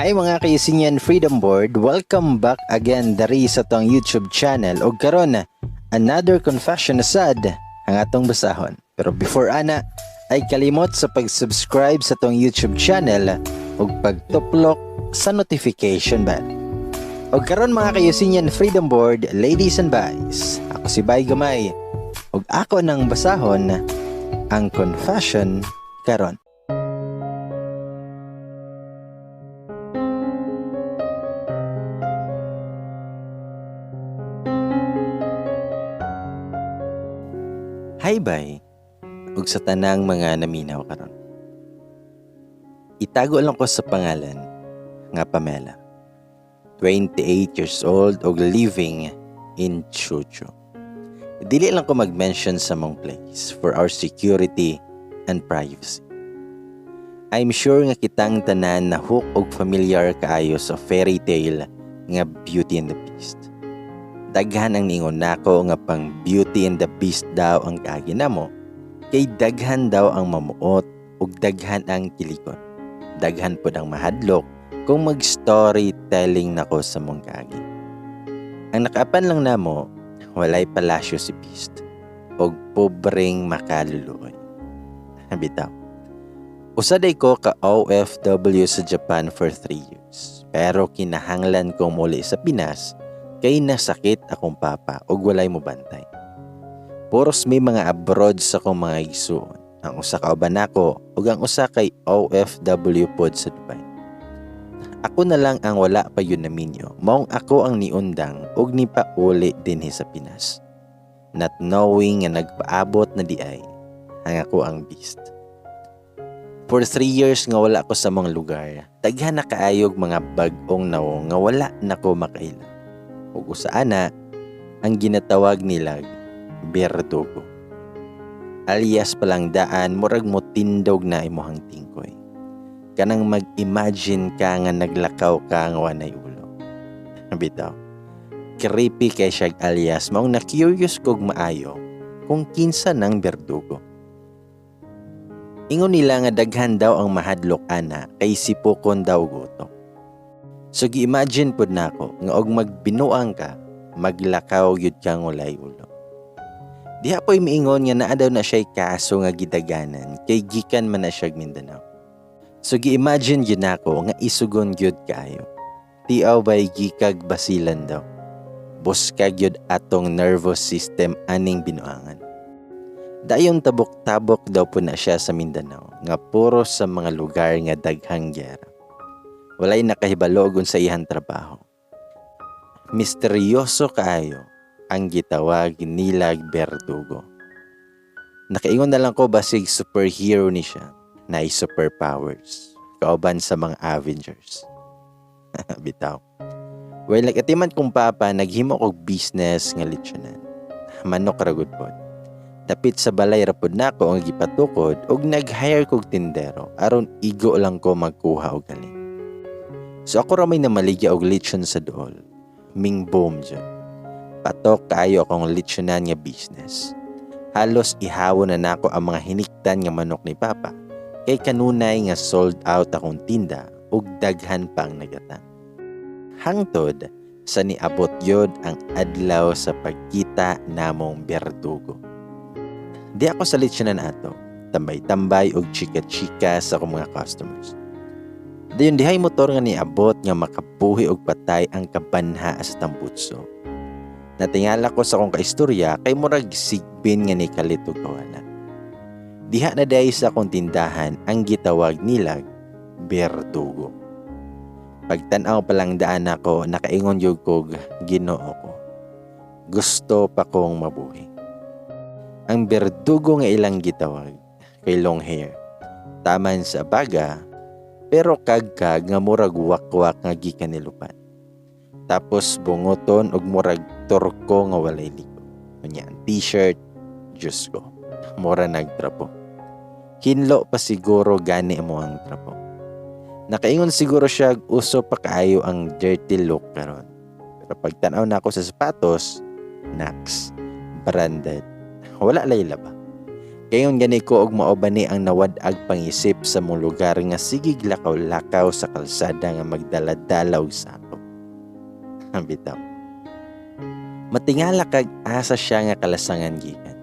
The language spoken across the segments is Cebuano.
Hi, mga ka-Euseenian Freedom Board, welcome back again dari sa atong YouTube channel og karon, another confession na sad ang atong basahon. Pero before ana, ay kalimot sa pag-subscribe sa atong YouTube channel ug pagtuplok sa notification bell. Og karon, mga ka-Euseenian Freedom Board, ladies and guys, ako si Bay Gamay ug ako nang basahon ang confession karon. Hi bay, ug sa tanang mga naminaw karon. Itago lang ko sa pangalan nga Pamela. 28 years old og living in Chucho. Dili lang ko mag-mention sa mong place for our security and privacy. I'm sure nga kitang tanan na hook og familiar kaayo sa fairy tale nga Beauty and the Beast. Daghan ang niingon nako nga pang Beauty and the Beast daw ang kaagi namo kay daghan daw ang mamuot ug daghan ang kilikon. Daghan pod ang mahadlok kung mag-storytelling nako sa mong kaagi. Ang nakaapan lang namo, walay palasyo si Beast og pobreng makaluluoy. Bitaw. Usa day ko ka OFW sa Japan for 3 years. Pero kinahanglan kong muli sa Pinas kay nasakit akong papa ug walay mobantay. Puros may mga abroad sa akong mga igsuon. Ang usa ka uban nako ug ang usa kay OFW pod sa Dubai. Ako na lang ang wala pa yun naminyo. Maong ako ang niundang ug nipauli dinhi sa Pinas. Not knowing nga nagpaabot na di ay ang ako ang beast. For 3 years nga wala ko sa mga lugar, daghan na kaayog mga bag-ong nawong nga wala na ko makaila. Ug usa ana ang ginatawag nilag berdugo. Alias palang daan murag mo tindog na imuhang tingkoy. Kanang mag-imagine ka nga naglakaw ka nga wanay ulo. Bitaw. Creepy kay siya alias, maong na-curious kog maayo kung kinsa nang berdugo. Ingon nila nga daghan daw ang mahadlok ana kay sipokon daw gutok. So gi-imagine pod nako nga og magbinuang ka, maglakaw gyud kang walay ulo. Diha po'y miingon nga naa daw na siya'y kaso nga gidaganan kay gikan man na siya Mindanao. So gi-imagine gyud nako nga isugon gyud kaayo. Tiaw bay gikag basilan daw. Buskag gyud atong nervous system aning binuangan. Dayon tabok-tabok daw po na siya sa Mindanao nga puro sa mga lugar nga daghang giyera. Walay nakahibalo og unsa iyang trabaho. Misteryoso kaayo ang gitawag nilag berdugo. Nakaingon na lang ko basig superhero ni siya na superpowers kauban sa mga Avengers. Bitaw. Well, nag-atiman kong papa, naghimo og business nga litsunan. Manok ra gud pod. Dapit sa balay ra pod nako ang gipatukod ug nag-hire kog tindero aron igo lang ko magkuha og halin. So ako ra may namaligya og lechon sa dool. Ming boom jud. Patok kaayo akong litsunan nga business. Halos ihawon na nako ang mga hiniktan nga manok ni papa kay kanunay nga sold out akong tinda ug daghan pa ang nagatang. Hangtod sa niabot yod ang adlaw sa pagkita namong berdugo. Di ako sa litsunan ato, tambay-tambay og chika-chika sa akong mga customers. Dayon dihay motor nga niabot nga makabuhi og patay ang kabanha sa tambutso. Natingala ko sa akong kaistorya kay murag sigbin nga ni kalit og kawala. Diha na dahil sa akong tindahan ang gitawag nilag berdugo. Pagtan-aw pa lang daan ako, nakaingon gyud kog, "Ginoo ko. Gusto pa kong mabuhi." Ang berdugo nga ilang gitawag kay long hair. Taman sa baga pero kagkag nga murag wakwak nga gikan ni lupan. Tapos bunguton og murag turko nga walay ligo. Unya ang t-shirt, Diyos ko, mura nagtrapo. Hinlo pa siguro gani mo ang trapo. Nakaingon siguro siya uso pa kaayo ang dirty look karon. Pero pagtanaw na ako sa sapatos, naks, branded. Wala lay laba. Kayon gani ko og mao ba ni ang nawad-ag pangisip sa mong lugar nga sigig lakaw-lakaw sa kalsada nga magdala-dala og sako. Bitaw. Matingala kag asa siya nga kalasangan gikan.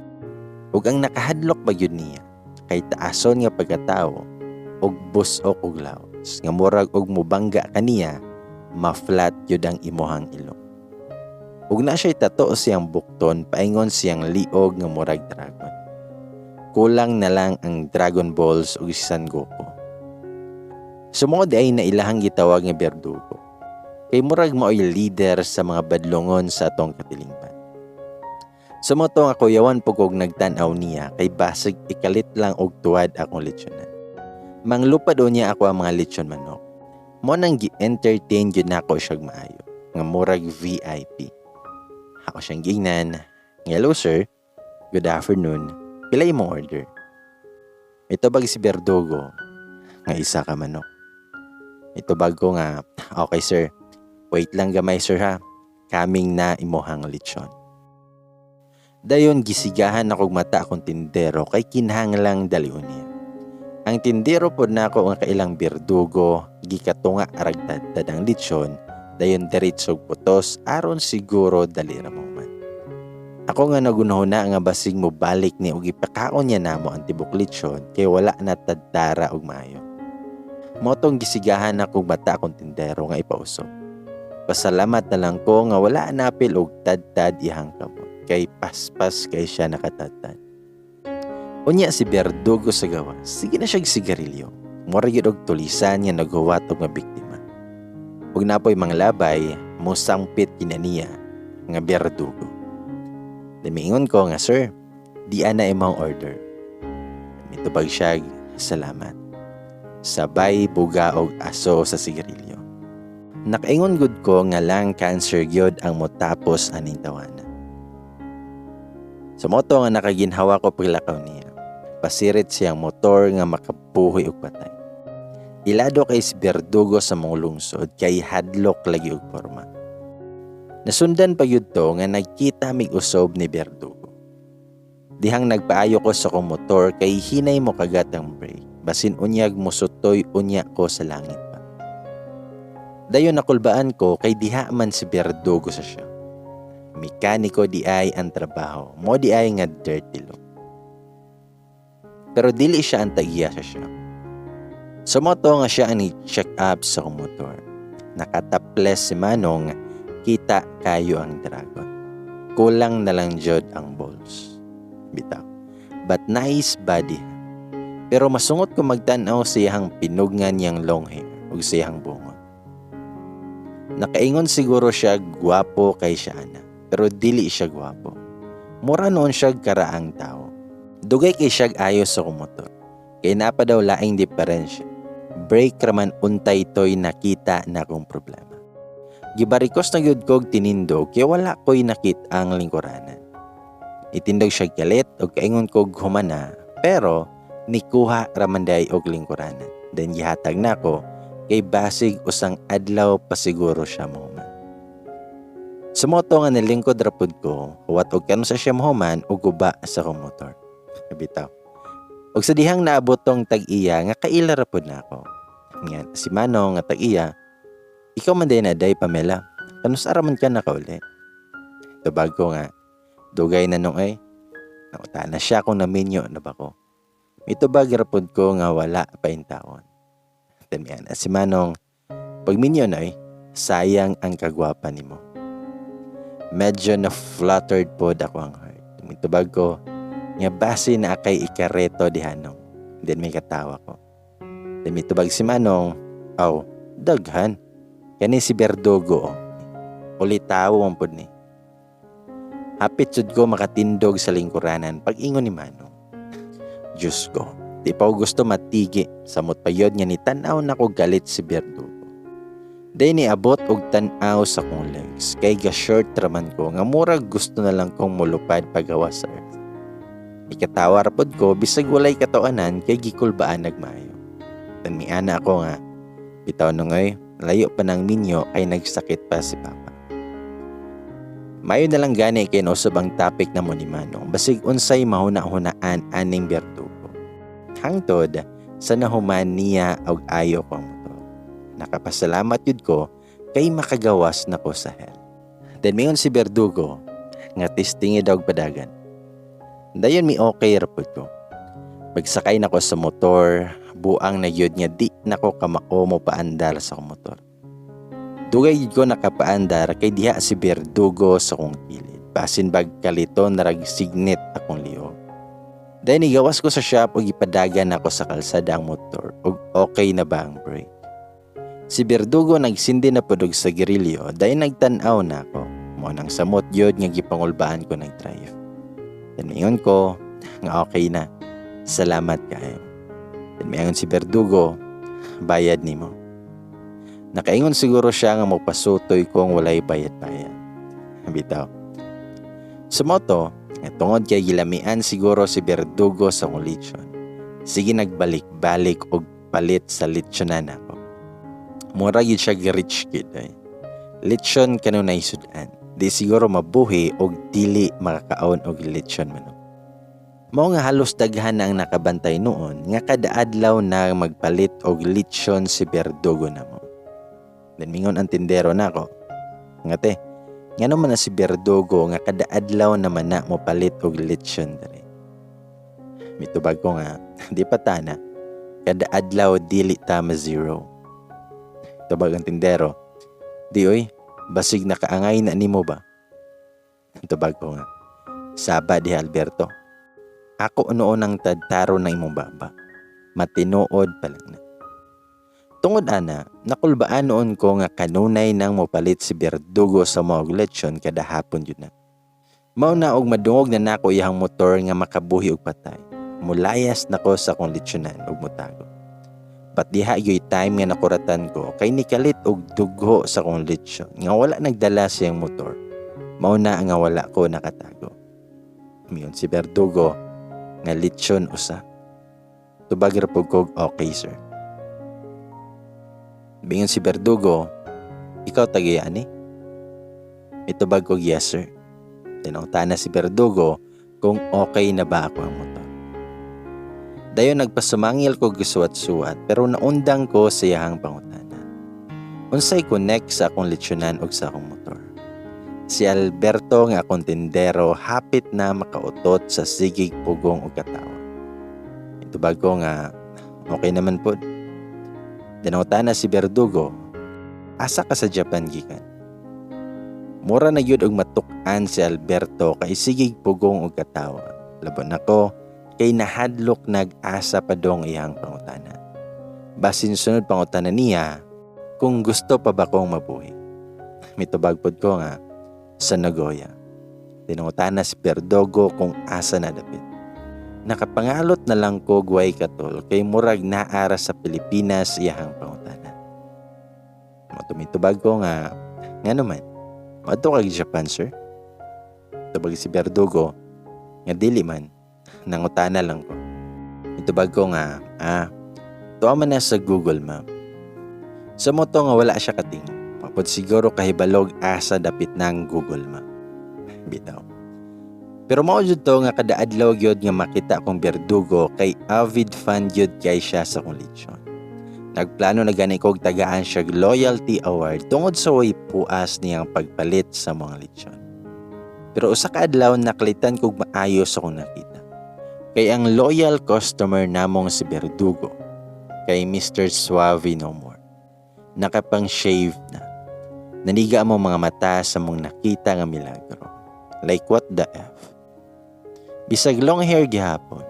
Ug ang nakahadlok pa gyud niya kay taason nga pagkatawo ug bus-ok og lawas nga murag og mubangga kaniya ma-flat gyud ang imuhang ilong. Ug na siya'y tato siyang bukton paingon siyang liog nga murag dragon. Kulang na lang ang Dragon Balls ug si Son Goku. Sumuod ay na ilahang gitawag nga Berdugo. Kay murag maoy leader sa mga badlongon sa atong katilingban. Sumoto nga kuyawan po kog nagtan-aw niya kay basig ikalit lang og tuwad akong lechonan. Manglupad niya ako ang mga lechon manok. Mo nang gi-entertain gyud nako siyag maayo nga murag VIP. Ako siyang giingnan, "Hello sir, good afternoon. Pila imong order?" Mitubag si Berdugo nga isa ka manok. Mitubag ko nga, "Okay sir, wait lang gamay sir ha, coming na imuhang lechon." Dayon gisigahan akong mata akong tindero kay kinahanglang dalion niya. Ang tindero pod nako nga kailang Berdugo, gikatunga arag tadtad ang lechon, dayon diretsog putos aron siguro dali ra mo man. Ako nga nagunahuna nga basig mo balik ni og ipakaon niya namo ang tibok lechon kay wala na tadtara og maayo. Mao tong gisigahan ako mata akong tindero nga ipausob. Pasalamat na lang ko nga wala napil og tadtad ihang kamot kay paspas kay siya nakatadtad. Unya si Berdugo sa gawas, sige na siyag sigarilyo. Mura gyud og tulisan nga naghuwat og mabiktima. Ug napoy manglabay, mosampit kina niya nga Berdugo. Miingon ko nga, "Sir, di ana imong order." Mitubag siya, "Salamat." Sabay buga og aso sa sigarilyo. Nakaingon gud ko nga lung cancer gyud ang motapos aning tawana. Sa moto nga nakaginhawa ko paglakaw niya. Pasirit siyang motor nga makabuhi og patay. Ilado kay si Berdugo sa mong lungsod kay hadlok lagi og porma. Nasundan pa yun to nga nagkita mig usob ni Berdugo. Dihang nagpaayo ko sa akong motor kay hinay mo kagat ang brake. Basin unyag mo sutoy unya ko sa langit pa. Dayon nakulbaan ko kay diha man si Berdugo sa siya. Mekaniko di ay ang trabaho, mo di ay nga dirty look. Pero dili siya ang tag-iya sa siya. Sumoto nga siya ang check up sa akong motor. Nakataples si Manong, kita kayo ang dragon. Kulang na lang jud ang balls. Bitaw. But nice body. Pero masungot ko magtan-aw sa iyang pinugngan niyang long hair ug sa iyang bungot. Nakaingon siguro siya gwapo kay siya ana, pero dili siya gwapo. Mura noon siya karaang tao. Dugay kay siya ayos sa akong motor. Kay napa daw laing diferensya. Brake raman untay to'y nakita na akong problema. Gibarikos na gyud kog tinindog kay wala ko'y nakita ang lingkuranan. Itindog siya galit og kaingon kog humana, pero nikuha ramanday og lingkuranan. Then gihatag nako kay basig usang adlaw pa siguro siya mohuman. Sumoto nga nilingkod ra pud ko, huwat og kano sa siya mohuman og guba sa akong motor. Bitaw. Og sa dihang naabot tong tag-iya nga kaila ra pud nako. Nga si Manong nga tag-iya, "Ikaw man day na day Pamela. Kanus ara man ka nakauli?" Tubag ko nga, "Dugay na nung ay." Nakuta na siya kung naminyo na ba ko. Mitubag ra pud ko nga wala pa intawon. Then si Manong, "Pag minyo na ay, sayang ang kagwapa nimo." Medyo na fluttered pod ako ang heart. Mitubag ko, nga base na akay ikareto dihanong. Then may katawa ko. Then mitubag si Manong, "Aw, daghan. Kani si Berdugo, oh. Ulitawo man pod ni." Hapit sud ko makatindog sa lingkuranan pag ingon ni Manong. Diyos ko, di pa ko gusto matigi samot payod nga ni tan-aw nako galit si Berdugo. Day ni abot og tan-aw sa kong legs kay ga short raman ko nga murag gusto na lang kong mulupad pagawas sa earth. Ikatawa ra pod ko bisag walay katawanan kay gikulbaan nagmaayo. Tan miana ako nga, "Bitaw nungoy, layo pa ng minyo kay nagsakit pa si Papa." Mayo na lang gani kay nausab ang topic namo ni Manong, basig unsay mahuna-hunaan aning berdugo. Hangtod sa nahuman niya og ayo ko ang motor. Nakapasalamat yun ko kay makagawas na ko sa hell. Then mingon si Berdugo nga testingi daw og padagan. Dayon mi okay ra pud ko. Pagsakay nako sa motor, buang na gyud nga di nako kamao mo paandar sa akong motor. Dugay gyud ko nakapaandar kay diha si Berdugo sa akong kilid. Basin bag kaliton narag signit akong lihok. Dayon nigawas ko sa shop ug ipadagan nako sa kalsada ang motor ug okay na ba ang brake. Si Berdugo nagsindi na pud og sigarilyo, dayon nagtan-aw na ako. Mo nang samot gyud nga gipangulbaan ko nag-drive. Then mingon ko nga okay na. Salamat kaayo. Then miingon si Berdugo, "Bayad nimo." Nakaingon siguro siya nga mopasutoy kong walay bayad-bayad. Bitaw. Sa moto, nga tungod kay gilamian siguro si Berdugo sa akong lechon, sige nagbalik-balik og palit sa lechonan nako. Mura gyud siya rich kid ay. Lechon kanunay sudan. Di siguro mabuhi og dili makakaon og lechon manok. Mao nga halos daghan na ang nakabantay noon nga kada adlaw na magpalit og lechon si Berdugo namo. Then mingon ang tindero nako nga, "Te, ngano man na si Berdugo nga kada adlaw naman na mo palit og lechon diri?" Mitubag ko nga, "Di pa tana, kada adlaw dili ta ma zero." Tubag ang tindero, "Di oy, basig nakaangay na nimo ba?" Tubag ko nga, "Saba diha, Alberto. Ako noon ang tadtaro ng imong baba. Matinuod pa lang na." Tungod ana, nakulbaan noon ko nga kanunay nang mopalit si Berdugo sa mga lechon kada hapon yun na. Mao na og madungog na nako iyang motor nga makabuhi og patay, mulayas nako sa akong lechonan og motago. But diha yo'y time nga nakuratan ko kay nikalit og dugho sa akong lechon nga wala nagdala siyang motor. Mao na nga wala ko nakatago. Miingon si Berdugo nga lechon usa. Tubag ra pud kog, "Okay, sir." Miingon si Berdugo, "Ikaw taga ani?" Mitubag kog, "Yes, sir." Tinungtana si Berdugo kung okay na ba ako ang motor. Dayon nagpasumangil ko gisuwat-suwat pero naundang ko sa iyahang pangutana. Unsay connect sa akong lechonan og sa akong motor? Si Alberto nga akong tindero hapit na makautot sa sigig pugong og katawa. Itubag ko nga okay naman pod. Dinangutana si Berdugo, "Asa ka sa Japan gikan?" Mura na gyud og matuk-an si Alberto kay sigig pugong og katawa. Labon ako kay nahadlok nag-asa pa dong iyang pangutana. Basin sunod pangutana niya kung gusto pa ba kong mabuhi. Mitubag pod ko nga sa Nagoya. Tinungutana si Berdugo kung asa na dapit. Nakapangalot na lang ko gway katol kay murag naara sa Pilipinas iyahang pangutana. Tumitubag ko nga, "Nga naman, moadto kag Japan, sir?" Tubag si Berdugo nga dili man, nangutana lang ko. Itubag ko nga, "Ah, tuwa man na sa Google Map." Sa moto nga wala siya kating. Papod siguro kahibalog asa dapit ng Google Map. Bitaw. Pero mao jud to nga kada adlaw gyud nga makita akong Berdugo kay avid fan gyud kay siya sa akong lechon. Nagplano na gani kog tagaan siya loyalty award tungod sa way puas niyang pagpalit sa mga lechon. Pero usa ka adlaw nakalitan kog maayo sa akong nakita. Kay ang loyal customer namong si Berdugo kay Mr. Suave no more. Nakapang shave na. Naniga mo mga mata sa mong nakita nga milagro. Like, what the F? Bisag long hair gihapon,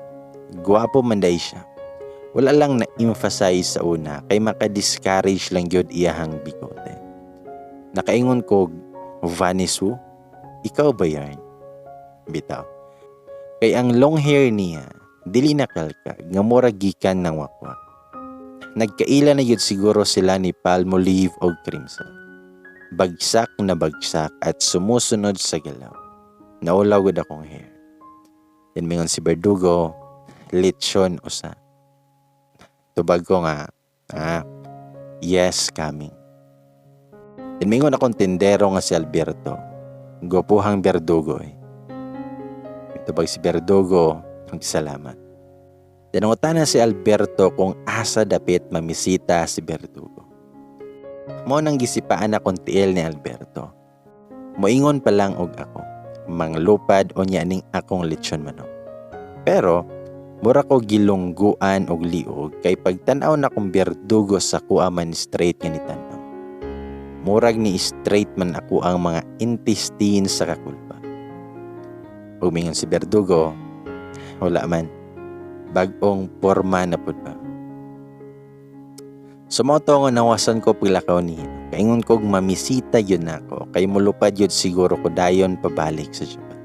gwapo man day siya. Wala lang na-emphasize sa una kay maka-discourage lang gyud iyahang bigote. Nakaingon ko, "Vanisu, ikaw ba yarn?" Bitaw. Kay ang long hair niya, dili na kalkag, nga mura gikan ng wakwak. Nagkaila na yun siguro sila ni Palmolive og Crimson. Bagsak na bagsak at sumusunod sa galaw. Naulaw gud akong hair. Then mingon si Berdugo, "Lechon usa." Tubag ko nga, "Ah, yes, coming." Then mingon akong tindero nga si Alberto Gwapuhang berdugo eh. Mitubag si Berdugo, "Salamat." Nangutana si Alberto kung asa dapit mamisita si Berdugo. Mao nang gisipaan akong tiil ni Alberto. Moingon pa lang og ako, manglupad unya ning akong lechon manok. Pero mura ko gilungguan og liog kay pagtan-aw nakong berdugo sa kuha man straight nga nitan-aw. Murag ni straight man ako ang mga intestine sa kakulpa. Ug mingon si Berdugo, "Wala man. Bag-ong porma na pud ba?" So mao to nga nawasan ko paglakaw niya. Kaingon kog mamisita yun nako kay mulupad yun siguro ko dayon pabalik sa Japan.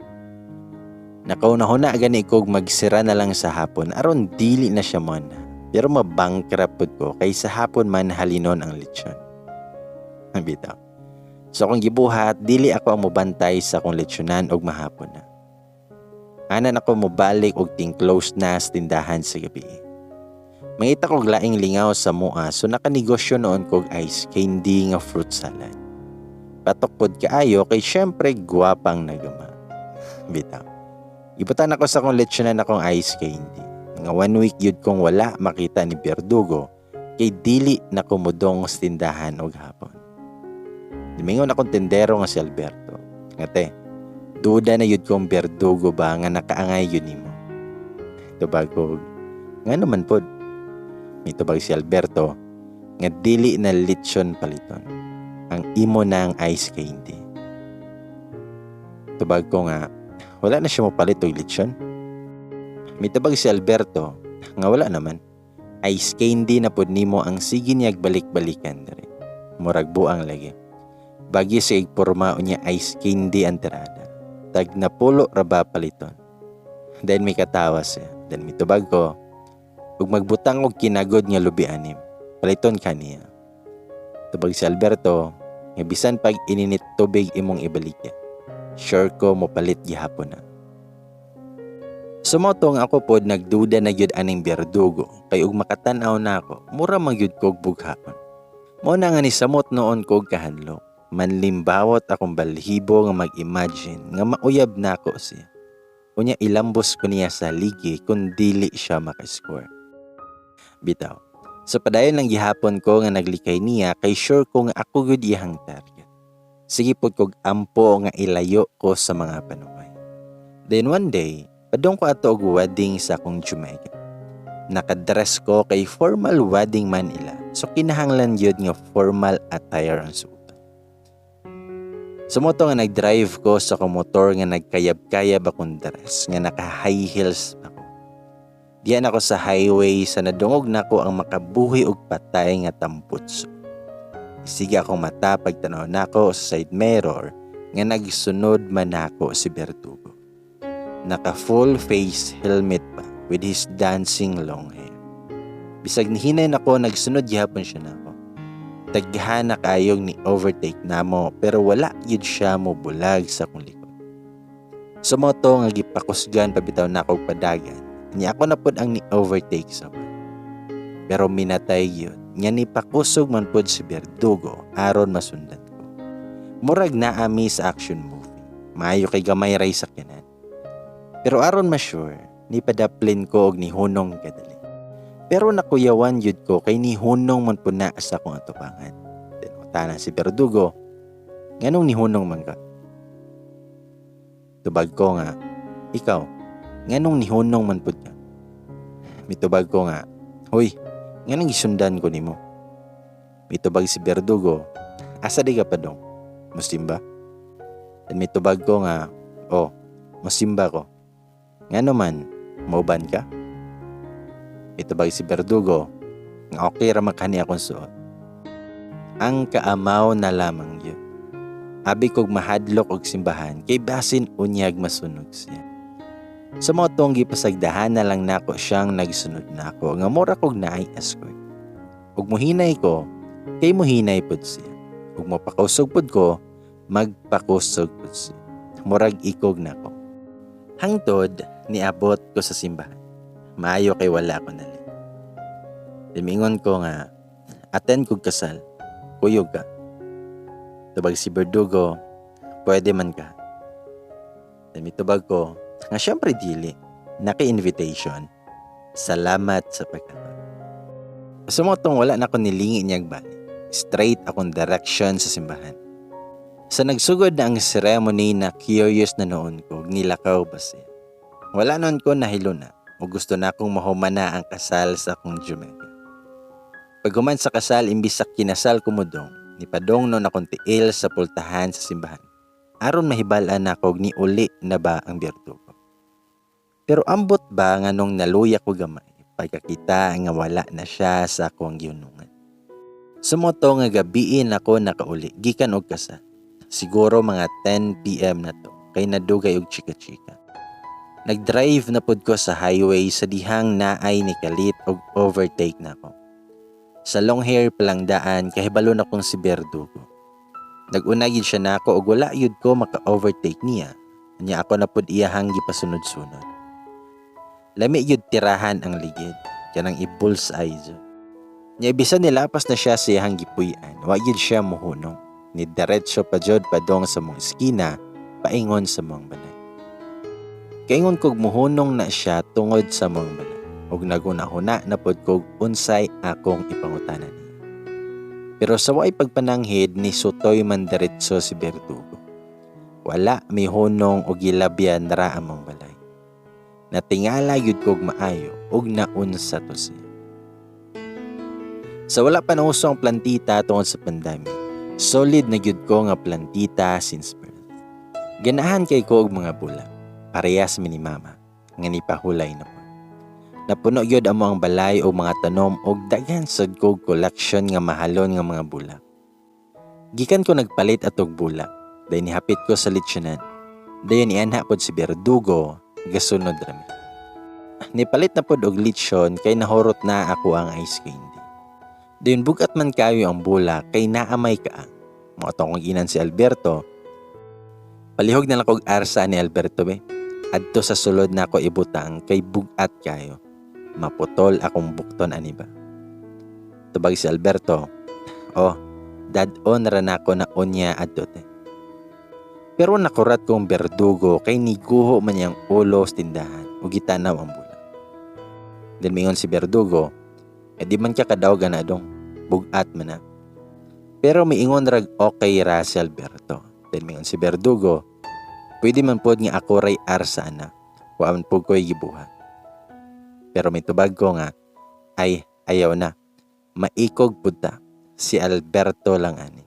Nakauna-huna gani kog magsira na lang sa hapon aron dili na siya mon. Pero mabankrupt pud ko kay sa hapon man halinon ang lechon. Bitaw. So akong gibuhat, dili ako ang mobantay sa akong lechonan og mahapon na. Anan ako mobalik og ting close na sa tindahan sa gabi. Mangita kog laing lingaw sa mua, so nakanegosyo noon kog ice candy nga fruit salad. Patok pod kaayo kay syempre gwapang nagama. Bitaw. Ibutan ako sa akong lechonan akong ice candy. Nga one week yun kong wala makita ni Berdugo kay dili na kumudong sa tindahan og hapon. Nimingon akong tendero nga si Alberto. Nga te, duda na yun kong berdugo ba nga nakaangay yun nimo. Tubag ko, nga naman pod. Mitubag si Alberto nga dili na lechon paliton. Ang imo na ang ice candy. Tubag ko nga, wala na siya mopalit og lechon. Mitubag si Alberto nga wala naman. Ice candy na pod nimo ang sige niyag balik-balikan diri. Murag buang lagi. Bagi sa igporma unya ice candy ang tirada. Tag napulo ra ba paliton? Then may katawa siya. Then mitubag ko, ug magbutang og kinagod nga lubi anim. Paliton kaniya. Tubag si Alberto, nga bisan pag ininit tubig imong ibalikya, sure ko mopalit gihapon na. Sumoto nga ako pod nagduda na gyud aning berdugo kay ug makatan-aw na ako, mura man gyud kog bughaon. Mao na nga nisamot noon kog kahadlok. Manlimbawot akong balhibo nga mag-imagine nga mauyab nako siya. Unya ilambos ko niya sa ligi kung dili siya makascore. Bitaw. Sa padayon lang gihapon ko nga naglikay niya kay sure ko nga ako gyud iyang target. Sige pod kog ampo nga ilayo ko sa mga panuway. Then one day, padung ko ato og wedding sa akong Jamaica. Nakadress ko kay formal wedding man ila. So kinahanglan gyud nga formal attire ang suotan. Sumoto nga nag-drive ko sa akong motor nga nagkayab-kayab akong dress nga naka high heels pa ko. Diyan ako sa highway sa nadungog nako ang makabuhi og patay nga tambutso. Isiga akong mata pagtanaw nako sa side mirror nga nagsunod man nako si Berdugo. Naka full face helmet pa with his dancing long hair. Bisag nihinay nako, nagsunod gihapon siya nako. Daghan na kayong ni overtake namo pero wala gyud siya mo bulag sa akong likod. Sumoto nga gipakusgan pa bitaw nako og padagan. Nya ako na pod ang ni overtake sa one. Pero minatay gyud nga ni pakusog man pod si Berdugo aron masundan ko. Murag naami sa action movie. Maayo kay gamay ray sakyanan. Pero aron ma-sure, ni padaplin ko og nihunong kadali. Pero nakuyawan yun ko kay nihunong man po na sa akong atubangan. Then utana si Berdugo, "Nganong nihunong man ka?" Tubag ko nga, "Ikaw, nganong nihunong man pud ka?" Mitubag ko nga, "Hoy, nganong gisundan ko nimo?" Mitubag si Berdugo, "Asa di ka padong? Musimba?" Then mitubag ko nga, "Oh, musimba ko. Ngano man, mauban ka?" Mitubag si Berdugo nga okay ra man kani akong suot. Ang kaamaw na lamang yun. Abi kog mahadlok og simbahan kay basin unyag masunog siya. Sa mao tong gipasagdahan na lang nako siyang nagsunod nako nga mura kog naay escort. Ug muhinay ko kay muhinay pod siya. Ug mopakusog pod ko, magpakusog pod siya. Murag ikog nako. Hangtod niabot ko sa simbahan. Maayo kay wala ko nali. Limingon ko nga, "Attend kog kasal. Kuyog ka?" Tubag si Berdugo, "Pwede man ka." Then mitubag ko nga syempre dili. Naki-invitation. Salamat sa pagkatol. Sa mao tong wala na ko nilingi niyang bali. Straight akong direction sa simbahan. Sa nagsugod na ang ceremony na curious na noon ko, nilakaw ba siya. Wala noon ko nahilo na o gusto na akong mahuman na ang kasal sa akong Jumega. Paghuman sa kasal, imbis sa kinasal ko modong, nipadong noon akong tiil sa pultahan sa simbahan. Aron mahibal-an nako ni uli na ba ang berdugo. Pero ambot ba nga nung naluya ko gamay, pagkakita nga wala na siya sa akong gihunungan. Sumoto nga gabiin ako nakauli gikan og kasal. Siguro mga 10 PM na to kay nadugay og chika-chika. Nagdrive na pud ko sa highway sa dihang naay ni kalit og overtake na ako. Sa long hair palang daan kahibalo na kong si Berdugo. Nag-una gyud siya nako og wala gyud ko maka-overtake niya. Nya ako na pud iyahang gipasunod-sunod. Lami gyud tirahan ang ligid, kanang i-bullseye jud. Nya bisan nilapas na siya sa iyahang gipuy-an, wa gyud siya mohunong. Ni diretso pa jud padong sa mong eskina, paingon sa mong balay. Kaingon kog mohunong na siya tungod sa mong balay, ug naguna-huna na pod kog unsay akong ipangutana niya. Pero sa way pagpananghid ni sutoy man diretso si Berdugo. Wala mihunong og gilabyan ra among balay. Natingala gyud kog maayo ug naunsa to siya. Sa wala pa nauso ang plantita tungod sa pandemic, solid na gyud ko nga plantita since birth. Ganahan kay ko og mga bulak, parehas mi ni mama, nga nipahulay na po. Napuno gyud amo ang balay og mga tanom og daghan sad kog collection nga mahalon nga mga bulak. Gikan ko nagpalit atog bulak, dayon nihapit ko sa litsunan. Dayon ianha pod si Berdugo, gasunod rami. Nipalit na pod og litsyon kay nahurot na ako ang ice candy. Dayon bugat man kayo ang bulak kay naamay ka. Mao to akong ginan si Alberto. Palihog na lang kog arsa ni Alberto be. Adto sa sulod na ako ibutang kay bugat kayo. Maputol akong bukton ani ba. Tubag si Alberto, oh, dad-on ra nako na unya adto te. Pero nakurat kong berdugo kay niguho man niyang ulo sa tindahan ug gitanaw ang bulak. Then mingon si Berdugo, eh di man ka kadawgan na dong, bugat man na. Pero miingon rag okay ra si Alberto. Then mingon si Berdugo, pwede man pod nga ako ray arsa na, wa man pod ko'y gibuhat. Pero may tubag ko nga, ay ayaw na, maikog pud ta, si Alberto lang ani.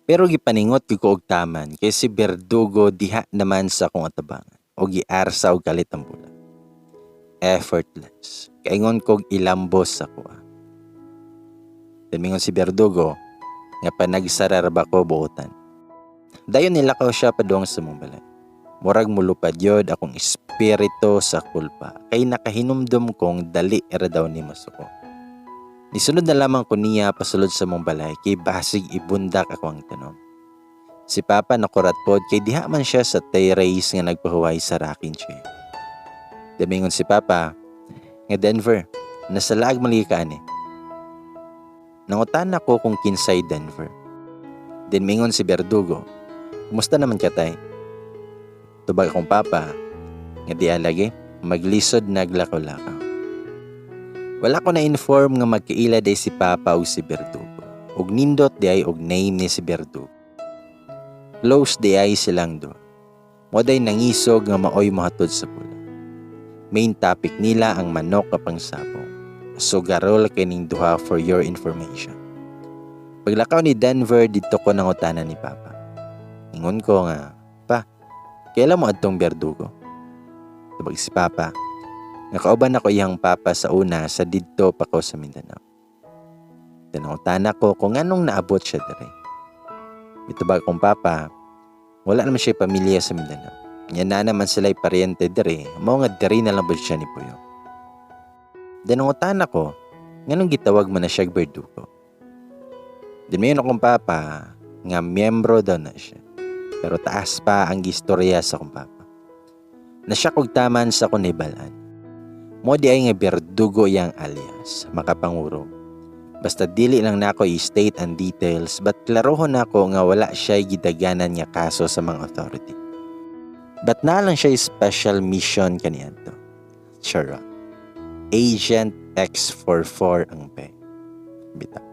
Pero gipaningot ko og taman kay si Berdugo diha naman sa akong atabangan o giarsa og kalit ang bulak. Effortless. Kaingon kog ilambos sa kuha. Then mingon si Berdugo nga panagsarar ba ko buotan. Dayon nilakaw siya padung sa mong balay. Murag mulupad yod akong espiritu sa kulpa kay nakahinumdum kong dali ra daw ni masuko. Nisunod na lamang ko niya pasulod sa mong balay kay basig ibundak ako ang tanom. Si Papa nakurat pod kay diha man siya sa terrace nga nagpahuway sa rocking chair. Damingon si Papa nga Denver, nasa laag mali ka ani. Nangutan ako kung kinsay Denver. Then mingon si Berdugo, kumusta naman ka tay? Tubag akong papa, nga di alagi, maglisod naglakaw-lakaw. Wala ko na-inform nga magkaila day si Papa ug si Berdugo. Ug nindot di ay og name ni si Berdugo. Close di ay silang do. Mo day nangisog nga maoy mohatod sa pula. Main topic nila ang manok nga pangsabong. Sugarol kining duha for your information. Paglakaw ni Denver didto ko nangutana ni Papa. Ingon ko nga, Pa, kailan mo adtong Berdugo? Tubag si Papa, nakauban ako iyang papa sa una sa didto pa ko sa Mindanao. Tinangutana ko kung anong naabot siya dire. Mitubag kong papa, wala naman siya pamilya sa Mindanao. Nya na naman sila'y paryente dire, mao nga dire na lang ba siya ni Puyo. Dinangutana ko, nganong gitawag man na siya Berdugo. Then mayon akong papa, nga miyembro daw na siya. Pero taas pa ang gistorya sa akong papa. Nasya kog taman sa akong nahibalan. Mo di ay nga Berdugo iyang alias, makapanguro. Basta dili lang nako i-state ang details but klarohon nako nga wala siya gidaganan nga kaso sa mga authority. But na lang siya special mission kaniadto. Charot. Agent X44 ang pe. Bitaw.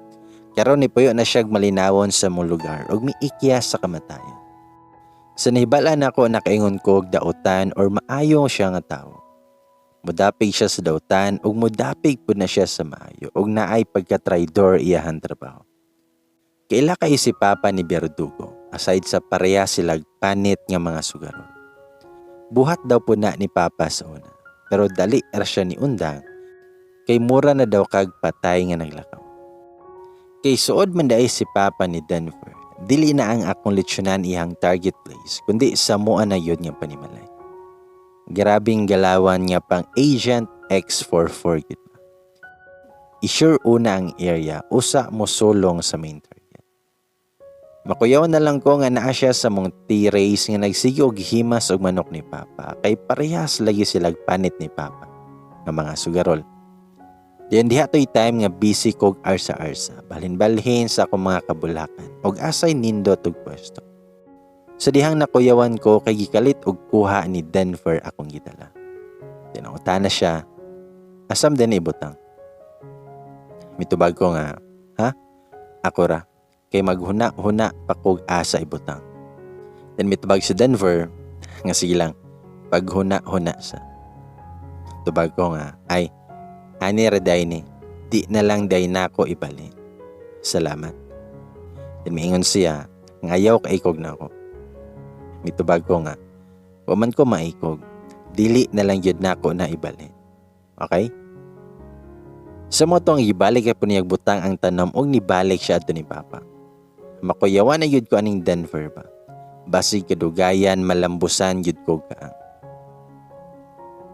Karon ni puyo na siya malinawon sa mong lugar ug miikya sa kamatayon. Sa nahibal-an nako nakaingon ko og dautan or maayo siya nga tawo. Mudapig siya sa dautan ug mudapig pud na siya sa maayo ug naay pagka-traidor iyahang trabaho. Kaila kay si Papa ni Berdugo, aside sa pareha silag panit nga mga sugarol. Buhat daw po na ni Papa sa una, pero dali ra siya ni undang kay mura na daw kag patay nga naglakaw. Kay suod man diay si Papa ni Denver, dili na ang akong lechonan iyang target place, kundi sa mua na yun nga panimalay. Grabing galawan nga pang Agent X44 gid ba. I-sure una ang area, usa mo sulong sa main target. Makuyaw na lang ko nga naa siya sa mong T-race nga nagsige og himas og manok ni Papa, kay parehas lagi silag panit ni Papa nga mga sugarol. Diyan diha to'y time nga busy kog arsa-arsa, balhin-balhin sa akong mga kabulakan, og asay nindot og pwesto. Sa dihang nakuyawan ko kay gikalit og kuha ni Denver akong gidala. Tinangutana siya, asam din ibutang. Mitubag ko nga, ha? Ako ra, kay maghuna-huna pa kog asa ibutang. Then mitubag si Denver, nga sige lang, paghuna-huna sa. Tubag ko nga, ay, ani ra day ni, di na lang day nako ibali. Salamat. Then miingon siya, ngayaw kaikog na ako. Mitubag ko nga, waman ko maikog, dili na lang yun nako na ibali. Okay? Sa mo tong ibalik kay puniyag butang ang tanom og nibalik siya adto ni Papa. Makuyawan na yun ko aning Denver ba. Basig kadugayan malambusan yun ko kaang.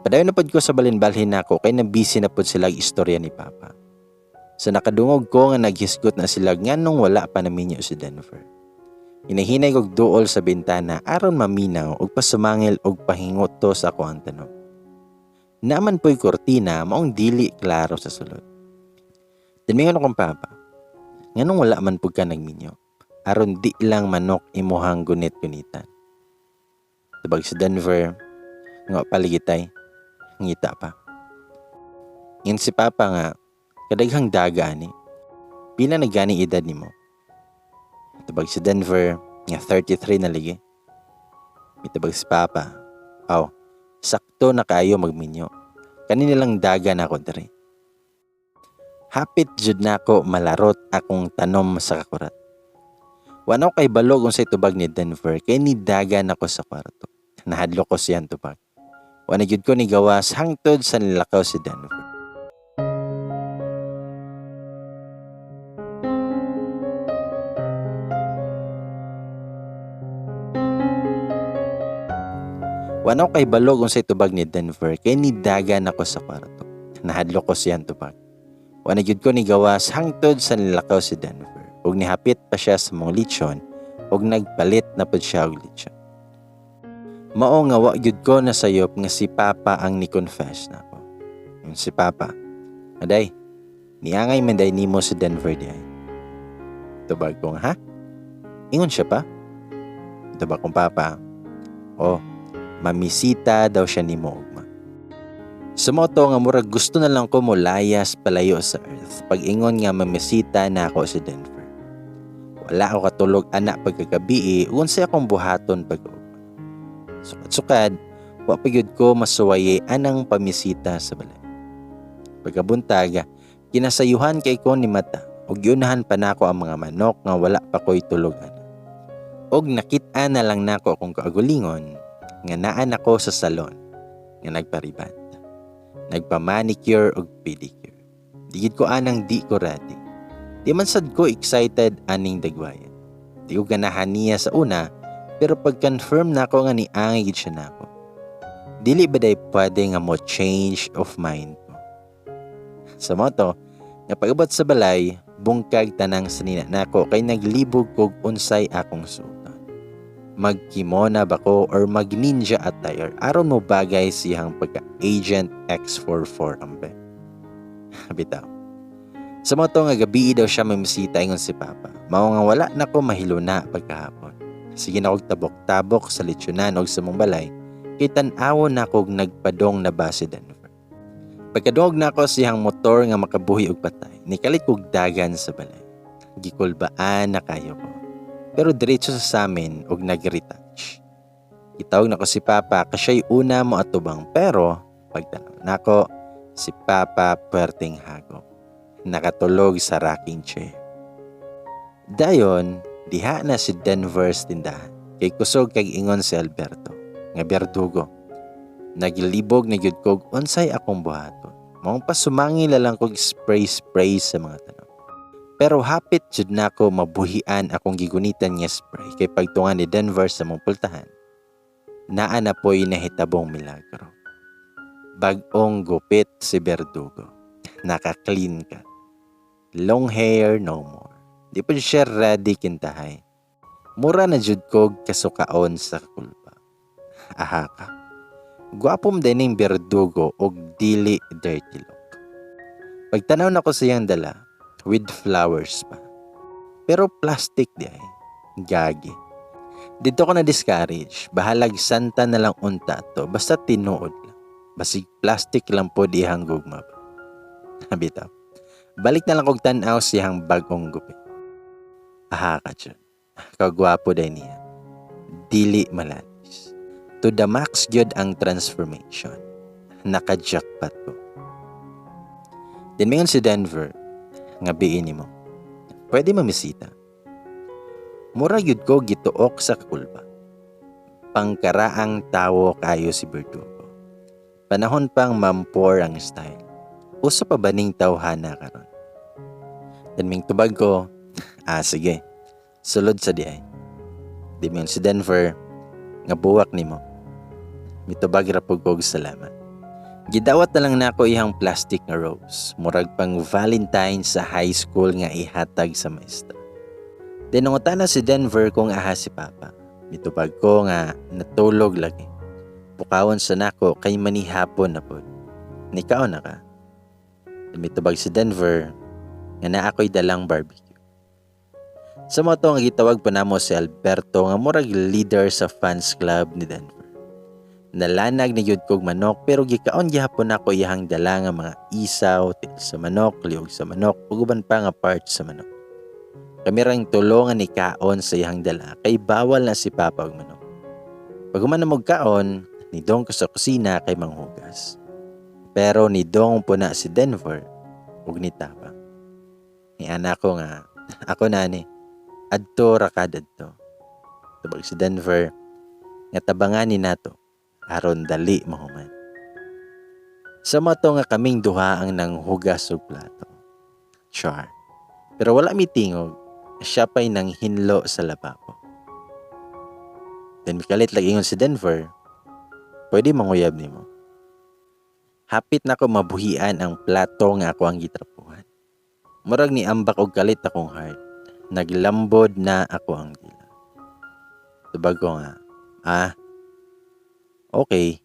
Padayon na pod ko sa balinbalhin nako kay nabisi na pod sila istorya ni Papa. Sa nakadungog ko nga naghisgot na sila nganong wala pa naminyo si Denver. Hinahinay kog duol sa bintana aron maminaw og pasumangil og pahingot to sa ako ang tanom. Naman po'y kortina maong dili klaro sa sulod. Then mingon akong papa, nganong wala man pud ka nagminyo, aron di lang manok imuhang gunit-gunitan. Tubag sa Denver, nga paligitay, ngita pa. Ngin si papa nga, kadaghang daga ani, pila na gani edad nimo? Tubag si Denver, nga 33 na ligi. Mitubag si papa, aw, sakto na kayo magminyo. Kanina lang daga na ako diri. Hapit jud nako malarot akong tanom sa kakurat. Wanaw kay balog unsay tubag ni Denver kay nidaga nako sa kwarto. Nahadlok ko siyang tubag. Wala jud ko ni gawas hangtod sa nilakaw si Denver. Wanaw kay balog unsay tubag ni Denver kay nidaga nako sa kwarto. Nahadlok ko siyang tubag. Wala jud ko ni gawas hangtod sa nilakaw si Denver. Ug nihapit pa siya sa mong lechon ug nagpalit na pud siya og lechon. Mao nga wa gyud ko nasayop nga si Papa ang ni-confess nako. Yung si Papa, aday, niangay man day nimo si Denver di ay. Tubag ko nga, ha? Ingon siya pa? Tubag kong Papa, oh, mamisita daw siya ni mo ugma. Sa moto nga murag gusto na lang ko molayas palayo sa earth pag-ingon nga mamisita na ako si Denver. Wala ako katulog ana pagkagabi, unsay akong buhaton pag-ugma. Sukad-sukad, wa pa gyud ko masuwaye anang pamisita sa balay. Pagkabuntag, kinasayuhan kay ko ni mata ug giunahan pa nako ang mga manok nga wala pa ko'y tulog ana. Og nakit-an na lang nako akong kaugalingon nga naan ako sa salon nga nagparibat. Nagpa-manicure og pedicure. Di gid ko anang di ko ready. Di man sad ko excited aning dagwayan. Di ko ganahan niya sa una, pero pag-confirm nako nga niangay gid siya nako. Dili ba day pwede nga mo change of mind ko? Sa moto, nga pag-abot sa balay, bungkag tanang sanina nako kay naglibog kog unsay akong suoton. Magkimona ba ko or mag-ninja attire aron mo bagay siyang pagka-Agent X44 ambe. Bitaw. Sa moto nga gabi daw siya mamisita ingon si Papa. Mao nga wala na ko mahiluna pagkahapon. Sige na kog tabok-tabok sa lechonan og sa mong balay. Kay tan-awon nako og nagpadong na ba si Denver. Pagkadungog nako siyang motor nga makabuhi og patay, nikalit kog dagan sa balay. Gikulbaan na kayo ko. Pero diretso sa samin og nag-retouch. Gitawag nako si Papa ka siya'y una mo atubang, pero pagtanaw nako si Papa puwerteng hagok. Nakatulog sa rocking chair. Dayon, diha na si Denver sa tindahan. Kay kusog kag ingon si Alberto nga berdugo. Naglibog na gyud kog unsay akong buhaton. Maong pasumangil na lang kog spray-spray sa mga tanom. Pero hapit jud nako mabuhian akong gigunitan nga spray kay pagtunga ni Denver sa mong pultahan. Naa na po'y nahitabong milagro. Bag-ong gupit si Berdugo. Naka-clean cut. Long hair no more. Di pa siya ready kintahay. Mura na jud kog kasukaon sa kulba. Aha ka. Gwapo man ning berdugo og dili dirty look. Pagtanaw nako siyang dala, with flowers pa. Pero plastic di ay. Gagi. Dito ko na discourage. Bahalag santa na lang unta to. Basta tinuod lang. Basig plastic lang po dihang gugma ba. Bitaw. Balik na lang kog tan-aw siyang bagong gupit. Aha ka dyan. Kagwapo day niya. Dili malalis. To the max gyud ang transformation. Naka-jackpot ko. Then mingon si Denver, nga biin nimo. Pwede mamisita. Mura gyud ko gituok sa kakulba. Pangkaraang tawo kayo si Berdugo. Panahon pang mampor ang style. Uso pa ba ning tawhana karon? Then ming tubag ko, "Ah, sige. Sulod sa di ay." Di mingon si Denver, nga buwak nimo. Mitubag ra pug kog salamat. Gidawat na lang nako iyang plastic nga rose, murag pang Valentine sa high school nga ihatag sa maestra. Then nangutana si Denver kung aha si Papa. Mitubag ko nga natulog lagi. Pukawon sa nako kay manihapon na pod. Nikaon na ka? Then mitubag si Denver nga naa ako'y dalang barbecue. Sa mao to nga gitawag pa namo si Alberto nga murag leader sa fans club ni Denver. Nalanag ni gyud kog manok, pero gikaon gihapon nako iyahang dala nga mga isaw, tiil sa manok, liog sa manok, ug uban pa nga parts sa manok. Kami rang tulo nga nikaon sa iyahang dala kay bawal na si Papa og manok. Pag human na kaon, nidong ko sa kusina kay manghugas. Pero nidong po na si Denver ug nitabang. Ni anak ko nga, "Ako na ni, adto ra ka dadto." Tubag si Denver nga tabangan ni nato aron dali mahuman. Sa mao to nga kaming duha ang nanghugas og plato. Char. Pero wala mi tingog, siya pa'y nang hinlo sa lababo. Then mikalit lagi ingon si Denver, "Pwede manguyab nimo." Hapit na ko mabuhian ang plato nga ako ang gitrapuhan. Murag ni ambak og kalit akong heart. Naglambod na ako ang dila. Tubag ko nga, "Ah, okay."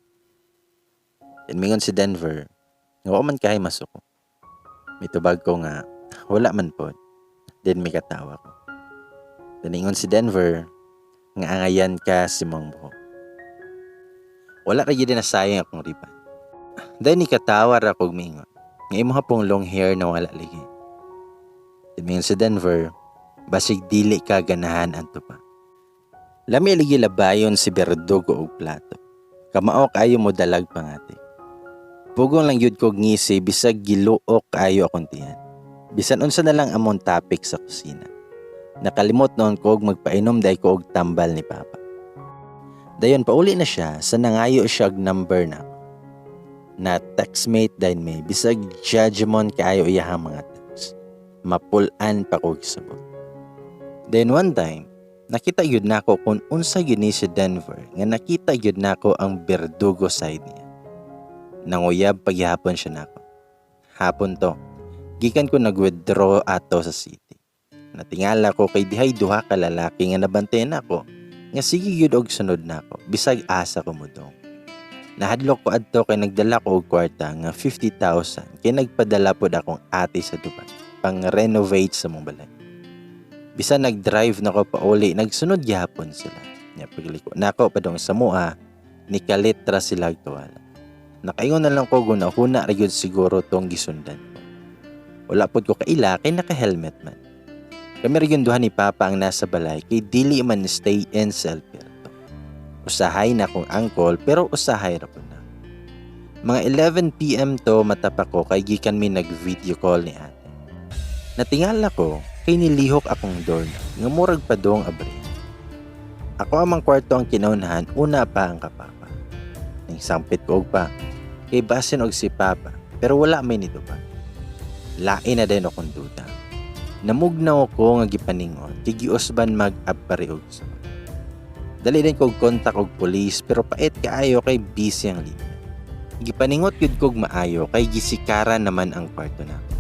Then mingon si Denver, nga wa man kahay masuko. Mitubag ko nga, "Wala man pod." Then mikatawa ko. Then ingon si Denver, nga angayan ka si mong buhok. Wala ra gyud nasayang akong riban. Then nikatawa ra kog mingon, nga imo pong long hair na wala lagi. Then mingon si Denver, basig dili ka ganahan anto pa. Lami lagi labayon si Berdugo og plato. Kamao kaayo mo dalag pangati. Pugong lang gyud kog ngisi bisag giluok kaayo akong tiyan. Bisan unsa na lang among topic sa kusina. Nakalimot noon kog magpainom day ko og tambal ni Papa. Dayon pauli na siya sa nangayo siya og number na. Na textmate dayon may bisag judgment kaayo iyahang mga text. Mapulan pa kog sabot. Then one time, nakita gyud nako kung unsa gyud ni si Denver nga nakita gyud nako ang berdugo side niya. Nanguyab paghihapon siya nako. Hapon to. Gikan ko nag-withdraw ato sa city. Natingala ko kay dihay duha ka lalaki nga nabantayan nako nga sige gyud og sunod nako bisag asa ko modong. Nahadlok ko adto kay nagdala ko og kwarta nga 50,000 kay nagpadala pod akong ate sa Dubai pang renovate sa mong balay. Bisan nag-drive na ko pauli, nagsunod gihapon sila. Nya pagliko nako padong sa mua, Nikalit ra sila tuwala. Nakaingon na lang ko guna-huna ra gyud siguro tong gisundan ko. Wala pod ko kaila kay naka-helmet man. Kami ra gyud duha ni Papa ang nasa balay kay dili man stay in sa Alberto. Usahay na akong uncle pero usahay ra pud na. Mga 11 p.m. to matapak ko kay gikan mi nag-video call ni ate. Natingala ko kay nilihok akong doorknob nga murag padong abri. Ako amang kwarto ang kinaunhan, una pa ang kapapa. Ning sampit ko og pa kay basin og si Papa pero wala may nitubag. Lain na din akong duda. Namugnaw ko nga gipaningot kay giusban mag-abri og suga. Dali din kog kontak og pulis pero pait kaayo kay busy ang linya. Gipaningot gyud kog maayo kay gisikara naman ang kwarto nako.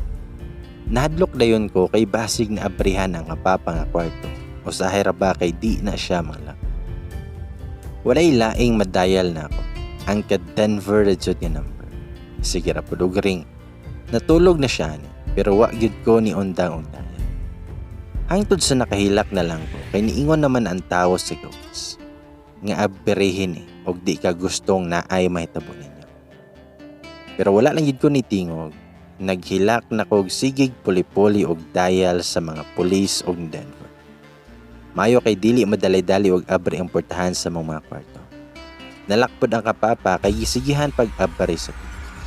Nahadlok dayon ko kay basig na abrihan ang kapapa nga kwarto. Usahay ra ba kay di na siya manglak. Walay laing madayal nako. Ang ka Denver ra jud nga number. Sige ra pud og ring. Natulog na siya ni pero wa gyud ko ni undang og dayal. Hangtod sa nakahilak na lang ko kay niingon naman ang tawo sa gawas nga abrihin eh og di ka gustong naay mahitabo ninyo. Pero wala lang gyud ko ni tingog. Naghilak na kog sigig puli-puli og dial sa mga pulis og Denver. Mayo kay dili madali-dali og abri ang portahan sa mga kwarto. Nalakpod ang kapapa kay gisigihan pag abri sa pikas.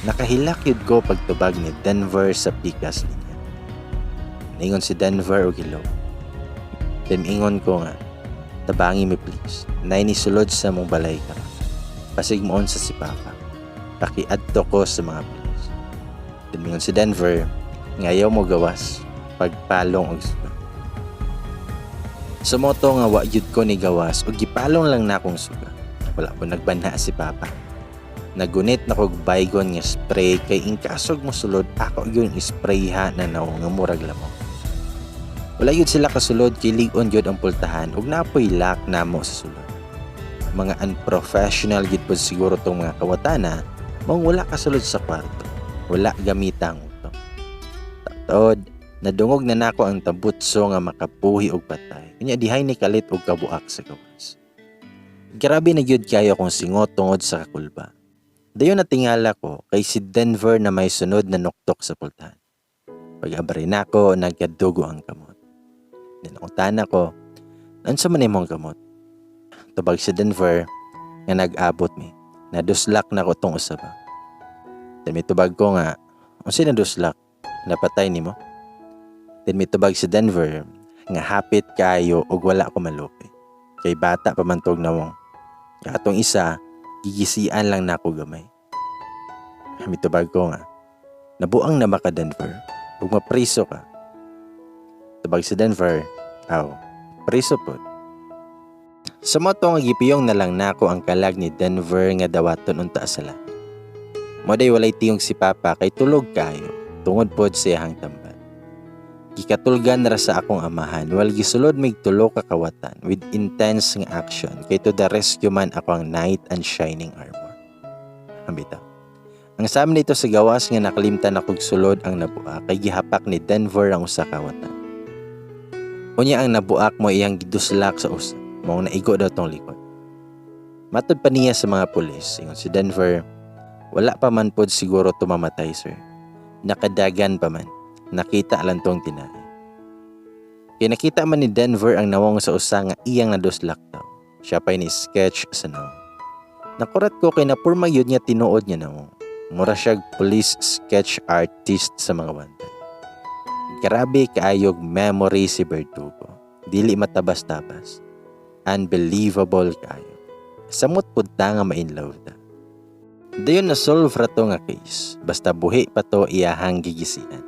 Nakahilak yun ko pagtubag ni Denver sa pikas niya. Ningon si Denver og hello. Then ingon ko nga, "Tabangi mi please. Nay ni sulod sa mong balay ka. Pasig moon sa si Papa. Pakiadto ko sa mga pulis." Then mingon si Denver, nga ayaw mo gawas pagpalong og suga. Sumoto nga wa gyud ko ni gawas og gipalong lang na akong suga. Wala ko nagbanha si Papa. Nagunit na kog Baygon nga spray kay inkasog mo sulod ako gyud spray ha na nawong nga murag lamok. Wala gyud sila kasulod kay lig-on gyud ang pultahan ug napoy lock namo sa sulod. Mga unprofessional gyud pod siguro tong mga kawatana maong wala kasulod sa kwarto. Wala gamita ang utok. Taod, nadungog na nako ang tabutso nga makapuhi og patay. Unya dihay ni kalit og kabuak sa gawas. Grabe na gyud kayo kung singot tungod sa kakulba. Dayon natingala ko kay si Denver na may sunod na nuktok sa pultahan. Pag-abri nako, nagkadugo ang kamot. Dinakutana ko, "Unsa man imong kamot?" Tubag si Denver nga nag-abot mi. Naduslak na ko tong usaba. Then mitubag ko nga, "Unsa naduslak? Napatay nimo?" Then mitubag si Denver nga hapit kayo ug wala ko malupay. Kay bata pa man tog nawong. Katong isa, gigisian lang nako gamay. Mitubag ko nga, "Nabuang na ba ka, Denver? Ug mapriso ka." Tubag si Denver, "Aw, priso pod." Sa moto nga gipiyong na lang nako ang kalag ni Denver nga dawaton unta sa langit. Moday walay tiyong si Papa kay tulog kayo tungod pod sa iyahang tambal. Gikatulgan ra sa akong amahan while gisulod mig tulo ka kawatan with intense nga action kay to the rescue man ako ang knight and shining armor. Ambita. Ang sa amin dito sa gawas nga nakalimtan akong sulod ang nabuak kay gihapak ni Denver ang usa ka kawatan. Unya ang nabuak mo iyang giduslak sa usa, maong naigo daw tong likod. Matod pa niya sa mga pulis, ingon si Denver, "Wala pa man pod siguro tumamatay, sir. Nakadagan pa man. Nakita lang tong tinae." Kay nakita man ni Denver ang nawong sa usa nga iyang naduslak daw. Siya pa'y ni sketch sa nawong. Nakurat ko kay napurma yun nga tinuod niya nawong. Mura siyag police sketch artist sa mga wanted. Grabe kaayog memory si Berdugo. Dili matabas-tabas. Unbelievable kaayo. Samot pud ta nga ma-in love ta. Dayon na solve ra to nga case. Basta buhi pa to iyahang gigisian.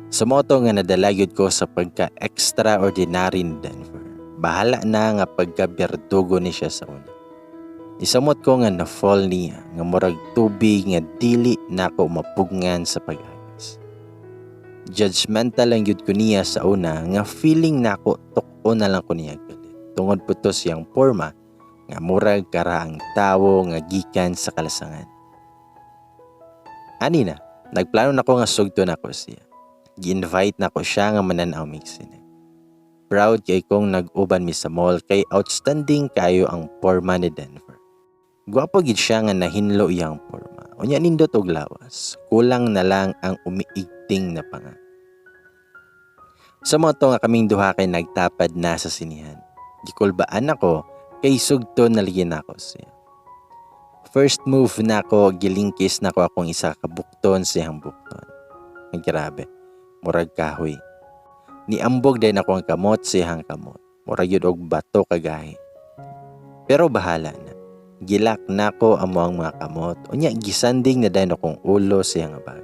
Sumoto nga nadala gyud ko sa pagka extraordinary ni Denver. Bahala na nga pagka berdugo ni siya sa una. Isamot ko nga na-fall niya nga murag tubig nga dili nako mapugngan sa pag-agas. Judgmental lang gyud ko niya sa una nga feeling nako tuk-on na lang ko niya galit. Tungod po to siyang porma nga murag karaang tawo nga gikan sa kalasangan. Ani na, nagplano na ko nga sugto nako siya. Gi-invite nako siya nga mananaw mig sine. Proud kay kong nag-uban mi sa mall kay outstanding kayo ang porma ni Denver. Gwapo gid siya nga nahinlo iyang porma. Unya nindot og lawas. Kulang na lang ang umiigting na panga. Sa moto nga kaming duha kay nagtapad na sa sinihan. Gikulbaan ako kay sugto naligin ako siya. First move nako, gilingkis nako akong isa ka bukton sa iyang bukton. Ay, grabe, murag kahoy. Niambog din ako ang kamot sa iyang kamot. Murag yun og bato kagahi. Pero bahala na. Gilak nako amo ang mga kamot. Unya gisanding na dayon akong ulo sa iyang bag.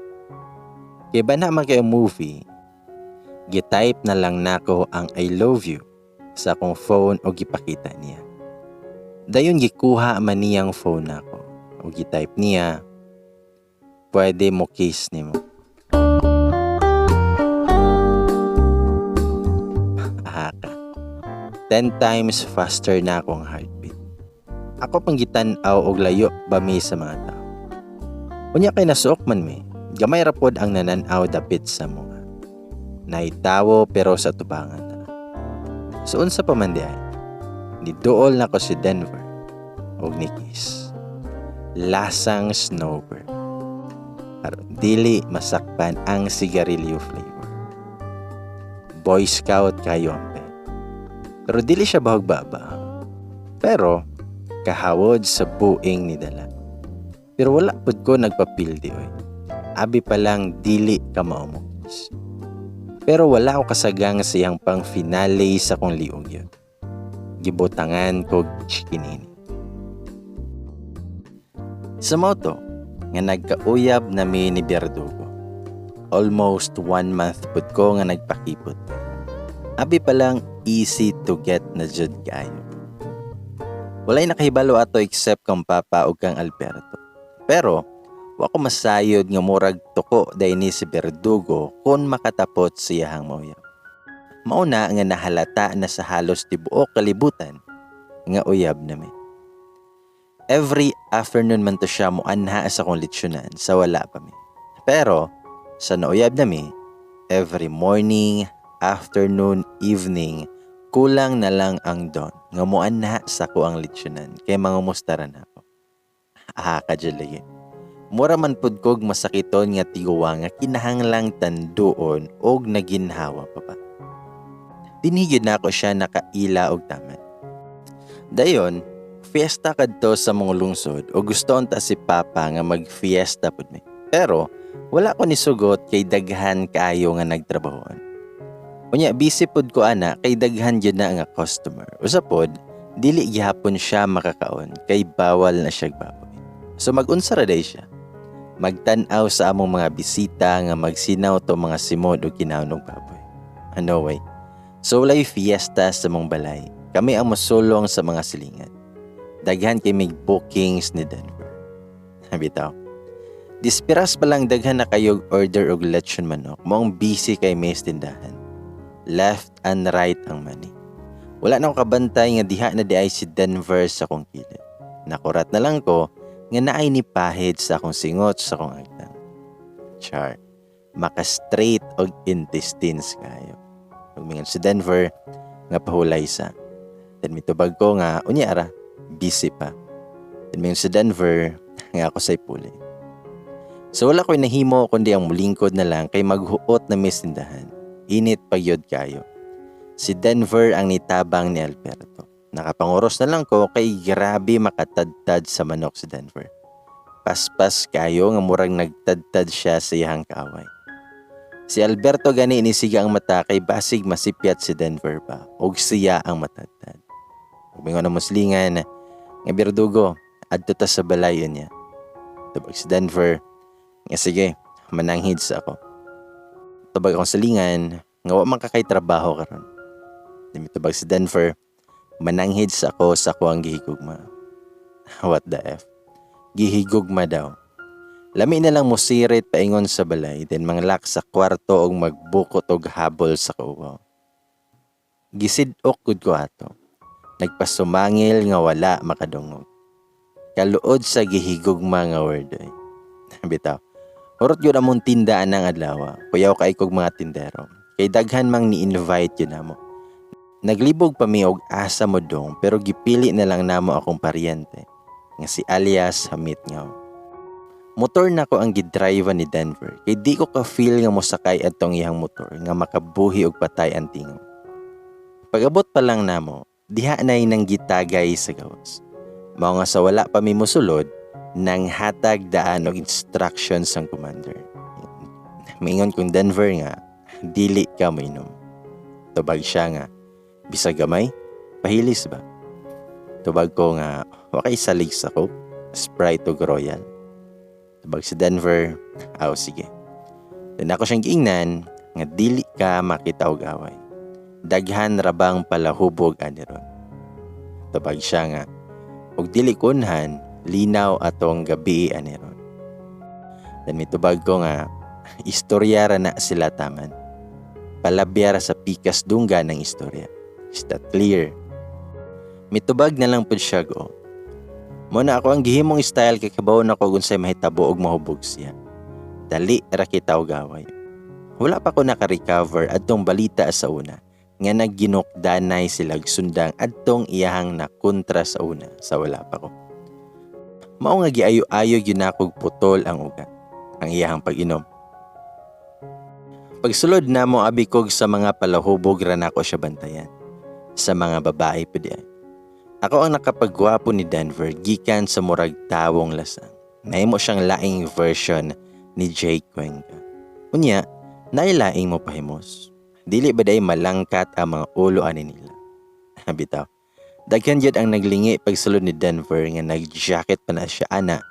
Kay ba naman kayo movie, gitype na lang nako ang "I love you" sa akong phone o gipakita niya. Dayon gikuha man niyang phone nako o gitype niya, "Pwede mo kiss nimo." Ahaka. 10 times faster na akong heartbeat. Ako pang gitan-aw og layo ba mi sa mga tao. Unya kay nasuok man mi, gamay ra pod ang nanan-aw dapit sa mga. Naitawo pero sa tubangan na. So unsa pa man di ay? Niduol nako si Denver og ni kiss. Lasang snowbird. Aron dili masakpan ang sigarilyo flavor. Boy Scout kayo ang pen. Pero dili siya bahog baba. Pero kahawod sa buing ni dala. Pero wala pud ko nagpapildi oy. Abi pa lang dili ka maumukis. Pero wala ko kasagang sa iyang pang finale sa kong liog yun. Gibutangan kog chikinini. Sa moto, nga nagkauyab na mi ni Berdugo. Almost 1 month pud ko nga nagpakipot. Abi pa lang easy to get na jud kaayo. Walay nakahibalo ato except kang Papa ug kang Alberto. Pero wa ko masayod nga murag tuko dayni ni si Berdugo kon makatapot siyahang mauyab. Mauna nga nahalata na sa halos tibuok kalibutan nga uyab nami. Every afternoon man to siya muanha sa akong litsyonan sa wala pa mi. Pero sa nauyab nami, every morning, afternoon, evening, kulang na lang ang dawn nga muanha sa ko ang litsyonan kay mangumusta ra nako. Ah, kadyo lagi. Mura man pud kog masakiton nga tiguwa nga kinahanglang tanduon og naginhawa pa ba. Dinhi gyud nako siya nakaila og taman. Dayon, fiesta kadto sa mga lungsod o gusto unta si Papa nga magfiesta pud mi. Pero wala ko nisugot kay daghan kaayo nga nagtrabahoan. Unya busy pud ko ana kay daghan gyud na nga customer. Usa pod, dili gihapon siya makakaon kay bawal na siya baboy. So mag-unsa ra day siya. Magtan-aw sa among mga bisita nga magsinaw to mga simod og kinahon og baboy. Ano way. So walay fiesta sa mong balay. Kami ang mosulong sa mga silingan. Daghan kay mig bookings ni Denver. Bitaw. Dispiras pa lang daghan na kayo order og lechon manok. Moong busy kay may tindahan. Left and right ang money. Wala na akong kabantay nga diha na di ay si Denver sa akong kilid. Nakurat na lang ko nga naay ni pahid sa akong singot sa akong agtang. Char. Maka-straight og intestines kayo. Ug mingon si Denver nga pahulay sa. Then mitubag ko nga unya ra, busy pa. Then mingon si Denver nga ako say puli. So wala ko'y nahimo kundi ang mulingkod na lang kay maghuot na mis tindahan. Init pagyod kayo. Si Denver ang nitabang ni Alberto. Nakapanguros na lang ko kay grabe makatadtad sa manok si Denver. Paspas kayo nga murag nagtadtad siya sa iyang kaaway. Si Alberto gani nisiga ang mata kay basig masipyat si Denver ba og siya ang matadtad. Ug mingon ang muslingan nga, "Berdugo, adto ta sa balay niya." Tubag si Denver nga, "Sige, mananghid sa ako." Tubag akong salingan nga wa man ka kay trabaho karon. Tubag si Denver, "Mananghid sa ako sa kuang gihigugma." What the F? Gihigugma daw. Lami na lang musirit paingon sa balay, then manglak sa kwarto og magbukot og habol sa kauwaw. Gisid-ok gud ko ato. Nagpasumangil nga wala makadungog. Kaluod sa gihigugma nga word oy. Bitaw. Hurot yun among tindaan ng adlaw. Kuyaw kay kog mga tindero. Kay daghan mang ni-invite yun namo. Naglibog pa mi og asa mo dong pero gipili na lang namo akong paryente. Nga si alias Hamit Ngaw. Motor nako ang gidrive ni Denver kay di ko ka-feel nga mosakay adtong iyang motor nga makabuhi og patay ang tingog. Pag-abot pa lang namo, diha na'y nang gitagay sa gawas. Mao nga sa wala pa mi mosulod, nang hatag daan og instructions ang commander. Mingon kong Denver nga, dili ka moinom. Tubag siya nga, bisag gamay, pahilis ba? Tubag ko nga, wa kay salig sa Coke, Sprite ug Royal. Tubag si Denver, aw sige. Then ako siyang giingnan nga dili ka makita og away. Daghan ra bang palahubog ani ron. Tubag siya nga, og dili kunhan, linaw atong gabi ani ron. Then mitubag ko nga, istorya ra na sila taman. Palabya ra sa pikas dungga ng istorya. Is that clear? Mitubag na lang pud siya go. Mo na ako ang gihimong style kay kabaw na ko unsay mahitabo og mahubog siya. Dali ra kita og away. Wala pa ko naka-recover adtong balita sa una nga nagginukdanay sila sundang adtong iyahang nakontra sa una sa wala pa ko. Mao nga giayo-ayo gyud nakog putol ang ugat ang iyahang pag-inom. Pagsulod namo abi kog sa mga palahubog ra nako siya bantayan. Sa mga babae pud ay. Ako ang nakapagwapo ni Denver gikan sa murag tawong lasang. Nahimo siyang laing version ni Jake Cuenca. Unya, nailaing mo pahimos. Dili ba day malangkat ang mga ulo ani nila? Bitaw. Daghan jud ang naglingi pagsulod ni Denver nga nag-jacket pa na siya ana.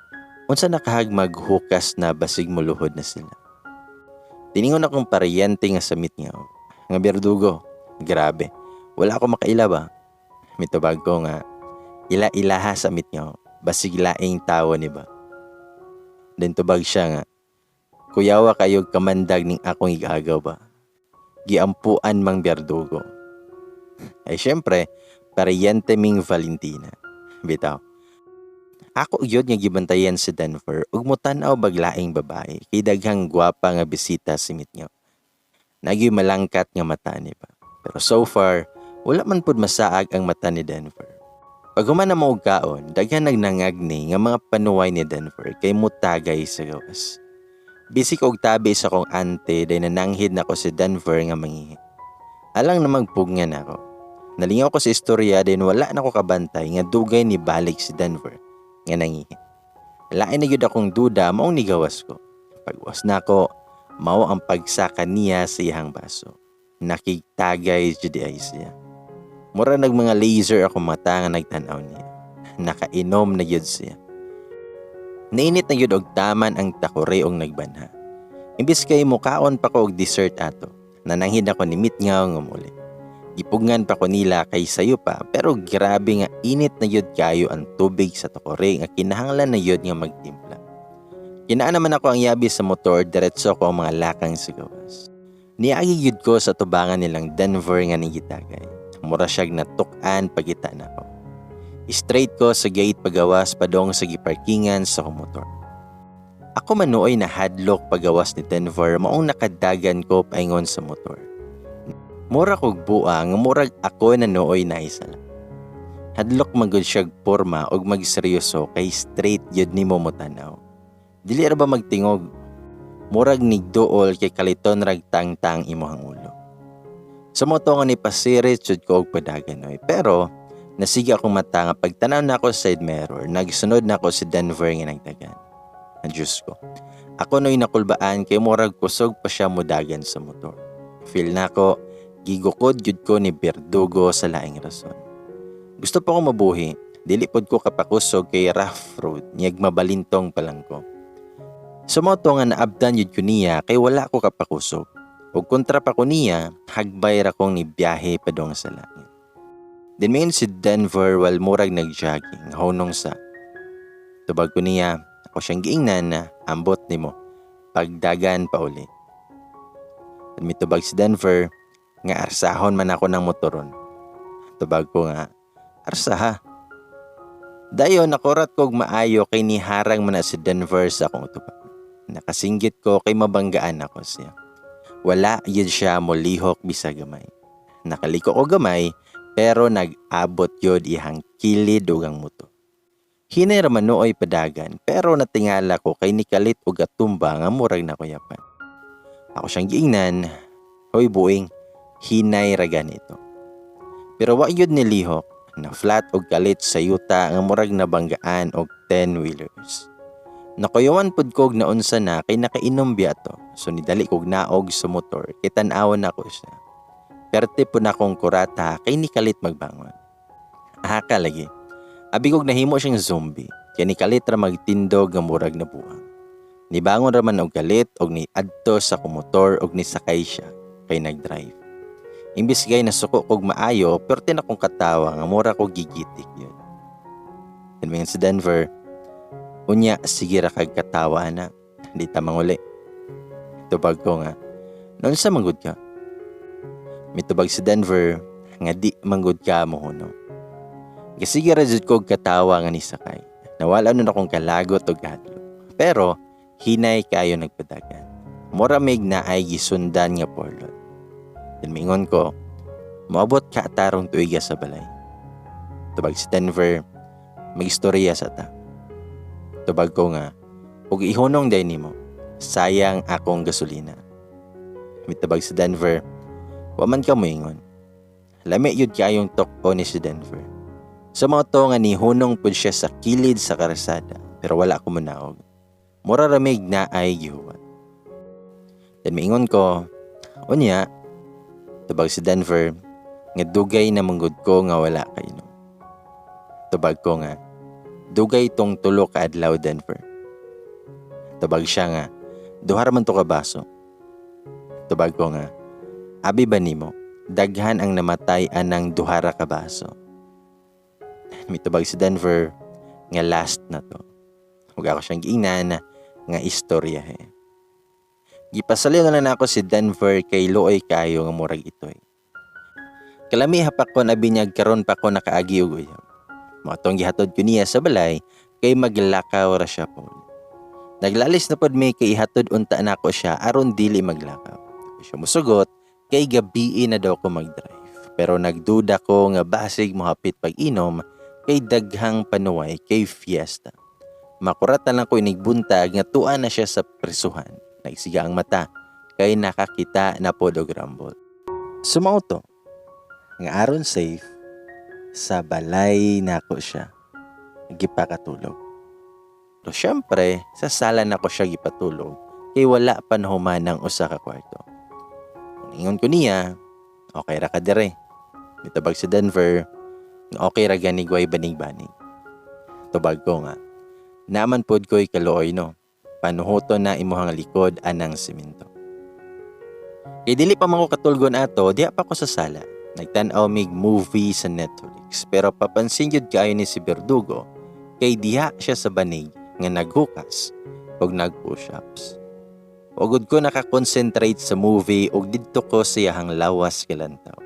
Unsa nakahag maghukas na basig muluhod na sila. Tiningon akong paryente nga sa nga. Nga berdugo. Grabe. Wala ako makaila ba? Mitubag ko nga ila-ilaha sa mitngaw. Basig laing tawo ni ba? Then tubag siya nga, kuyawa kayo kamandag ning akong igagaw ba? Giampuan mang berdugo. Ay syempre, paryente ming Valentina. Bitaw. Ako gyud nga gibantayan si Denver ug motan-aw baglaing babae kay daghang gwapa nga bisita si mitngaw. Nagyoy malangkat nga mata ni ba. Pero so far, wala man pud masaag ang mata ni Denver. Pag human na mo og kaon, daghan nagnangagni nga mga panuway ni Denver kay mutagay sa gawas. Bisik og tabi sa akong ante day nananghid nako si Denver nga mangihi. Alang na magpugnan ako. Nalingaw ko sa istorya din wala na ko kabantay nga dugay ni balik si Denver nga nangihi. Lain na gyud akong duda maong nigawas ko. Pagwas nako, mao ang pagsaka niya sa iyang baso. Nakigtagay jud ay siya. Mura nag mga laser ako mata nga nagtan-aw niya. Nakainom na gyud siya. Nainit na gyud og taman ang takore og nagbanha. Imbis kay mukaon pa ko og dessert ato, nananghid ako ni Mitngaw nga muli. Gipugngan pa ko nila kay sayo pa pero grabe nga init na gyud kayo ang tubig sa takore nga kinahanglan na gyud nga magtimpla. Kinaan naman ako ang yabi sa motor, diretso ko ang mga lakang sa gawas. Niagi gyud ko sa tubangan nilang Denver nga nigitagay. Mura siyag natuk-an pagita nako. Straight ko sa gate pagawas padong sa giparkingan sa akong motor. Ako manuoy na hadlok pagawas ni Denver maong nakadagan ko paingon sa motor. Mura kog buang nga murag ako na nooy naisala. Hadlok man gud siyag porma og magseryoso kay straight gyud nimo motanaw. Dili ra ba magtingog? Murag nigduol kay kaliton rag tangtang imong ulo. Sa mo to nga ni pasirit jud ko og padagan oy. Pero nasiga akong mata nga pagtanaw nako sa side mirror, nagsunod nako si Denver nga nagdagan. Ang Diyos ko. Ako no'y nakulbaan kay murag kusog pa siya mudagan sa motor. Feel nako, gigukod gyud ko ni Berdugo sa laing rason. Gusto pa ko mabuhi, dili pod ko kapakusog kay rough road, niyag mabalintong pa lang ko. Sa mo to nga naabdan yun ko niya kay wala ko kapakusog. Ug kontra pa ko niya, hagbay ra kong ni biyahe padong sa langit. Then mayon si Denver while murag nag-jogging, honong sa. Tubag ko niya, ako siyang giingnan na ambot nimo, pagdagan pa uli. Then mitubag si Denver, nga arsahon man ako ng motoron. Tubag ko nga, arsaha. Dayon nakurat kog maayo kay niharang man na si Denver sa akong tubag. Nakasinggit ko kay mabanggaan ako siya. Wala yun siya molihok bisa gamay. Nakaliko ko gamay pero nag-abot yun ihang kilid ug ang motor. Hinay ra man nooy padagan pero natingala ko kay nikalit og atumba nga murag nakuyapan. Ako siyang giingnan, "Hoy buing, hinay ra ganito." Pero wa gyud nilihok, na flat og kalit sa yuta nga murag nabanggaan og 10 wheelers. Nakuyawan pud kog naunsa na kay nakainom biya to. So nidali kog naog sa motor kay tan-awon nako siya. Perte po na akong kurata kay nikalit magbangon. Ahaka lagi. Abi kog nahimo siyang zombie kay nikalit ra magtindog nga murag nabuang. Nibangon ra man og kalit og niadto sa motor og nisakay siya kay nagdrive. Imbis gay nasuko kog maayo, perte na kong katawa nga mura ko gigitik yun. Then si Denver, "Unya sige ra kag katawa ana, di ta manguli." Tubag ko nga, "Naunsa manggod ka?" Mitubag si Denver nga di manggod ka mohunong. Gasige ra jud kog katawa nga nisakay. Nawala nun akong kalagot og kahadlok. Pero hinay kayo nagpadagan. Mura mig naay gisundan nga porlot. Then mingon ko, "Moabot ka tarong tuiga sa balay." Tubag si Denver, "Magistorya sa ta." Tubag ko nga, "Ug ihunong day nimo. Sayang akong gasolina." Mitubag si Denver, "Wa man ka moingon." Lami yun kayong tok ni si Denver. Sa mga to nga nihunong pud siya sa kilid sa karsada pero wala ko munaog. Mura ramig na ay gihuwat. Then miingon ko, "Unya?" Tubag si Denver nga dugay na manggod ko nga wala kainom. Tubag ko nga, "Dugay tong 3 ka adlaw, Denver." Tubag siya nga, "Duha ra man to ka baso." Tubag ko nga, "Abi ba nimo, daghan ang namatay anang duha ra ka baso?" Mitubag si Denver nga last na to. Huwag ako siyang giingnan nga istorya he. Gipasaliw na lang nako si Denver kay luoy kayo nga murag itoy. Kalami hapakon abi niya karon pa ko nakaagi og uyab. Mao tong gihatod ko niya sa balay kay maglakaw ra siya po. Naglalis na pod mi kay ihatod unta nako siya aron dili maglakaw. Siya musugot kay gabii na daw ko magdrive. Pero nagduda ko nga basig mohapit pag-inom kay daghang panuway kay fiesta. Makurat na lang ko inigbuntag nga tuwa na siya sa presuhan. Nagsiga ang mata kay nakakita na pod og rumble. Sumao to nga aron safe sa balay nako siya gipakatulog. Pero syempre sa sala nako siya gipatulog kay wala pa nahuman ang usa ka kwarto. Ingon ko niya, "Okay ra ka dire?" Mitubag si Denver nga okay ra gani gway banig-banig. Tubag ko nga, "Naman pod ko'y kaluoy no, panuhuton na imuhang likod anang simento." Kay dili pa man ko katulgon ato, diha pa ko sa sala. Nagtan-aw mig movie sa Netflix pero papansin gyud kaayo ni si Berdugo kay diha siya sa banig nga naghukas og nag-push-ups. Wagud ko nakakonsentrate sa movie og didto ko sa iyahang lawas kalantaw.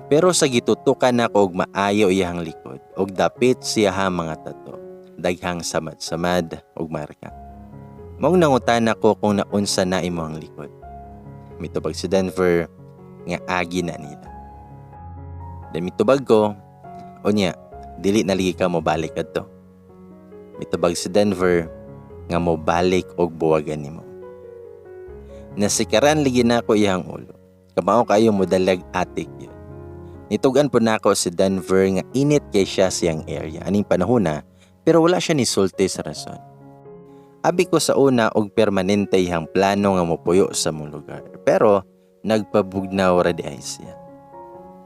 Pero sa gitutukan nako og maayo iyahang likod og dapit siyahang mga tato, daghang samad-samad og marka. Maong nangutan ako kung naunsa na imong likod. Mitubag si Denver nga agi na nila. Then mitubag ko, "Unya, dili na lagi ka mobalik adto." Mitubag si Denver nga mobalik og buwagan nimo. Nasikaran lagi nako iyang ulo. Kamao kayo modalag atik yun. Nitugan po nako si Denver nga init kay siya siyang area aning panahon na, pero wala siya nisulti sa rason. Abi ko sa una og permanente iyang plano nga mopuyo sa mong lugar pero nagpabugnaw ra di ay siya.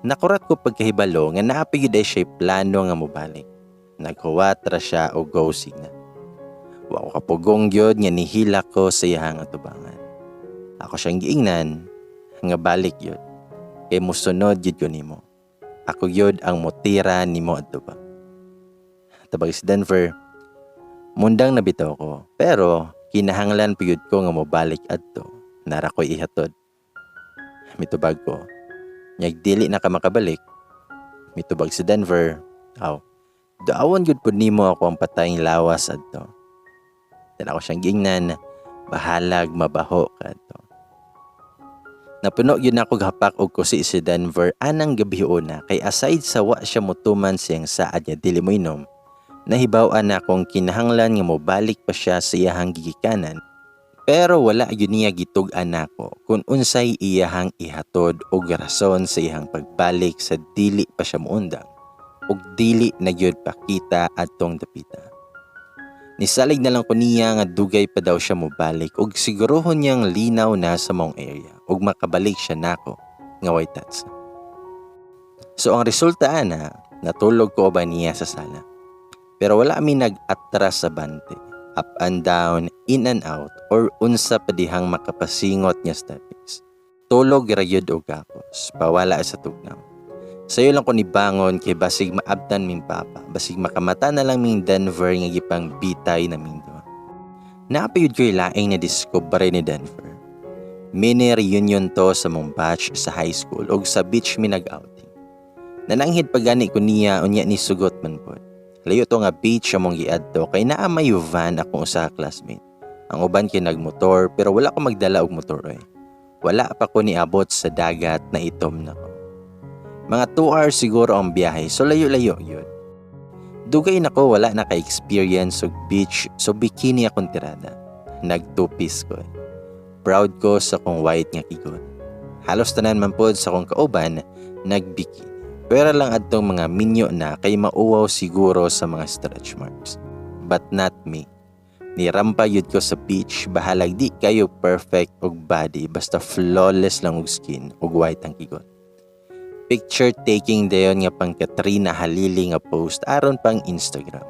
Nakurat ko pagkahibalo nga naa pa gyud ay siya plano nga mobalik. Naghuwat ra siya og go signal. Wa ko kapugong gyud nga nihila ko sa iyahang atubangan. Ako siyang giingnan nga balik gyud kay mosunod gyud ko nimo. Ako gyud ang motira nimo adto ba. Tabag si Denver, mundang nabitaw ko pero kinahanglan pa gyud ko nga mobalik adto. Nara ko'y ihatod. Mitubag ko, "Nyag dili na ka makabalik." Mitubag si Denver, "Aw, duawon gyud pud nimo ako ang patayng lawas adto." Then ako siyang giingnan, "Bahalag mabaho ka adto." Napuno gyud nako hapak og kusi si Denver anang gabi una kay aside sa wa siya motuman siyang saad niya dili mo inom, Nahibaw-an nakong kinahanglan nga mobalik pa siya sa iyahang gigikanan, pero wala gyud niya gitug-an nako kung unsay iyahang ihatod og rason sa iyahang pagbalik sa dili pa siya muundang ug dili na gyud pakita adtong dapita. Nisalig na lang ko niya nga dugay pa daw siya mobalik ug siguruhon niyang linaw na sa maong area ug makabalik siya nako nga way tatsa. So ang resulta ana, natulog ko ba niya sa sala. Pero wala mi nag-atras sa bante. Up and down, in and out, or unsa pa dihang makapasingot nga steppings. Tulog ra gyud og gapos, pawala sa tugnaw. Sayo lang ko ni bangon kay basig maabtan ming papa, basig makamata na lang ming Denver nga gipang bitay na ming duha. Napayud ko'y laing na discovery ni Denver. Mini reunion to sa mong batch sa high school og sa beach mi nag-outing. Nananghid pa gani ko niya, unya ni sugot man pod. Layo to nga beach among giadto kay naa may van akong usa ka classmate. Ang uban kay nagmotor, pero wala ko magdala og motor oy. Wala pa ko niabot sa dagat na itom na ko. Mga 2 hours siguro ang biyahe, so layo-layo yun. Dugay na ko wala naka-experience og beach, so bikini akong tirada. Nag two-piece ko eh. Proud ko sa kong white nga kigot. Halos tanan man pod sa kong kauban nagbikini. Pero lang adtong mga minyo na kay mauwaw siguro sa mga stretch marks. But not me. Nirampa yun ko sa beach, bahalag di kayo perfect og body, basta flawless lang og skin ug white ang kigot. Picture taking dayon nga pang Katrina Halili nga post aron pang Instagram.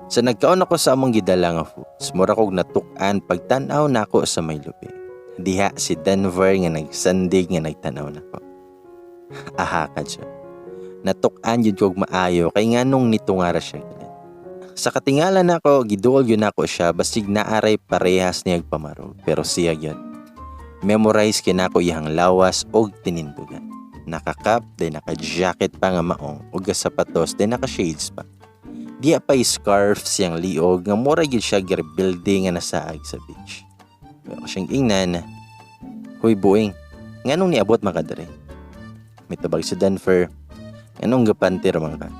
Sa nagkaon ako sa among gidala nga foods, mura kog natuk-an pagtan-aw nako sa may lubi. Diha si Denver nga nagsandig nga nagtanaw nako. Aha ka dyan. Natuk-an yun kog maayo kay nganong nitungara siya galit. Sa katingala nako, giduol yun nako siya basig naaray parehas niyag pamarog, pero siya yun. Memorize kinako iyang lawas og tinindugan. Naka-cap, day naka-jacket pa nga maong, ug sapatos, day naka-shades pa. Diya pa scarf siyang liog nga mura gyud siya building nga nasaag sa beach. Ako siyang ingnan, "Huy buing, nganong niabot man ka diri?" Mitubag si Denver, "Nganong gapanti ra man ka?"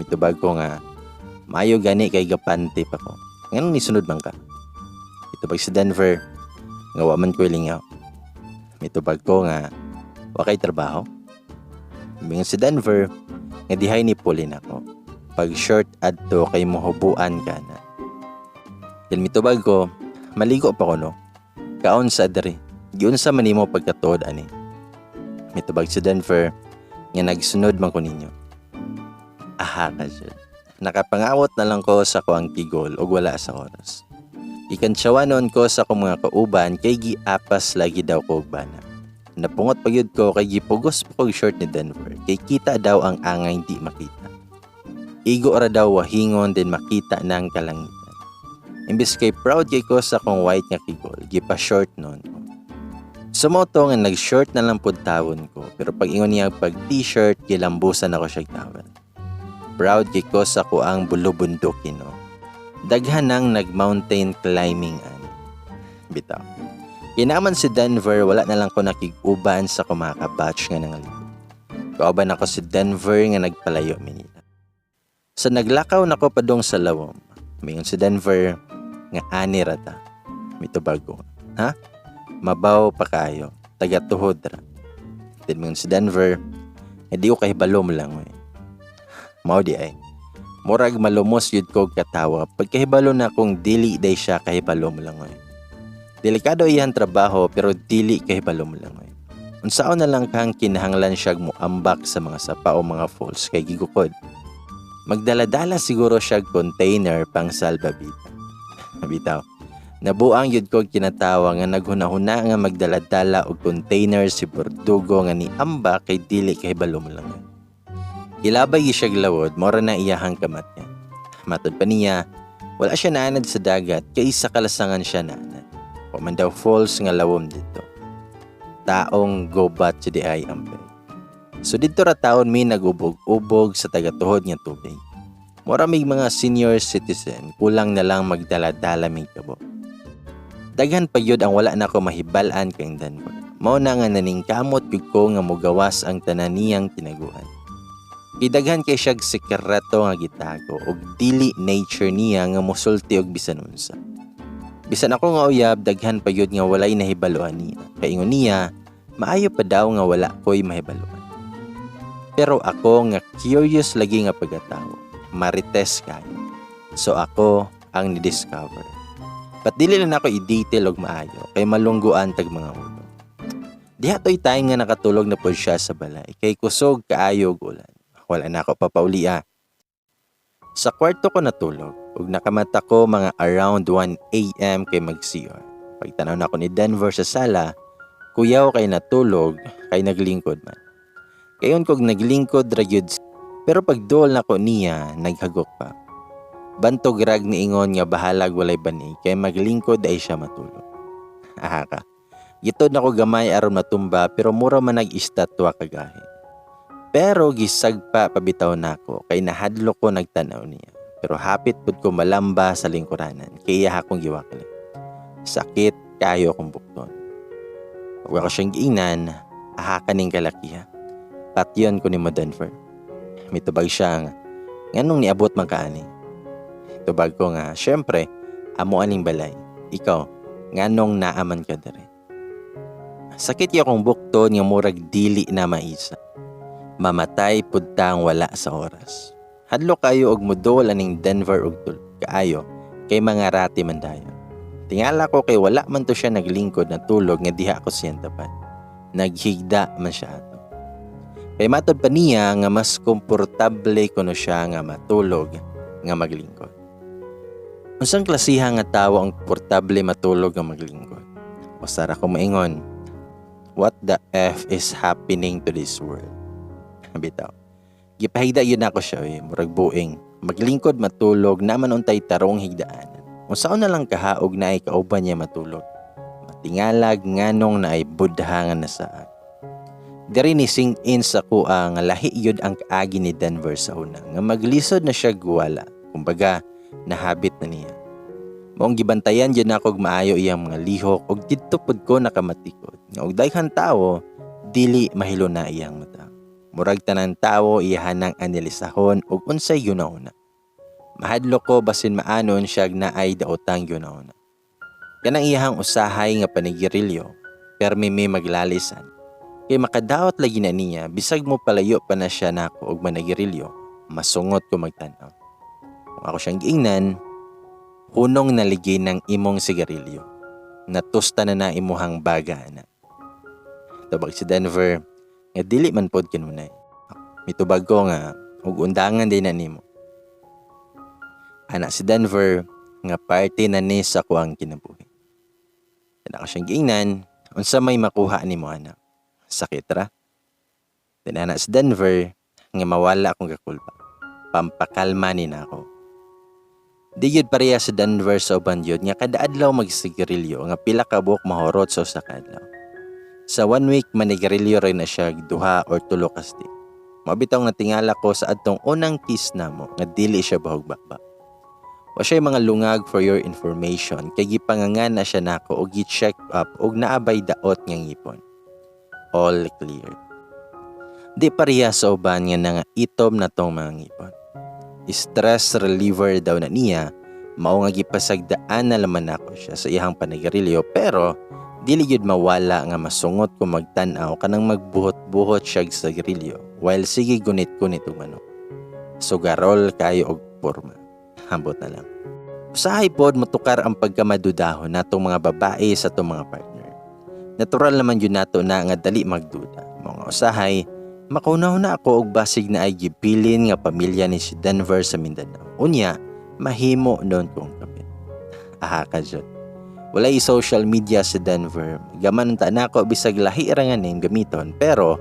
Mitubag ko nga, "Maayo gani kay gapanti pa ko. Nganong nisunod man ka?" Mitubag si Denver, nga wa man ko lingaw. Mitubag ko nga, "Wa kay trabaho?" Mingon si Denver, nga dihay ni pulin ako. Pag short adto kay mohubuan ka na. Then mitubag ko, "Maligo pa ko, no. Kaon sa diri. Giunsa man nimo pagkatuod ani?" Mitubag si Denver, nga nagsunod man ko ninyo. Aha ka siya. Nakapangawot na lang ko sa kuang kigol ug wala sa oras. Ikantsawa noon ko sa akong mga kauban kay giapas lagi daw ko og bana. Napungot pa gyud ko kay gipugos pa kog short ni Denver kay kita daw ang angay di makita. Igo ra daw wahingon din makita ng kalangitan. Imbes kay proud kay ko sa akong white nga kigol, gipa short noon ko. Sumoto nga nag-short na lang pud tawon ko, pero pag ingon niya pag t-shirt, gilambusan ako siya towel. Proud kay ko sa kuang bulubundukin, no. Daghan nang nag-mountain climbing ani. Bitaw. Kinaman si Denver, wala na lang ko nakig-uban sa kumaka-batch nga nangaligo. Kauban ako si Denver nga nagpalayo Manila. Sa naglakaw nako padong sa lawom, mingon si Denver nga ani ra ta. Mitubag ko, "Ha? Mabaw pa kayo, taga tuhod ra." Then mingon si Denver, "Hindi ko kahibalo mo lang eh." Mao di ay. Murag malumos yun ko katawa pagkahibalo na kung dili day siya kahibalo mo lang eh. Delikado iyang trabaho, pero dili kahibalo mo lang eh. Unsaon na lang kang kinahanglan siya muambak sa mga sapa o mga falls kay gigukod. Magdala-dala siguro siya container pang salbabida. Bitaw. Nabuang yun ko kinatawa nga naghuna-huna nga magdala-dala og container si Bordugo nga ni amba kay dili kahibalo mo lang. Ilabay siya glawod, mora na iyahang kamat niya. Matod pa niya, wala siya naanad sa dagat kay sa kalasangan siya naanad. Wa man daw falls nga lawom dito. Taong gobat si di ay ampeg. So dito ra taon mi nagubog-ubog sa tagatuhod nga tubig. Mura mig mga senior citizen, kulang na lang magdala-dala mig kabo. Daghan pa yun ang wala na ko mahibal-an kang Denver. Mao na nga naningkamot gyud ko nga mugawas ang tanan niyang tinaguan. Kay daghan kay siyag sekreto nga gitago ug dili nature niya nga mosulti og bisan unsa. Bisan ako nga uyab, daghan pa yun nga walay nahibaluan niya. Kay ingon niya, maayo pa daw nga wala ko'y mahibaluan. Pero ako nga curious lagi nga pagkatao, marites kayo. So ako ang ni-discover. But dili lang ako i-detail og maayo kay malungguan tag mga ulo. Diha to'y time nga nakatulog na pod siya sa balay kay kusog kaayo og ulan. Wala na ako papauli ah. Sa kwarto ko natulog ug nakamata ko mga around 1 a.m. kay mag-CR. Pagtanaw na ako ni Denver sa sala, kuyaw kay natulog kay naglingkod man. Kayon kog naglingkod ra gyud, pero pagduol nako niya, naghagok pa. Bantog rag niingon nga bahalag walay bani kay maglingkod ay siya matulog. Aha ka. Gitod nako gamay aron matumba, pero mura man nag-istatwa kagahi. Pero gisagpa pabitaw nako kay nahadlok ko nagtanaw niya. Pero hapit pud ko malamba sa lingkuranan kay iya akong giwakli. Sakit kayo akong bukton. Ug ako siyang giingnan, aha ka ning kalakiha. Patyon ko nimo, Denver. Mitubag siya nga, nganong niabot man ka ani? Tubag ko nga, syempre, amo aning balay. Ikaw, nganong naaman ka dere? Sakit ya akong bukton nga murag dili na maisa. Mamatay pud tang wala sa oras. Hadlok kayo og mudol aning Denver og tulog kaayo kay mga rati man dayon. Tingala ko kay wala man to siya naglingkod na tulog nga diha ako siyang tapat. Naghigda man siya ato. Kay matod pa niya nga mas komportable kuno siya nga matulog nga maglingkod. Unsang klasiha nga tawo ang komportable matulog nga maglingkod? Usara ko maingon, what the F is happening to this world? Bitaw. Gipahigda yun ako siya, eh, murag buing. Maglingkod matulog naman untay tarong higdaan. Unsaon na lang kahaog na ay kauban niya matulog. Matingalag nganong na ay budha nga nasaag. Diri ni sink in sa kuha nga lahi yun ang kaagi ni Denver sa una nga maglisod na siya guwala. Kumbaga, nahabit na niya. Maong gibantayan yun ako og maayo iyang mga lihok ug didto pud ko nakamatikod. Nga og daghan tawo, dili mahilo na iyang mata. Murag tanan tawo iyahanang analisahon ug unsay yunahuna. Mahadlok ko basin maanon siya naay daotang yunahuna. Kanang iyahang usahay nga panigirilyo, permi may maglalisan. Kay makadaot lagi na niya, bisag mo palayo pa na siya nako og managirilyo, masungot ko magtan-aw. Kung ako siyang giingnan, hunong naligi ng imong sigarilyo. Natusta na na imuhang baga na. Tubag si Denver, nga dili man pod kinunay. Mitubag ko nga, ug undangan din na nimo. Ana si Denver, nga parte na ni sa kuang kinabuhi. Kana ko siyang giingnan, unsa may makuha nimo ana? Sakit ra. Tinana si Denver, nga mawala akong kakulpa. Pampakalma ni nako. Di gyud pareha sa Denver sa uban yun nga kada adlaw magsigarilyo nga pila ka buok mahurot sa usa ka adlaw. Sa one week manigarilyo rin na siya duha or tulo ka stick. Mao bitaw nga tingala ko sa adtong unang kiss namo nga dili siya bahog bakba. Wa siya mga lungag, for your information, kay gipangangan na siya nako og gi-check up og naabay daot nga ngipon. All clear. Di pareha sa uban nga nga itom na tong mga ngipon. Stress reliever daw na niya, mao nga gipasagdaan na laman nako siya sa iyang panigarilyo, pero dili gyud mawala nga masungot ko magtan-aw kanang magbuhot-buhot siya sa sigarilyo while sige gunit-gunit og manok. Sugarol kayo og porma. Hambot na lang. Usahay pod motukar ang pagkamadudahon natong mga babae sa atong mga partner. Natural naman yun nato na nga dali magduda. Mga usahay, makauna-una ako og basig na ay gibilin nga pamilya ni si Denver sa Mindanao. Unya, mahimo noon kong kapit. Aha ka jud. Walay social media si Denver. Gaman ta nako bisag lahi ra nga name gamiton, pero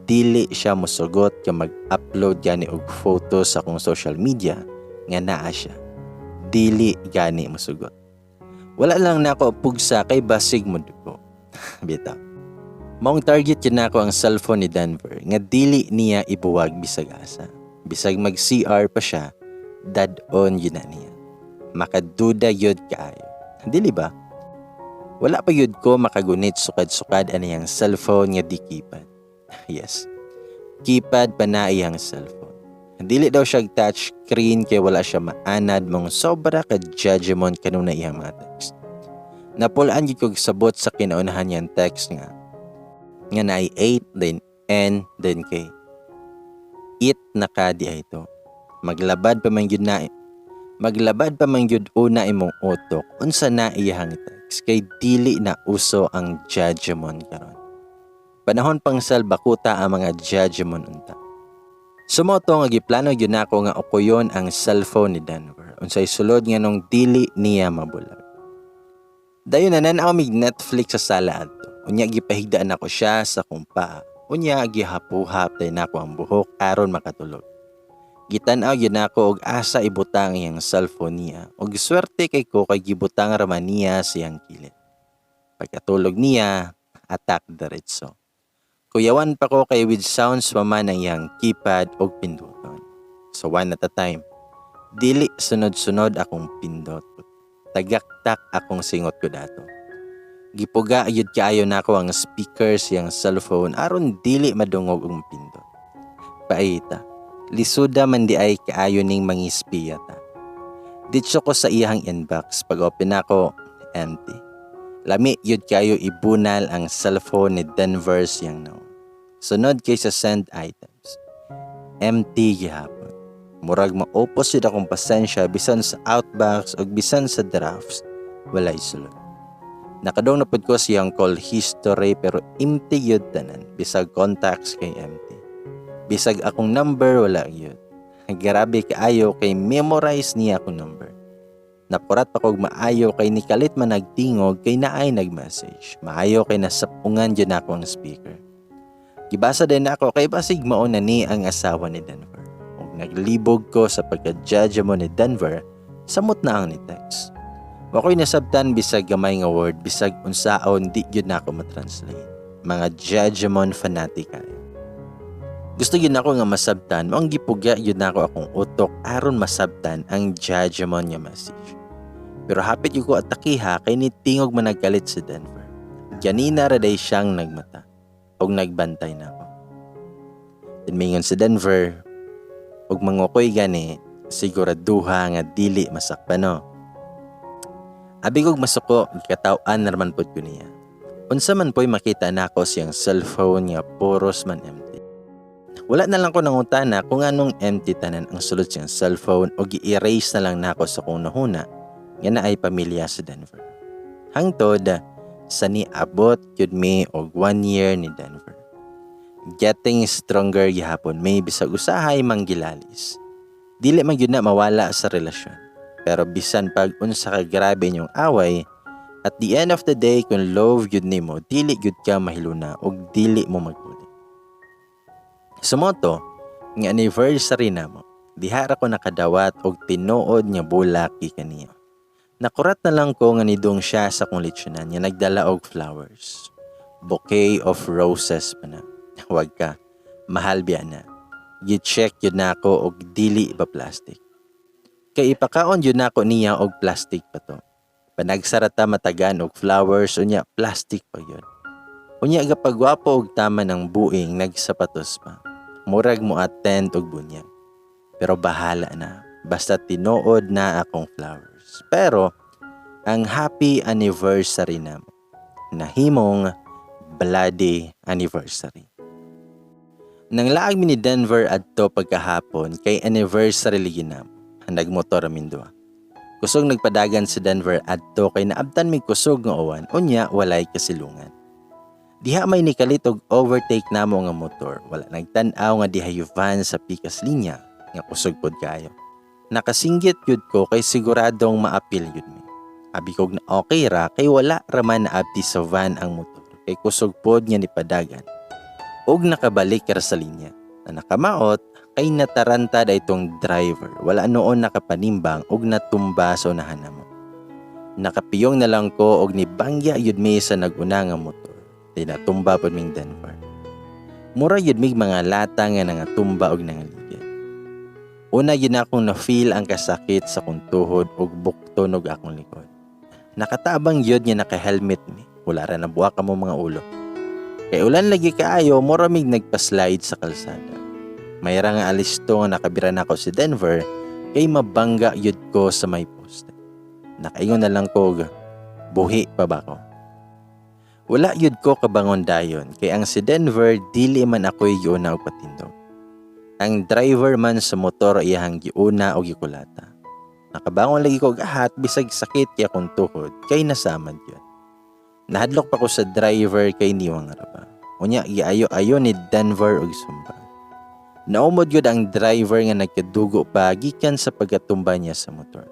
dili siya mosugot nga mag-upload gani og photo sa akong social media nga naa siya. Dili gani mosugot. Wala lang nako pugsa kay basig mo dugo. Bitaw. Maong target yun nako ang cellphone ni Denver nga dili niya ibuwag bisag asa. Bisag mag CR pa siya, dad-on yun na niya. Makaduda yun kaayo. Dili ba? Wala pa yun ko makagunit sukad-sukad aniyang cellphone nga di keypad. Yes. Keypad pa na iyang cellphone. Dili daw siya touch screen kay wala siya maanad mong sobra ka judgment kanunay iyang mga text. Napulaan gyud kog sabot sa kinaunahan niyang text nga nga naay 8, then N, then K. It na ka di ay to. Maglabad pa man gyud una imong utok unsa na iyang text kay dili na uso ang judgment karon. Panahon pang salbakuta ang mga judgment unta. Sumoto nga giplano gyud nako nga ukuyon ang cellphone ni Denver unsay sulod nga nung dili niya mabulag. Dayon na nan-aw mig Netflix sa sala adto. Unya gipahigdaan nako siya sa akong paa. Unya gihapuhap day nako ang buhok aron makatulog. Gitan-aw gyud nako og asa ibutang iyang cellphone niya ug swerte kay ko kay gibutang ra man niya sa iyang kilid. Pagkatulog niya, attack diretso. Kuyawan pa ko kay with sounds pa man ang iyang keypad og pinduton. So one at a time. Dili sunod-sunod akong pindot. Tagaktak akong singot ko dato. Gipuga gyud kaayo nako ang speaker siyang cellphone aron dili madungog og pindot. Paita, lisuda man di ay kaayo ning mangispiya ta. Ditso ko sa iyang inbox, pag open nako, empty. Lami yun kayo ibunal ang cellphone ni Denver siyang now. Sunod kay sa send items. Empty gihapon. Murag maupos yun akong pasensya bisan sa outbox o bisan sa drafts, walay sulod. Nakadong na pud ko siyang call history pero empty yun tanan. Bisag contacts kay empty. Bisag akong number wala yun. Grabe kaayo kay memorize niya akong number. Nakurat pa kog maayo kay nikalit man nagtingog kay naay nagmessage. Maayo kay nasapungan jud nako ang speaker. Gibasa din ako kay basig mao na ni ang asawa ni Denver. Ug naglibog ko sa pagka-judge mo ni Denver, samot na ang ni text. Wa ko'y nasabtan bisag gamay nga word, bisag unsaon di gyud nako matranslate. Mga judgment fanatic kayo. Gusto gyud nako nga masabtan, mao ang gipuga gyud nako akong utok aron masabtan ang judgment nga message. Pero hapit gyud ko atakiha kay nitingog man nagkalit si Denver. Ganina ra day siyang nagmata og nagbantay nako. Then mingon si Denver, og mangukoy gani, siguraduha nga dili masakpan no. Abi kog masuko, gikataw-an na raman pod ko niya. Unsa man po'y makita nako siyang cellphone nga puros man empty. Wala na lang ko nangutana kung anong empty tanan ang sulod siyang cellphone o gi-erase na lang nako sa kong nahuna nga naay pamilya sa Denver. Hangtod sa niabot gyud mi og 1 year ni Denver. Getting stronger gihapon may bisag usahay manggilalis. Dili man gyud na mawala sa relasyon. Pero bisan pag unsa ka grabe inyong away, at the end of the day kung love gyud nimo, dili gyud ka mahiluna og dili mo magpuli. Sumoto nga anniversary namo, diha ra ko nakadawat og tinuod nga bulak gikan niya. Nakurat na lang ko nga nidung siya sa kong lechonan nga nagdala og flowers. Bouquet of roses pa na. Wag ka, mahal biya na. Gi-check yun nako og dili ba plastic. Kay ipakaon yun nako niya og plastic pa to. Panagsarata matagan og flowers, unya plastic pa yun. Unya gapagwapo og tama ng buing nagsapatos pa. Murag mo attend og bunyag. Pero bahala na. Basta tinuod na akong flowers. Pero ang happy anniversary namo nahimong bloody anniversary. Nang laag mi ni Denver adto pagkahapon kay anniversary ligi namo. Nagmotor amin duha. Kusog nagpadagan si Denver adto kay naabtan mi kusog nga uwan, unya walay kasilungan. Diha may nikalit og overtake namo nga motor. Wala nagtan-aw nga diha yung van sa pikas linya nga kusog pod kaayo. Nakasinggit gyud ko kay siguradong maapil gyud mi. Abi kog na okay ra kay wala raman naabti sa van ang motor kay kusog pod nga nipadagan. Og nakabalik ra sa linya. Na nakamaot kay nataranta da itong driver. Wala noon nakapanimbang og natumba sa unahan namo. Nakapiyong na lang ko og nibangya yun mi sa naguna nga motor. Di natumba pod ming Denver. Mura yun mig mga lata nga nangatumba og nangaligid. Una yun akong na-feel ang kasakit sa kong tuhod og bukton og akong likod. Nakatabang yun nga naka-helmet mi. Wala ra nabuak mo mga ulo. Kay ulan lagi kaayo, mura mig nagpa-slide sa kalsada. Mayra nga alisto nga nakabira nako si Denver kay mabangga yud ko sa may poste. Nakaingon na lang ko, buhi pa ba ko? Wala yud ko kabangon dayon kay ang si Denver dili man ako'y giuna og patindog. Ang driver man sa motor iyahang giuna og gikulata. Nakabangon lagi ko gahat bisag sakit kay akong tuhod kay nasamad yun. Nahadlok pa ko sa driver kay niwang ra ba. Unya giayo-ayo ni Denver og sumba. Naumod yun ang driver nga nagkadugo pa gikan sa pagkatumba niya sa motor.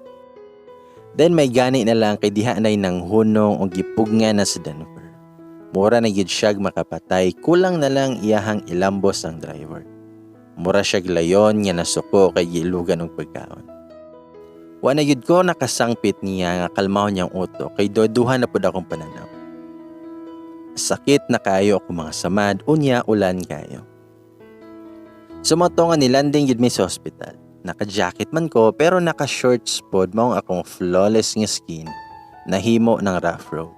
Then may gani na lang kay diha nay nang hunong og gipugna na si Denver. Mura na gyud siyag makapatay, kulang na lang iyahang ilambos ang driver. Mura siyag layon nga nasuko kay giilugan og pagkaon. Wa na gyud ko nakasangpit niya nga kalmahon niyang utok kay duha na pud akong pananaw. Sakit na kayo ako mga samad, unya ulan kayo. Sumoto nga nilanding gyud mi sa ospital. Naka-jacket man ko pero naka-shorts pod maong akong flawless nga skin nahimo ng rough road.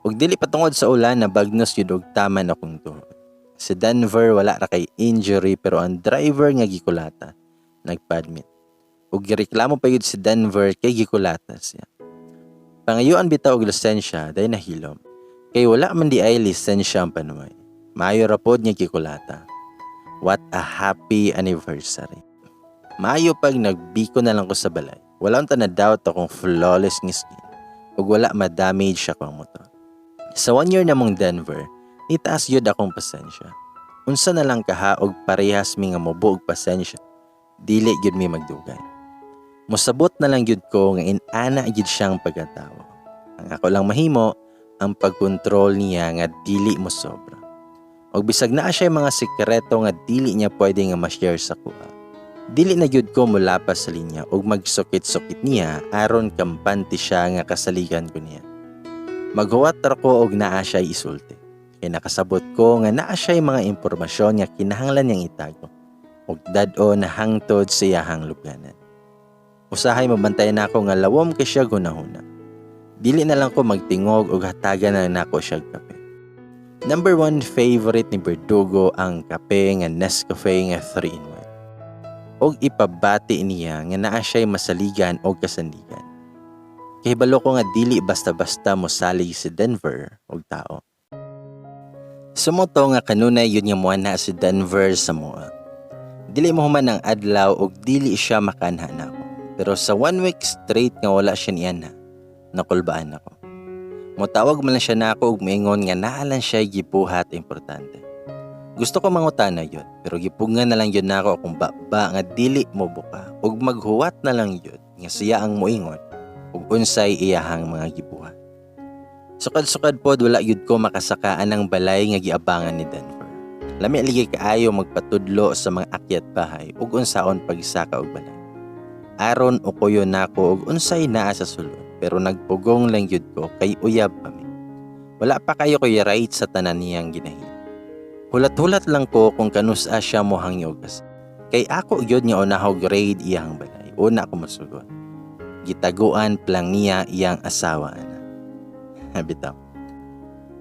Ug dili pa tungod sa ulan na bagnos gyud og taman akong tuhod. Si Denver wala ra kay injury pero ang driver nga gikulata nagpa-admit. Ug gireklamo pa gyud si Denver kay gikulata siya. Pangayuan bitaw og lisensya dahil nahilom. Kay wala man di ay lisensya ang panuway. Maayo ra pod nga gikulata. What a happy anniversary. Maayo pag nagbiko na lang ko sa balay. Wala unta na doubt akong flawless nga skin ug wala ma-damage akong motor. Sa 1 year namong Denver, nitaas yun akong pasensya. Unsa na lang kaha og parehas mi nga mubo og pasensya, dili gyud mi magdugay. Mosabot na lang gyud ko nga inana gyud siyang pagkatawo. Ang ako lang mahimo, ang pagkontrol niya nga dili mo sobra. Og bisag naa siya mga sikreto nga dili niya pwede nga ma-share sa kuha. Dili na gyud ko mulapas sa linya og magsukit-sukit niya aron kampante siya nga kasaligan ko niya. Maghuwat ra ko og naa siya isulti. Kay nakasabot ko nga naa siya mga impormasyon nga kinahanglan niyang itago ug dad-o na hangtod sa iyahang lubganan. Usahay mabantayan nako nga lawom kay siya hunahuna. Dili na lang ko magtingog og hatagan na nako siya kape. Number 1 favorite ni Berdugo ang kape nga Nescafe nga 3-in-1. Og ipabati niya nga naa siya'y masaligan og kasandigan. Kahibalo ko nga dili basta-basta mosalig si Denver og tao. Sumoto nga kanunay yun nga muana si Denver sa moa. Dili mo human ang adlaw og dili siya makanha nako. Pero sa 1 week straight nga wala siya niana, nakulbaan ako. Motawag man lang siya nako og moingon nga naa lang siya gibuhat importante. Gusto ko mangutana yun, pero gipugngan na lang yun nako akong baba nga dili mo buka ug maghuwat na lang yun nga siya ang moingon ug unsay iyahang mga gibuhat. Sukad-sukad pod wala yun ko makasakaan ang balay nga giabangan ni Denver. Lami lagi kaayo magpatudlo sa mga akyat bahay ug unsaon pagsaka og balay. Aron ukoyo nako og unsay naa sa sulod pero nagpugong lang yun ko kay uyab pa mi. Wala pa kayo ko'y right sa tanan niyang ginahimo. Hulat-hulat lang ko kung kanusa siya mo hangyogas. Kay ako gyud nga unahog grade iyang balay. Una ko mosugot. Gitaguan plang niya iyang asawa ana. Bitaw.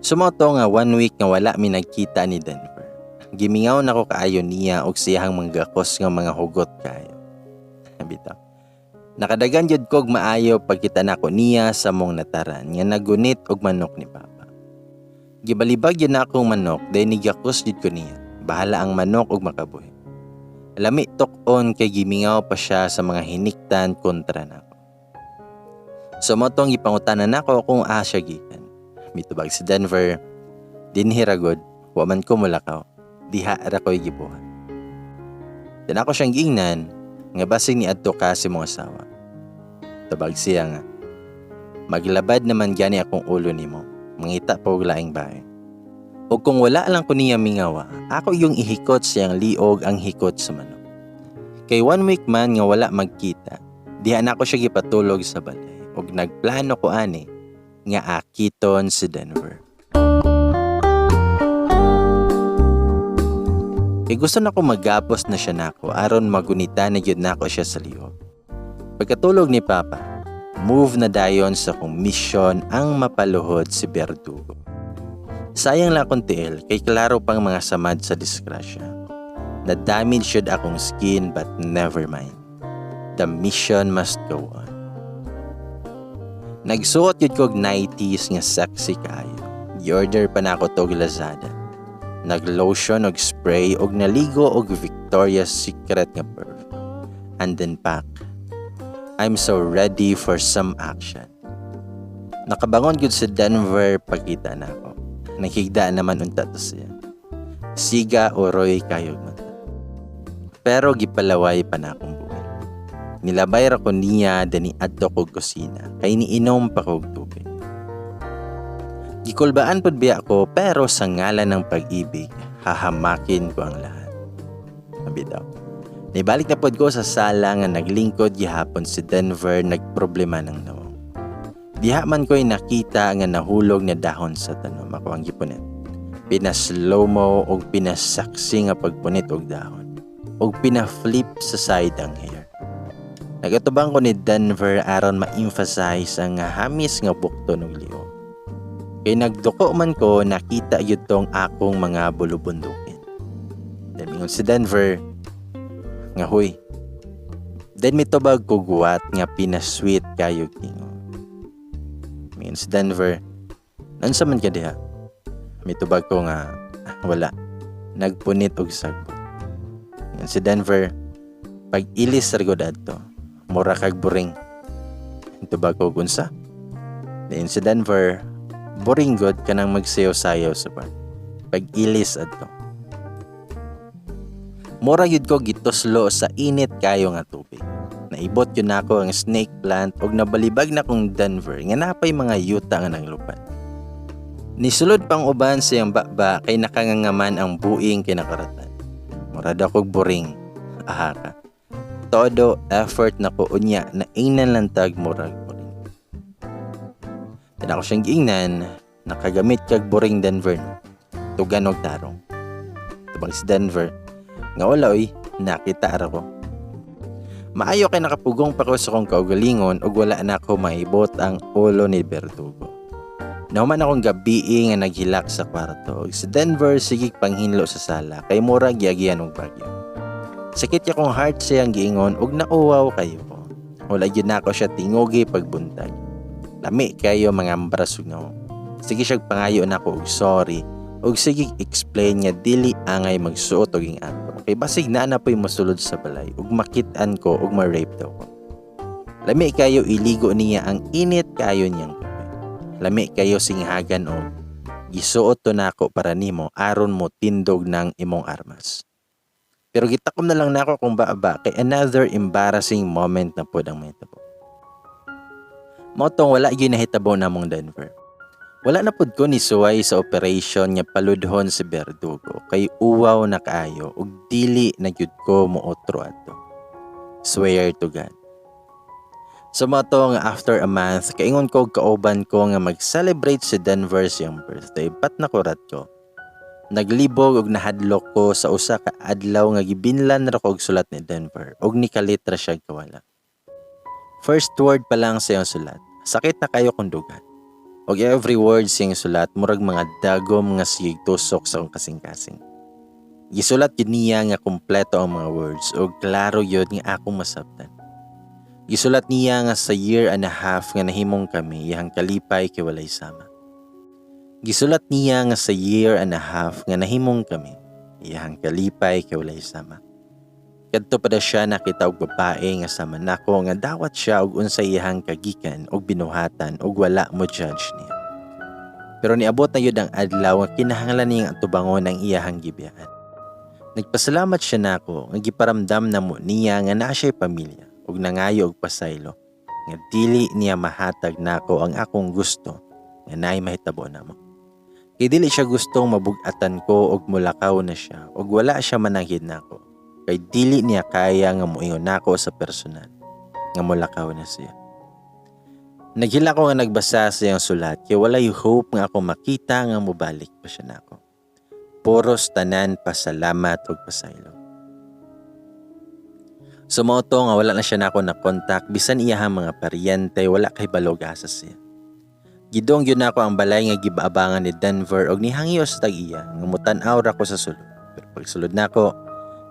Sumoto nga 1 week nga wala mi nagkita ni Denver. Gimingaw nako kaayo niya og siyahang manggakos nga mga hugot kaayo. Bitaw. Nakadagan jud kog maayo pagkita nako niya sa mong nataran nga nagunit og manok ni Papa. Gibalibag yun na akong manok dahil nigakos jud ko niya. Bahala ang manok og makabuhi. Lami tok-on kay gimingaw pa siya sa mga hiniktan kontra nako. Sumotong gipangutanan nako kung asa siya gikan. Mitubag si Denver, dinhi ra gud, wa man ko mulakaw. Diha ra ko'y gibuhat. Dan ako siyang giingnan nga basig ni adto ka si mong asawa. Tabag siya nga, maglabad naman gani akong ulo nimo, mangita pa og laing bae. O kung wala lang ko niya mingawa, ako yung ihikot siyang liog ang hikot sa manok. Kay 1 week man nga wala magkita, diha na ako siya gipatulog sa balay ug nagplano ko ani nga akiton si Denver. Kay gusto na ko magapos na siya nako aron magunita na gyud nako siya sa liog. Pagkatulog ni Papa, move na dayon sa kong mission ang mapaluhod si Berdugo. Sayang lang akong tiil kay klaro pang mga samad sa disgrasya. Na-damage jud akong skin, but never mind. The mission must go on. Nagsuot jud kog nighties nga sexy kaayo. Gi-order pa nako tog Lazada. Nag-lotion og spray og naligo og Victoria's Secret nga perfume. And then pack. I'm so ready for some action. Nakabangon gud sa Denver pagkita nako. Naghigda naman unta to siya. Siga uroy kayog mata. Pero gipalaway pa na akong buhi. Nilabay ra ko niya, dani adto kog kusina kay niinom pa kog tubig. Gikulbaan pud biya ko, pero sa ngalan ng pag-ibig, hahamakin ko ang lahat. Mabitaw. Nibalik na pod ko sa sala nga naglingkod gihapon si Denver nagproblema ng nawong. Diha man ko'y nakita nga nahulog na dahon sa tanom, ako ang gipunit. Pina-slow mo og pinasaksi nga pagpunit og dahon. Og pina-flip sa side ang hair. Nagatubang ko ni Denver aron ma-emphasize ang hamis nga bukton og liog. Kay nagduko man ko, nakita gyud tong akong mga bulubundukin. Then mingon si Denver nga, "Huy." Then mitubag ko guwat nga pinasweet kayo tingog. Mingon si Denver, "Nansa man ka diha?" Mitubag ko nga, "Ah, wala. Nagpunit og sagbot." Mingon si Denver, "Pag ilis ra gud adto, mura kag buring." Mitubag ko, "Unsa?" Then si Denver, "Boring god kanang magsayaw-sayaw sa bar. Pag ilis adto." Mura yun ko gituslo sa init kayo nga tubig. Naibot yun nako ang snake plant og nabalibag na kong Denver nga napay mga yuta nga nanglupad. Nisulod pang uban sa iyang baba kay nakangangaman ang buing kinakaratan. Mura daw kog boring. Aha ka. Todo effort na ko unya na ingnan lang tag murag boring. Then ako siyang giingnan, "Nakagamit kag boring, Denver, no? Tugan og tarong." Tubag si Denver nga, "Wala oy, nakita ra ko." Maayo kay nakapugong pa ko sa akong kaugalingon ug wala na ako maibot ang ulo ni Berdugo. Nahuman akong gabii nga naghilak sa kwarto ug si Denver sige panghinlo sa sala kay mura giagian og bagyo. Sakit ya kong heart siyang giingon ug nauwaw kayo ko. Wala gyud nako siya tingugi pagbuntag. Lami kayo mga ambras ug nawong. Sige siya pangayo nako og sorry ug sige explain nga dili angay magsuot og ato. Kay basig naa na po'y mosulod sa balay ug makit-an ko ug ma-rape daw ko. Lami kayo iligo niya ang init kayo niyang kape. Lami kayo singhagan og gisuot to nako para nimo aron mo tindog ng imong armas. Pero gitakom na lang nako kung ba kay another embarrassing moment na pod ang mahitabo. Mao tong wala gyud nahitabo namong Denver. Wala na pud ko ni suway sa operation nga paludhon si Berdugo kay uwaw na kaayo ug dili na gyud ko mootro adto. Swear to God. So mao to nga after a month, kaingon ko og kauban ko nga mag-celebrate si Denver siyang birthday, but nakurat ko. Naglibog og nahadlok ko sa usa ka adlaw nga gibinlan ra ko og sulat ni Denver ug nikalit ra siya kawala. First word pa lang sa iyang sulat, sakit na kayo kung dugan. Og every word siyang sulat murag mga dagom nga sige tusok sa akong kasing-kasing. Gisulat yun niya nga kumpleto ang mga words ug klaro yun nga akong masabtan. Gisulat niya nga sa year and a half nga nahimong kami, iyang kalipay kay walay sama. Gisulat niya nga sa year and a half nga nahimong kami, iyang kalipay kay walay sama. Kadto pa daw siya nakita og babae nga sama nako nga dawat siya og unsay iyang kagikan og binuhatan og wala mo judge niya. Pero niabot na yun ang adlaw nga kinahanglan niyang atubangon ang iyahang gibiyaan. Nagpasalamat siya nako nga giparamdam na mo niya nga naa siya'y pamilya ug nangayo og pasaylo nga dili niya mahatag nako ang akong gusto nga naay mahitabo namo. Kay dili siya gustong mabug-atan ko og mulakaw na siya ug wala siya mananghid nako. Kay dili niya kaya nga moingon nako sa personal nga mulakaw na siya. Naghila ko nga nagbasa sa iyang sulat kay walay hope nga ako makita nga mobalik pa siya nako. Puros tanan pasalamat ug pasaylo. So mao to nga wala na siya nako na contact, bisan iyahang mga paryente wala kay balog asa siya. Gidong yun nako ang balay nga gibaabangan ni Denver og nihangyo sa tag-iya nga mutan-aw ra ko sa sulod. Pero pagsulod nako,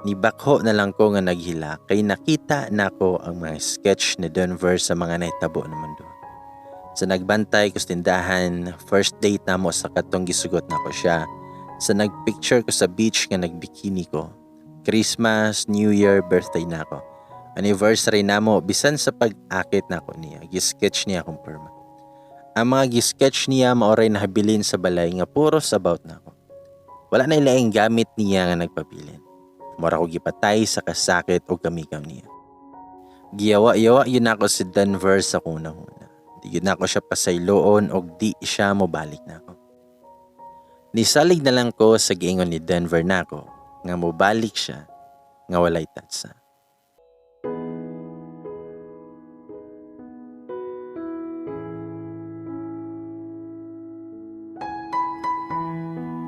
Nibakho na lang ko nga naghila kay nakita nako ang mga sketch ni Denver sa mga nahitabo naman doon. Sa nagbantay ko sa tindahan, first date namo sa katong gisugot nako siya. Sa nagpicture ko sa beach nga nagbikini ko. Christmas, New Year, birthday nako. Anniversary namo bisan sa pag-akit nako niya, gisketch niya akong perma. Ang mga gisketch niya maoray nahabilin sa balay nga puros about nako. Wala na ilaing gamit niya nga nagpabilin. Mura ko gipatay sa kasakit o kamikaw niya. Giyawa-yawa yun ako si Denver sa kuna-huna. Di yun ako siya pasayloon og di siya mobalik na ako. Nisalig na lang ko sa giingon ni Denver nako nga mobalik siya nga walay tatsa.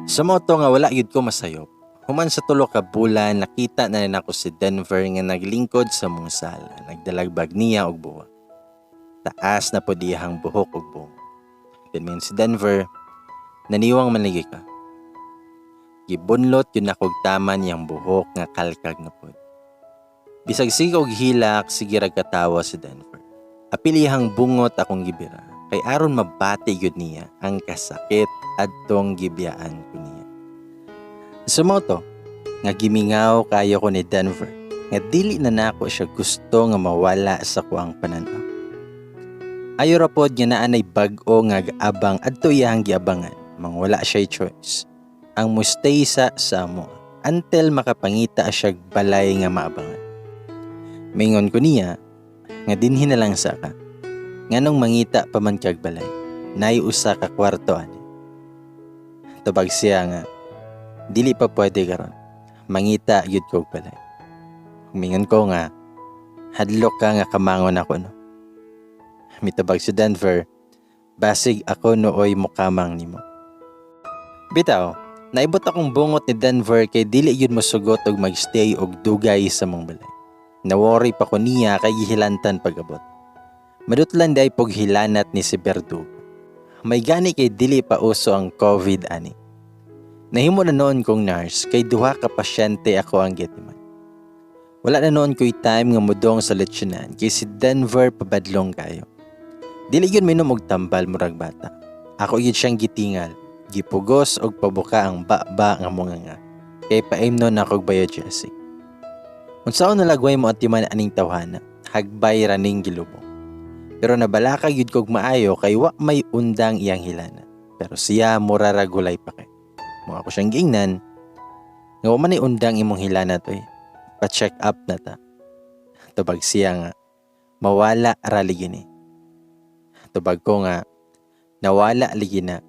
Sa moto nga wala yun ko masayop. Human sa tulo ka bulan, nakita na nako si Denver nga naglingkod sa mong sala, nagdalagbag niya og buwa. Taas na po diyahang buhok og buong. Then man si Denver, naniwang manligi ka. Gibunlot yun akog tama niyang buhok nga kalkag na pod. Bisag sige og hilak, sige ra katawa si Denver. Apilihang bungot akong gibira, kay aron mabati yun niya ang kasakit adtong gibiyaan ko niya. Sumoto, nga gimingaw kayo ko ni Denver, nga dili na nako siya gusto nga mawala sa kuang pananaw. Ayo ra pod nga naanay bag-o nga gaabang adto iyang giabangan, mangwala siya choice. Ang mustay sa amo until makapangita siya balay nga maabangan. Mingon ko niya nga dinhi na lang sa ka. Nganong mangita pa man kag balay, nay usa ka kwarto ani. Tubag siya nga dili pa pwede karon. Mangita gyud kog balay. Mingon ko nga hadlok ka nga kamangon ako no. Mitubag si Denver, basig ako nooy mukamang nimo. Bitaw, naibot akong bungot ni Denver kay dili yun mosugot og magstay og dugay sa mong balay. Naworry pa ko niya kay gihilantan pag-abot. Madutlan day pog hilanat ni si Berdugo. May gani kay dili pa uso ang COVID ani. Nahimo na noon kong nurse kay duha ka pasyente ako ang gitiman. Wala na noon ko'y time nga mudong sa lechonan kay si Denver pabadlong kayo. Dili yun minom og tambal murag bata. Ako yun siyang gitingal, gipugos og pabuka ang baba nga mga nga. Kay paimnon ako og biogesic. Unsaon nalagway mo atiman aning tawhana, hagbay raning gilubong. Pero nabalaka gyud kog maayo kay wa may undang iyang hilana. Pero siya mura ra gulay pa kay. Mo ako siyang giingnan nga wa man ay undang imong hilana toy. Pa-check up na ta. Tubag siya nga mawala ra ligi ni. Tubag ko nga nawala ligi na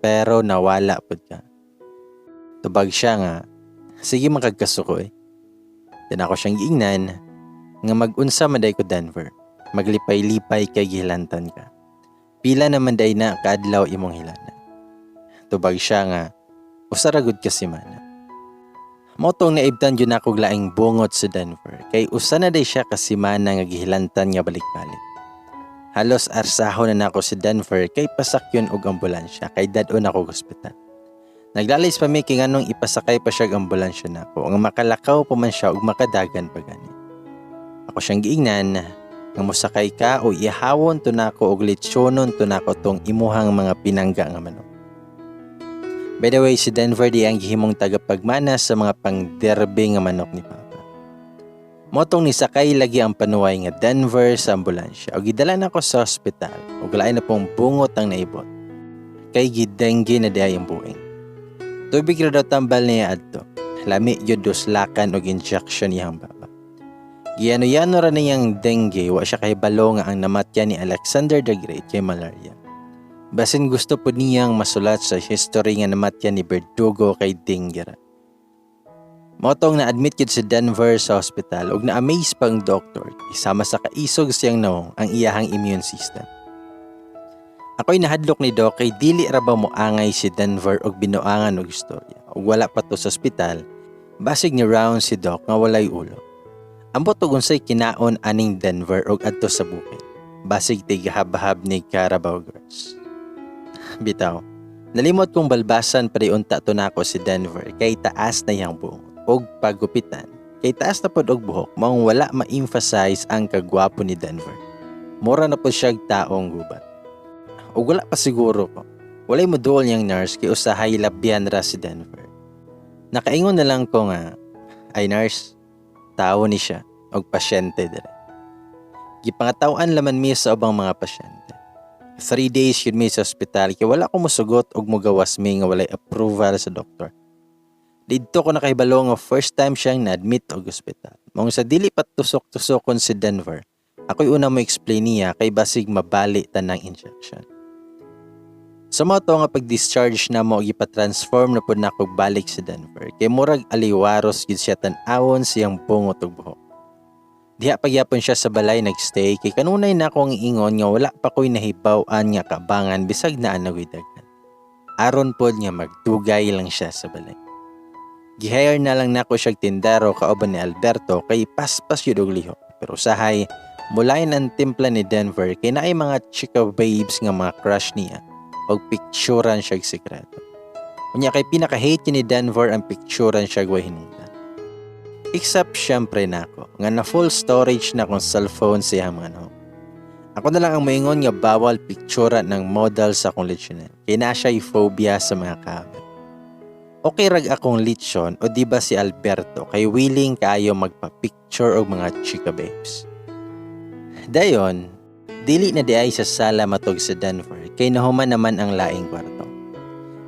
pero nawala pud ka. Tubag siya nga sige makagkasuko eh. Then ako siyang giingnan nga mag-unsa man day ko Denver. Maglipay-lipay kay gihilantan ka. Pila naman day na kaadlaw imong hilana. Tubag siya nga usa ra gud ka semana. Motong naibtan jud nako laing bungot sa Denver kay usa na day siya ka semana nga gihilantan nga balik-balik. Halos arsahon na nako si Denver kay pasakyon og ambulansya kay dad-on ako og ospital. Naglalis pa mi kay nganong ipasakay pa siya og ambulansya nako nga makalakaw pa man siya og makadagan pa gani. Ako siyang giingnan nga mosakay ka o ihawon to nako og lechonon to nako tong imuhang mga pinangga nga manok. By the way, si Denver di ang gihimong tagapagmana sa mga pangderbe nga manok ni Papa. Motong nisakay lagi ang panuway nga Denver sa ambulansya o gidala nako sa ospital o lain na pong bungot ang naibot. Kay gidengge na diay ang buing. Tubig ra daw tambal niya adto. Lami yun duslakan og injection iyang baba. Giyano-yano ra niyang dengue, wa siya kahibalo nga ang namatya ni Alexander the Great kay malaria. Basin gusto po niyang masulat sa history nga namatya ni Berdugo kay dengue ra. Motong na-admit yun si Denver sa hospital ug na-amaze pang doktor isama sa kaisog siyang naong ang iyahang immune system. Ako'y nahadlok ni Doc kay dili ra ba moangay si Denver og binuangan og istorya ug wala pa to sa ospital, basig ni round si Doc nga walay ulo. Ambot og unsay kinaon aning Denver og adto sa bukid. Basig tighabhab ni Carabao grass. Bitaw, nalimot kong balbasan pa unta to nako si Denver kay taas na iyang buong og pagupitan. Kay taas na pod og buhok, maong wala ma-emphasize ang kagwapo ni Denver. Mura na pod siya'g taong gubat. Ug wala pa siguro ko. Walay moduol niyang nurse kay usahay labyan ra si Denver. Nakaingon na lang ko nga, "Ay nurse, tawo ni siya og pasyente dire." Gipangataw-an laman mi sa ubang mga pasyente. 3 days yun mi sa ospital kay wala ko mosugot og mogawas mi nga walay approval sa doktor. Didto ko nakahibalo nga first time siyang na-admit og ospital. Maong sa dili pa tusok-tusokon si Denver, ako'y una mo explain niya kay basig mabali tanang injection. Sa mao to nga pag-discharge na mo, ipa-transform na pud nako balik si Denver kay murag aliwaros gid siya tan-awon siyang bungot ug buhok. Diha pagyapon siya sa balay nagstay kay kanunay na akong ingon nga wala pa ko'y nahibaw-an nga kabangan bisag naa na ko'y daghan. Aron pod nga magdugay lang siya sa balay. Gihire na lang nako siyag tindero kauban ni Alberto kay paspas yun og lihok. Pero usahay, mulain ang timpla ni Denver kay naay mga chika babes nga mga crush niya og picturean siyag sikreto. Unya kay pinaka-hate ni Denver ang picturean siya way hinungdan. Except syempre nako, nga na full storage na akong cellphone sa iyang mga no. Ako na lang ang moingon nga bawal picturean ng model sa akong lechonel. Kay na siya'y phobia sa mga camera. Okay rag akong lechon o di ba si Alberto kay willing kaayo magpa-picture og mga chika babes. Dayon, dili na diay sa sala matug sa Denver kay nahuman naman ang laing kwarto.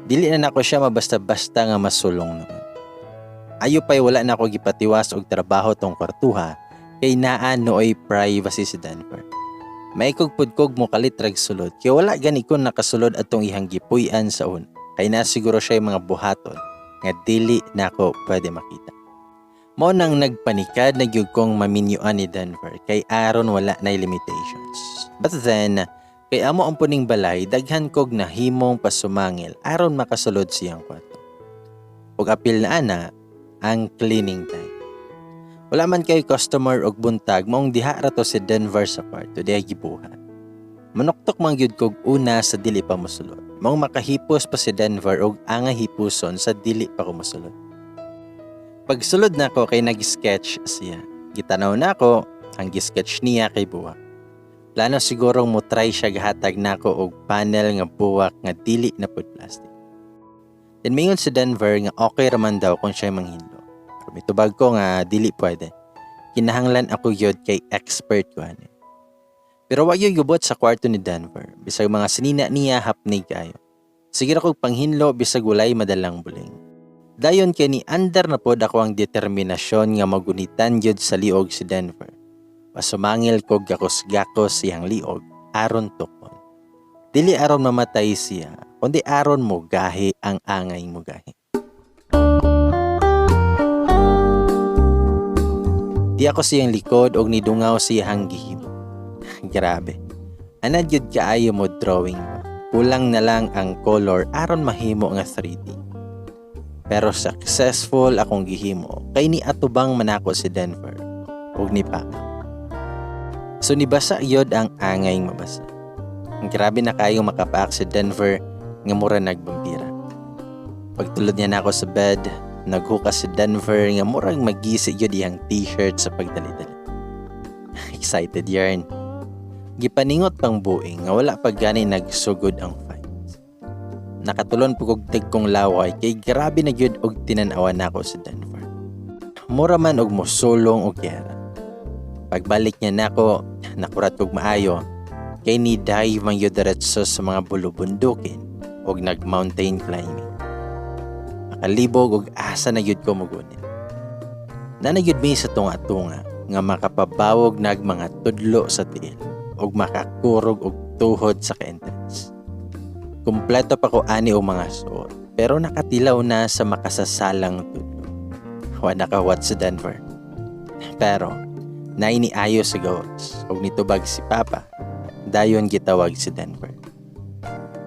Dili na nako siya mabasta-basta nga masulong noon. Ayo pa'y wala na ako gipatiwas og trabaho tong kwartuha kay naa nooy privacy si Denver. Maikog pud kog mokalit rag sulod kay wala gani ko nakasulod atong ihang gipuy-an sa una kay na siguro siya mga buhaton nga dili nako pwede makita. Mao nang nagpanikad na gyud kong maminyuan ni Denver kay aron wala na limitations. But then, kay amo ang puning balay, daghan kog nahimong pasumangil aron makasulod siyang kwarto. Ug apil na ana ang cleaning time. Wala man kay customer og buntag, maong diha ra to si Denver sa kwarto diha gibuhat. Manuktok man gyud kog una sa dili pa mosulod. Maong makahipos pa si Denver og angay hipuson sa dili pa ko mosulod. Pagsulod nako kay nag-sketch siya. Gitanaw nako ang gi-sketch niya kay buwak. Plano siguro mo try siya gahatag nako og panel nga buwak nga dili na pud plastic. Then mingon si Denver nga okay raman daw kung siya manghinlo. Pero mitubag ko nga dili pwede. Kinahanglan ako gyud kay expert ko ani. Pero wa gyud gubot sa kwarto ni Denver. Bisag mga sinina niya hapnig kayo. Sige ra kog panghinlo bisag walay madalang buling. Dayon kay ni andar na pod ako ang determinasyon nga magunitan gyud sa liog si Denver. Pasumangil kog gakos-gakos siyang liog aron tukon. Dili aron mamatay siya, kundi aron mogahi ang angay mogahi. Di ako siyang likod og nidungaw siyang gihimo. Grabe. Anad gyud kaayo mo drawing ba. Kulang na lang ang color aron mahimo nga 3D. Pero successful akong gihimo kay ni atubang manako si Denver ug ni Papa. So nibasa yod ang angay mabasa. Grabe na kayo makapaak si Denver nga mura nagbampira. Pagtulod niya nako sa bed, naghukas si Denver nga murag magisi yod iyang t-shirt sa pagdali-dali. Excited yarn. Gipaningot pang buing nga wala pa gani nagsugod ang fight. Nakatulon po kog kong laway kay grabe na gyud og tinan-awan nako si Denver. Mura man og mosulong og giyera. Pagbalik niya nako, nakurat kog maayo kay ni dive man gyud diretso sa mga bulubundukin og nag mountain climbing. Makalibog og asa na gyud ko mogunit. Nana gyud mi sa tunga-tunga nga makapabawog nag mga tudlo sa tiil og makakurog og tuhod sa ka-entrance. Kumpleto pa ko ani og mga suot pero nakatilaw na sa makasasalang tudlo. Wa nakawat sa Denver. Pero nainiayo sa gawas og nitubag si Papa, dayon gitawag si Denver.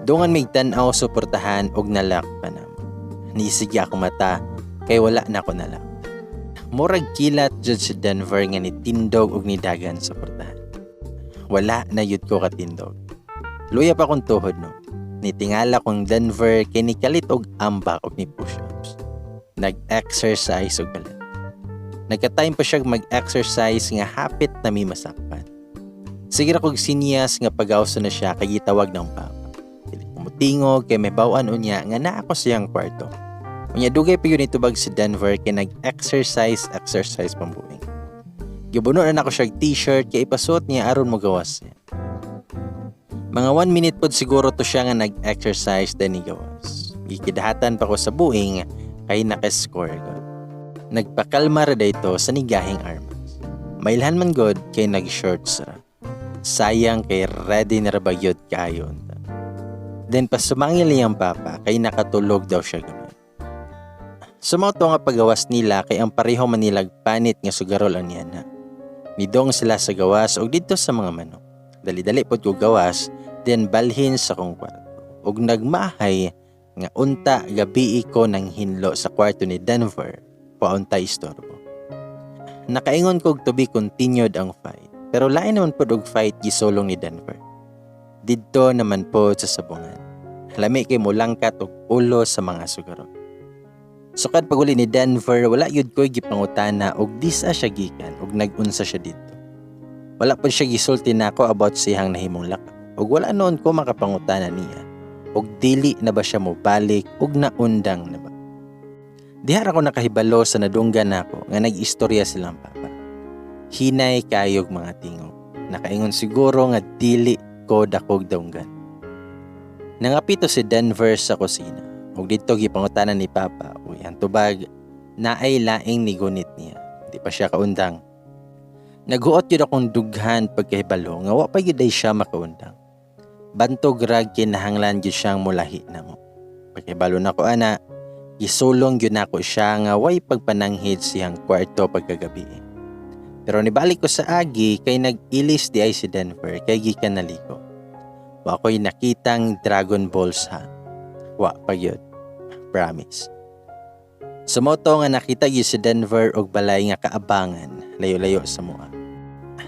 Dungan mig tan-aw suportahan og nalak pa namo. Niisigi ako mata kay wala na ko nalak. Murag kilat jud si Denver nga nitindog og nidagan sa portahan. Wala na yud ko katindog. Luya pa akong tuhod no. Nitingala kong Denver kay nikalit og ambak og ni push-ups. Nag-exercise og kalit. Nagka-time pa siya mag-exercise nga hapit na mi masakpan. Sige ra kog sinyas nga pagawso na siya kay gitawag ng papa. Dili ko mutingog kay may bawan unya nga naa ko siyang kwarto. Unya dugay pa gyud nitubag si Denver kay nag-exercise exercise pambuing. Gibuno na nako siya t-shirt kay ipasuot niya aron mogawas siya. Mga 1 minute pod siguro to siya nga nag-exercise then gawas. Gikidahatan pa ko sa buing kay naka-score god. Nagpakalma ra dayto sa nigahing armas. Mailhan man god kay nag-shorts ra. Sayang kay ready na ra ba gyud kaayo unta. Then pasumangil niyang papa kay nakatulog daw siya gamay. Sumaw to nga pagawas nila kay ang pareho man nilag panit nga sugarol ang niyana. Nidong sila sa gawas og didto sa mga manok. Dali-dali pod ko gawas, then balhin sa kong kwarto. Og nagmahay nga unta gabi ko nang hinlo sa kwarto ni Denver, paunta istorbo. Nakaingon kog to be continued ang fight. Pero lain naman pod og fight gisulong ni Denver. Didto naman pod sa sabungan. Lami kay mulangkat og ulo sa mga sugarol. Sukad paguli ni Denver, wala yud ko'y gipangutana og disa siya gikan og nag-unsa siya didto. Wala pod siya gisulti nako about siyang nahimong lakaw ug wala noon ko makapangutana niya og dili na ba siya mobalik ug naundang na ba. Diha ra ko nakahibalo sa nadunggan nako nga nag-istorya silang papa. Hinay kayog mga tingog. Nakaingon siguro nga dili ko dakog dunggan. Nangapito si Denver sa kusina ug didto gipangutana ni Papa ug iyang tubag naay laing nigunit niya. Di pa siya kaundang. Naghuot gyud akong dughan pagkahibalo nga wa pa gyud ay siya makaundang. Bantog rag kinahanglan gyud siyang mulahi namo. Pagkahibalo nako ana, gisulong gyud nako siya nga way pagpananghid siyang kwarto pagkagabi. Pero nibalik ko sa agi kay nag-ilis di ay si Denver kay gikan naligo. Wa ko'y nakitang Dragon Balls ha. Wa pa gyud. Promise. Sumoto nga nakita gyud si Denver og balay nga kaabangan layo-layo sa mua.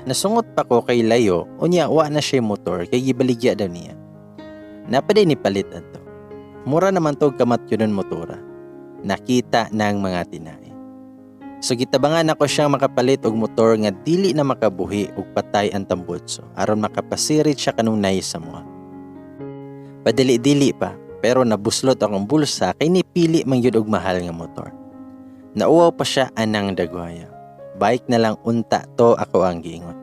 Nasungot pa ko kay layo, unya wa na siya motor kay gibaligya daw niya. Napaday ni palit adto. Mura naman to kamatyonon motora. Nakita ng mga tinai. So gitabangan ako siyang makapalit og motor nga dili na makabuhi og patay ang tambutso aron makapasirit siya kanunay sa mua. Padili-dili pa, pero nabuslot akong bulsa kay nipili man gyud og mahal nga motor. Nauwaw pa siya anang dagwaya. Bike na lang unta to ako ang giingon.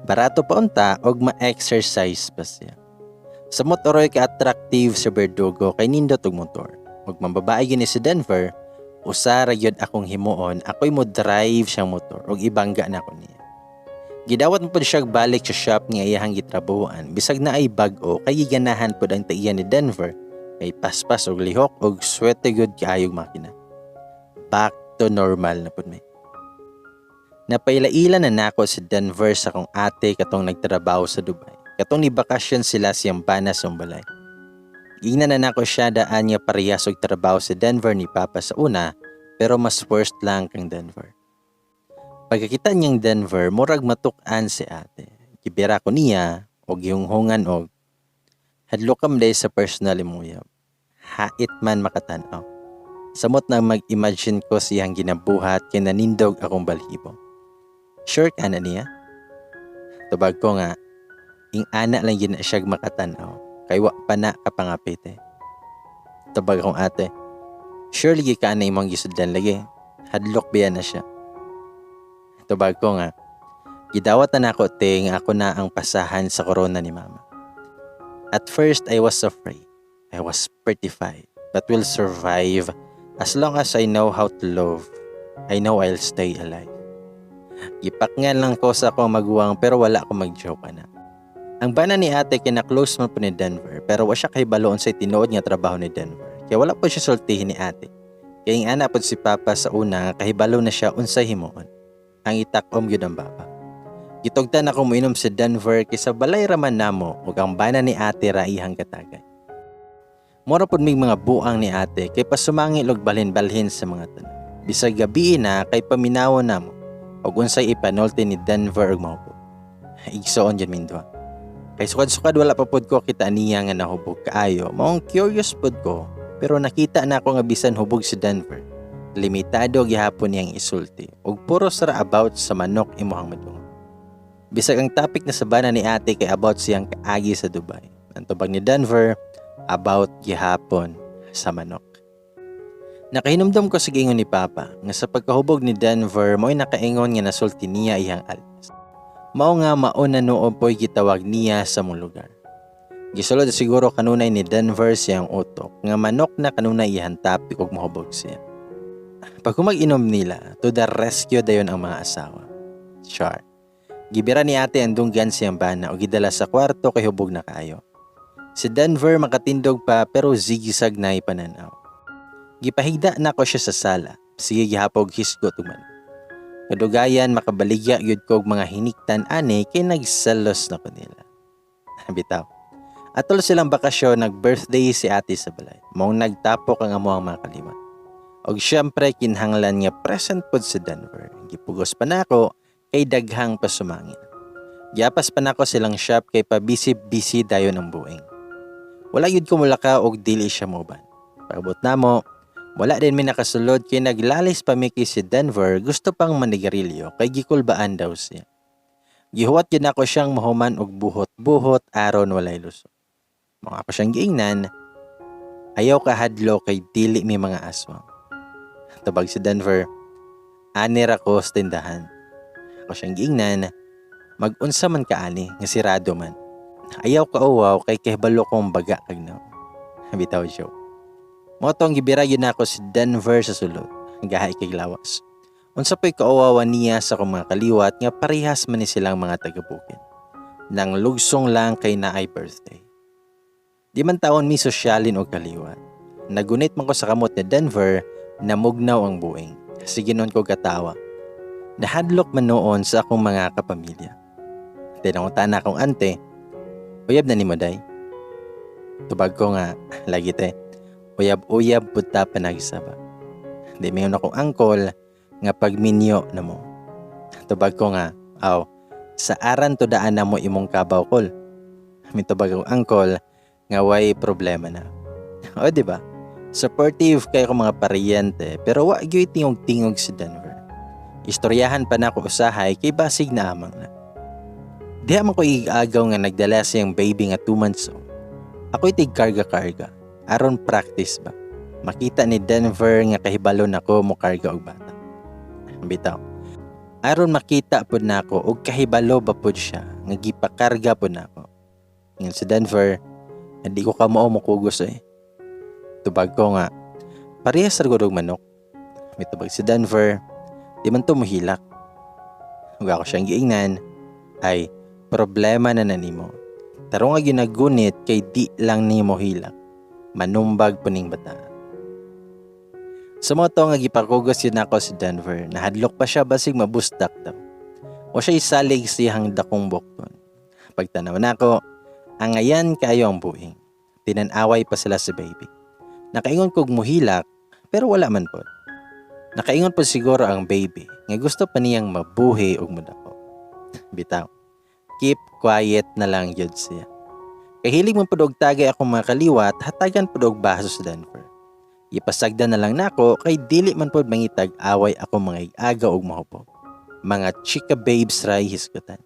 Barato pa unta og ma-exercise pa siya. Sa motoroy ka-attractive sa Berdugo kay nindot og motor. Ug mambabae gyud ni si Denver, usa ra gyud akong himuon, ako'y mo drive siyang motor ug ibangga na ko niya. Gidawat mo pud siya balik sa shop nga iyahang gitrabahoan bisag na ay bag-o kay giganahan pud ang taiya ni Denver kay paspas og lihok og swerte gyud kaayog makina. Back to normal na pud mi. Napaila-ila na nako si Denver sa akong ate katong nagtrabaho sa Dubai. Katong ni bakasyon sila siyang bana sa balay. Gingnan na nako siya daan nga parehas og trabaho si Denver ni Papa sa una, pero mas worst lang kang Denver. Pagkakita niyang Denver, murag matuk-an si ate. Gibira ko niya og gihunghungan og hadlok kam day sa personal imong uyab. Hait man makatan-aw. Samot na mag-imagine ko siyang ginabuhat kay nanindog akong balhibo. Sure ka na niya? Tubag ko nga, ing ana lang yun na siya makatanaw. Kay wa pa na kapangapit eh. Tubag akong ate, surely ka na imong gisudlan lagi. Hadlok biya na siya. Tubag ko nga, gidawat na nako te nga ako na ang pasahan sa corona ni mama. At first, I was afraid. I was petrified. But will survive as long as I know how to love. I know I'll stay alive. Gipakngan lang ko sa akong maguwang pero wala ko mag-joke na. Ang bana ni ate kina-close man po ni Denver pero wa siya kahibaloon sa tinuod nga trabaho ni Denver. Kaya wala po siya sultihin ni ate. Kaya ing ana pod si Papa sa una nga kahibalo na siya unsay himuon. Ang itakom gyud ang baba. Gitugtan ako moinom si Denver kay sa balay raman namo ug ang bana ni ate ra iyang katagay. Mura pod mig mga buang ni ate kay pasumangil og balhin-balhin sa mga tanan. Bisag gabi na kay paminawon namo ug unsay ipanulti ni Denver ug mahubog. Igsoon jud min duha. Kay sukad-sukad wala pa pod ko kita niya nga nahubog kaayo. Maong curious pod ko pero nakita na ako nga bisan hubog si Denver. Limitado gihapon niyang isulti ug puro sara about sa manok imuhang madungog. Bisag ang topic na sa bana ni ate kay about siyang kaagi sa Dubai. Ang tubag ni Denver about gihapon sa manok. Nakahinumdom ko sa giingon ni Papa nga sa pagkahubog ni Denver mo'y nakaingon nga nasulti niya iyang alias. Mao nga mauna noon po'y gitawag niya sa mong lugar. Gisulod siguro kanunay ni Denver siyang utok nga manok na kanunay iyang topic ug mahubog siya. Pag mag-inom nila, to the rescue dayon ang mga asawa. Char. Gibira ni ate ang dunggan siyang bana o gidala sa kwarto kay hubog na kaayo. Si Denver makatindog pa pero zigisag na ipananaw. Gipahigda na ko siya sa sala. Sige gihapog hisgot ug manok. Kadugayan makabaligya gyud ko og mga hiniktan ani kay nagselos na ko nila. Bitaw. Atol silang bakasyon, nag-birthday si ate sa balay. Maong nagtapok ang amo ang mga kaliwat. Og syempre kinahanglan nga present pod si Denver. Gipugos pa nako kay daghang pasumangil. Giapas pa nako silang shop kay pabisi-busy dayon ang buing. Wala gyud ko mulakaw og dili siya moban. Paabot namo, wala din mi nakasulod kay naglalis pa mi kay si Denver gusto pang manigarilyo kay gikulbaan daw siya. Gihuwat gyud nako siyang mahuman og buhot-buhot aron walay lusot. Mga ako siyang giingnan, ayaw ka hadlo kay dili mi mga aswang. Tubag si Denver, ani ra ko sa tindahan. Ako siyang giingnan, mag-unsa man ka ani nga sirado man. Ayaw ka uwaw kay kahibalo kong baga kag nawong. Bitaw joke. Mao tong gibira yun ako si Denver sa sulod. Gahay kay lawas. Unsa po'y kauwawan niya sa akong mga kaliwat nga parehas man ni silang mga taga-bukid. Nang lugsong lang kay naay birthday. Di man taon mi sosyalin og kaliwat. Nagunit man ko sa kamot ni Denver, namugnaw ang buing. Sige noon ko katawa. Nahadlok man noon sa akong mga kapamilya. Tinangutan na akong ante, uyab na nimo day? Tubag ko nga, lagi te, uyab-uyab pud ta panagsaba. Di mayon akong angkol nga pagminyo na mo. Tubag ko nga, aw, sa aran to daan na mo imong kabaw kol. Mitubag akong angkol nga way problema na. O di ba? Supportive kay ko mga paryente pero wa gyud tingog-tingog si Denver. Istoryahan pa nako usahay kay basig na amang na. Diha man ko igagaw nga nagdala siyang baby nga 2 months old. Ako'y tig karga-karga. Aron practice ba? Makita ni Denver nga kahibalo nako mo karga og bata. Bitaw. Aron makita pud nako og kahibalo ba pud siya nga gipakarga pud nako. Ngan si Denver, hindi ko kamao mokugos eh. Tubag ko nga, parehas ra gud og manok. Mitubag si Denver, di man to mohilak. Ug ako siyang giingnan, ay problema na nimo. Tarong nga ginagunit kay di lang nimo hilak. Manumbag puning bata. Sa mo to nga gipakugos yun ako si Denver, nahadlok pa siya basig mabustak daw. O siya isalig siyang dakong bukton. Pagtanaw nako, angayan kayo ang buing. Tinanaway pa sila si baby. Nakaingon kog muhilak, pero wala man pod. Nakaingon po siguro ang baby nga gusto pa niyang mabuhi og mudako. Bitaw. Keep quiet na lang yun siya. Kahilig man pud og tagay akong mga kaliwat, hatagan pud og baso sa Denver. Ipasagdan na lang nako kay dili man pod mangitag away ako mga igaga og mahubog. Mga chika babes ray hisgutan.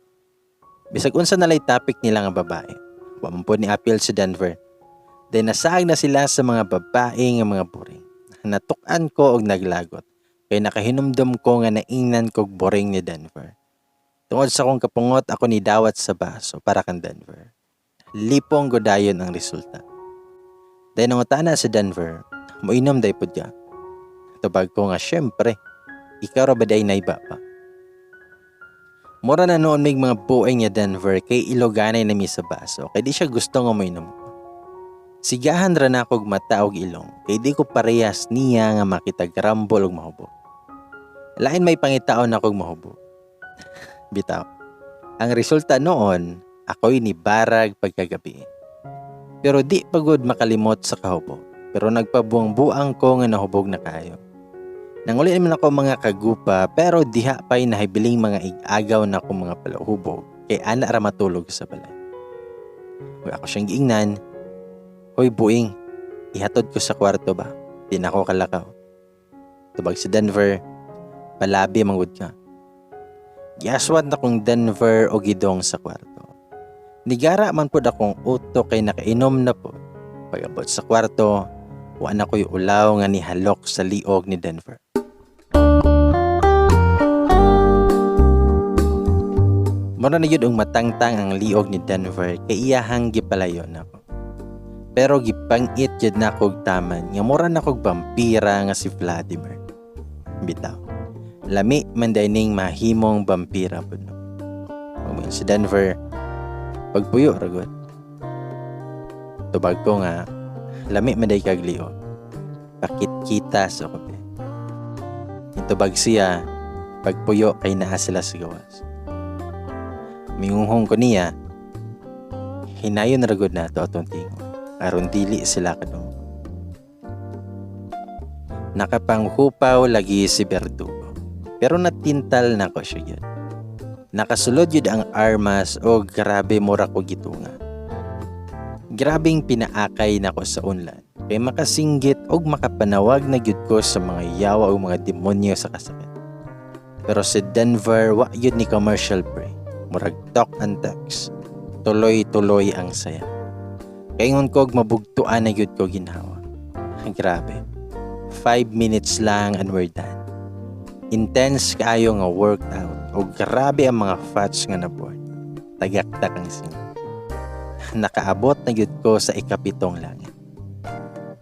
Bisag unsa na lay topic nila nga babae. Wa man pod ni appeal si Denver. Then nasaag na sila sa mga babae nga mga boring. Natuk-an ko og naglagot. Kay nakahinumdum ko nga naingnan kog boring ni Denver. Tungod sa akong kapungot, ako ni dawat sa baso para kang Denver. Lipong godayon ang resulta. Dahil nangutana si Denver, moinom day pud ka. Tubag ko nga syempre, ikaw ra ba day naiba pa? Mura na noon may mga bueng niya Denver kay iloganay na mi sa baso kay di siya gusto nga moinom ko. Sigahan ra na kog mata og ilong kay di ko parehas niya nga makitag rambol og mahubog. Lain may pangitaon akong mahubog. Bitaw. Ang resulta noon, ako'y ni barag pagkagabi. Pero di pagod makalimot sa kahubog. Pero nagpabuang-buang ko nga nahubog na kayo. Nanguli naman ako mga kagupa pero diha pa'y nahibiling mga igagaw na akong mga palahubog kay ana ra matulog sa balay. Ug ako siyang giingnan, "Hoy buing, ihatod ko sa kwarto ba? Di na ako kalakaw." Tubag si Denver, "Palabi man gud ka." Giaswat na kong Denver og gidong sa kwarto. Nigara man pod akong utok kay nakainom na pod. Pag-abot sa kwarto, wa na ko'y ulaw nga nihalok sa liog ni Denver. Mura na yun ang matangtang ang liog ni Denver kay iyahang gipalayo nako. Pero gipangit yun na kog taman nga mura na kog vampira nga si Vladimir. Bitaw. Lami man ning mahimong vampira pud no. Pag si Denver, "Pagpuyo ra gud." Tubag ko nga, "Lami man day kag liog. Pakit kita sa ko be." Tubag siya, "Pagpuyo kay naa sila sa gawas." Mingunghong ko niya, hinayon ra gud nato atong tingog aron dili sila kadungog. Nakapanghupaw lagi si Berdugo, pero natintal na ko siya yun. Nakasulod yun ang armas o grabe mura ko gitunga. Grabing pinaakay nako sa unlan kay makasinggit og makapanawag na gyud ko sa mga yawa o mga demonyo sa kasakit. Pero si Denver wa yun ni commercial break. Murag talk and text. Tuloy-tuloy ang saya. Kaingon ko og mabugtuan na gyud ko ginhawa. Grabe. 5 minutes lang and we're done. Intense kaayo nga workout o grabe ang mga fats nga nabuhat. Tagaktak ang sing. Nakaabot na gyud ko sa ikapitong langit.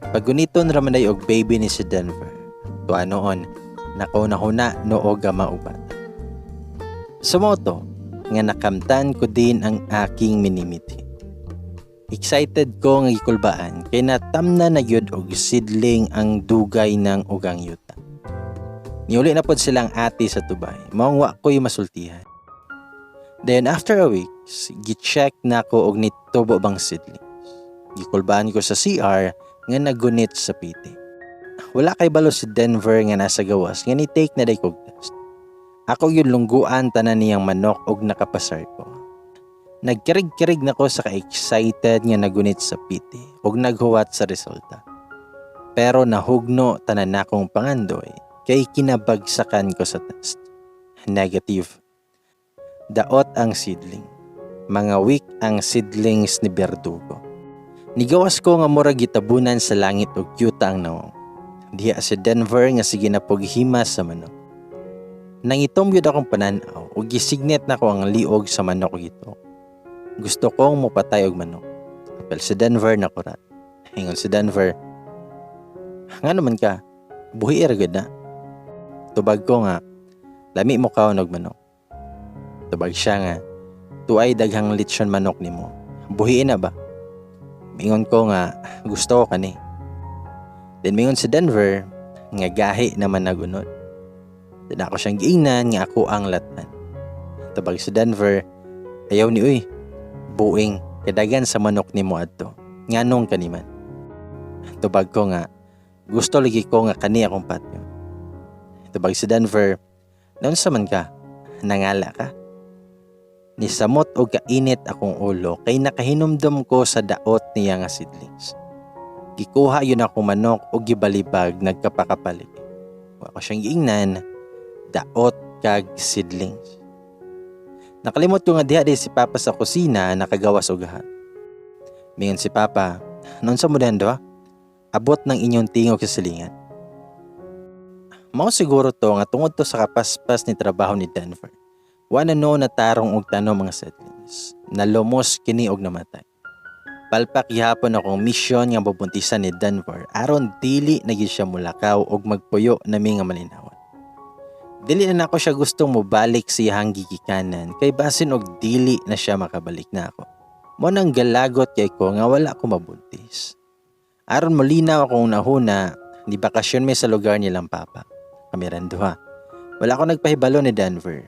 Paguniton ra man day og baby ni si Denver. Tuwa noon, nakauna-huna noog ama og bata. Sumoto, nga nakamtan ko din ang aking minimithi. Excited ko nga gikulbaan kay natamna na gyud og sidling ang dugay ng ugang yuta. Niuli na pod silang ate sa tubay, maong wa ko'y masultihan. Then after a week, gi-check na ko og nitubo bang seedlings. Gikulbaan ko sa CR nga nagunit sa piti. Wala kay balo si Denver nga nasa gawas nga ni-take na day kog test. Ako yun lungguan tanan niyang manok og nakapasar ko. Nagkirig-kirig na ko sa ka-excited nga nagunit sa piti og naghuwat sa resulta. Pero nahugno tanan nakong pangandoy kay kinabagsakan ko sa test. Negative. Daot ang seedling. Mga weak ang seedlings ni Berdugo. Nigawas ko nga mura gitabunan sa langit og yuta ang nawong. Diha si Denver nga sige na pughimas sa manok. Nangitom yun akong pananaw ug gisignet na ko ang liog sa manok ito. Gusto kong mupatay og manok. Apel si Denver na kurat. Ingon si Denver, "Nga naman ka, buhi ra gud na." Tubag ko nga, "Lami mo kaon og manok." Tubag siya nga, "Tuay daghang lechon manok nimo. Buhiin na ba?" Mingon ko nga, "Gusto ko kani." Then mingon si Denver nga gahi naman nagunod. Then ako siyang giingnan nga ako ang latan. Tubag si Denver, "Ayaw ni uy, buing, kadagan sa manok nimo adto. Nganong kaniman?" Tubag ko nga, "Gusto lagi ko nga kani akong patyon." Tubag si Denver, "Naunsa man ka, nangala ka?" Nisamot og kainit akong ulo kay nakahinumdum ko sa daot niya nga seedlings. Gikuha yun akong manok og gibalibag nagkapakapalig. Wa ko siyang giingnan, daot kag seedlings. Nakalimot ko nga diha di si Papa sa kusina nakagawas og gahat. Mingon si Papa, "Naunsa mo dihan do? Abot ng inyong tingog sa silingan." Mao siguro to nga tungod to sa kapaspas ni trabaho ni Denver. Wa na noon natarong og tanom mga seedlings. Nalumos kini og namatay. Palpak gihapon akong misyon nga bubuntisan ni Denver aron dili na gyud siya mulakaw og magpuyo nami nga malinawan. Dili na nako siya gustong mobalik sa iyahang gigikanan kay basin og dili na siya makabalik na ako. Mo nang galagot kay ko nga wala ko mabuntis. Aron molinaw akong nahuna, di bakasyon mi sa lugar nilang papa. Kami ran duha. Wala ko nagpahibalo ni Denver.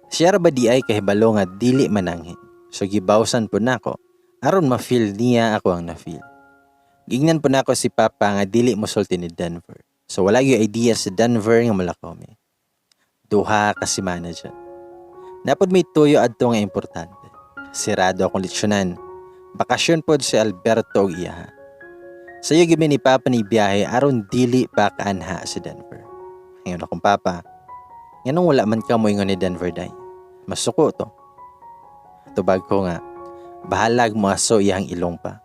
Siya ra ba di ay kahibalo nga dili mananghin. So gibawsan po nako aron ma-feel niya ako ang na-feel. Gignan po nako si Papa nga dili mosulti ni Denver. So wala yung idea si Denver nga mulakaw mi. 2 ka semana dyan. Napod may tuyo adto nga importante. Sirado akong leksyonan. Bakasyon pod si Alberto og iyaha. Sayo gibi ni Papa ni biyahe aron dili pa kaanha si Denver. Ingon akong papa, "Nganong wala man ka moingon ni Denver, day? Masuko to." Tubag ko nga, bahalag moaso iyang ilong pa.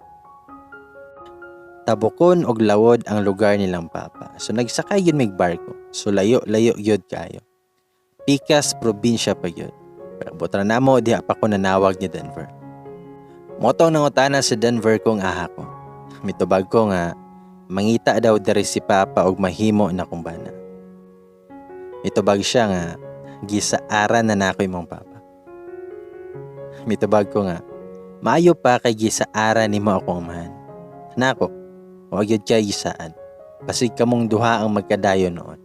Tabukon og lawod ang lugar nilang papa. So nagsakay gyud mig barko. So layo-layo gyud kaayo. Pikas probinsya pa gyud. Pero abot ra namo, diha pa ko nanawag ni Denver. Mao tong nangutana si Denver kung aha ko. Mitubag ko nga mangita daw diri si papa og mahimo na kong bana. Mitubag siya nga gisaaran na nako imong papa. Mitubag ko nga maayo pa kay gisaaran nimo akong amahan. Nako, wa gyud kay gisaad. Basig kamong duha ang magkadayon noon.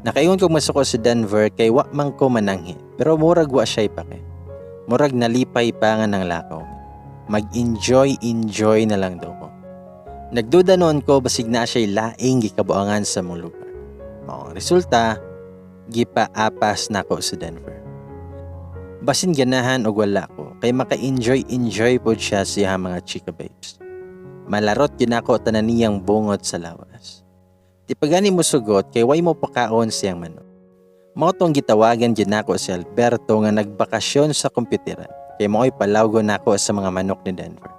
Nakaingon kog masuko si Denver kay wa man ko mananghi, pero murag wa siya'y pake. Murag nalipay pa nga nang lakaw. Mag-enjoy enjoy na lang daw ko. Nagduda noon ko basig na siya'y laing gikabuangan sa mong lugar. Mao ang resulta, gipaapas nako si Denver. Basin ganahan og wala ko kay maka-enjoy enjoy pod siya sa iyang mga chika babes. Malarot gyud nako tanan niyang bungot sa lawas. Di pa gani mo sugot kay way mo pakaon siyang manok. Mao tong gitawagan gyud nako si Alberto nga nagbakasyon sa kompyuteran kay mao'y palawgo nako sa mga manok ni Denver.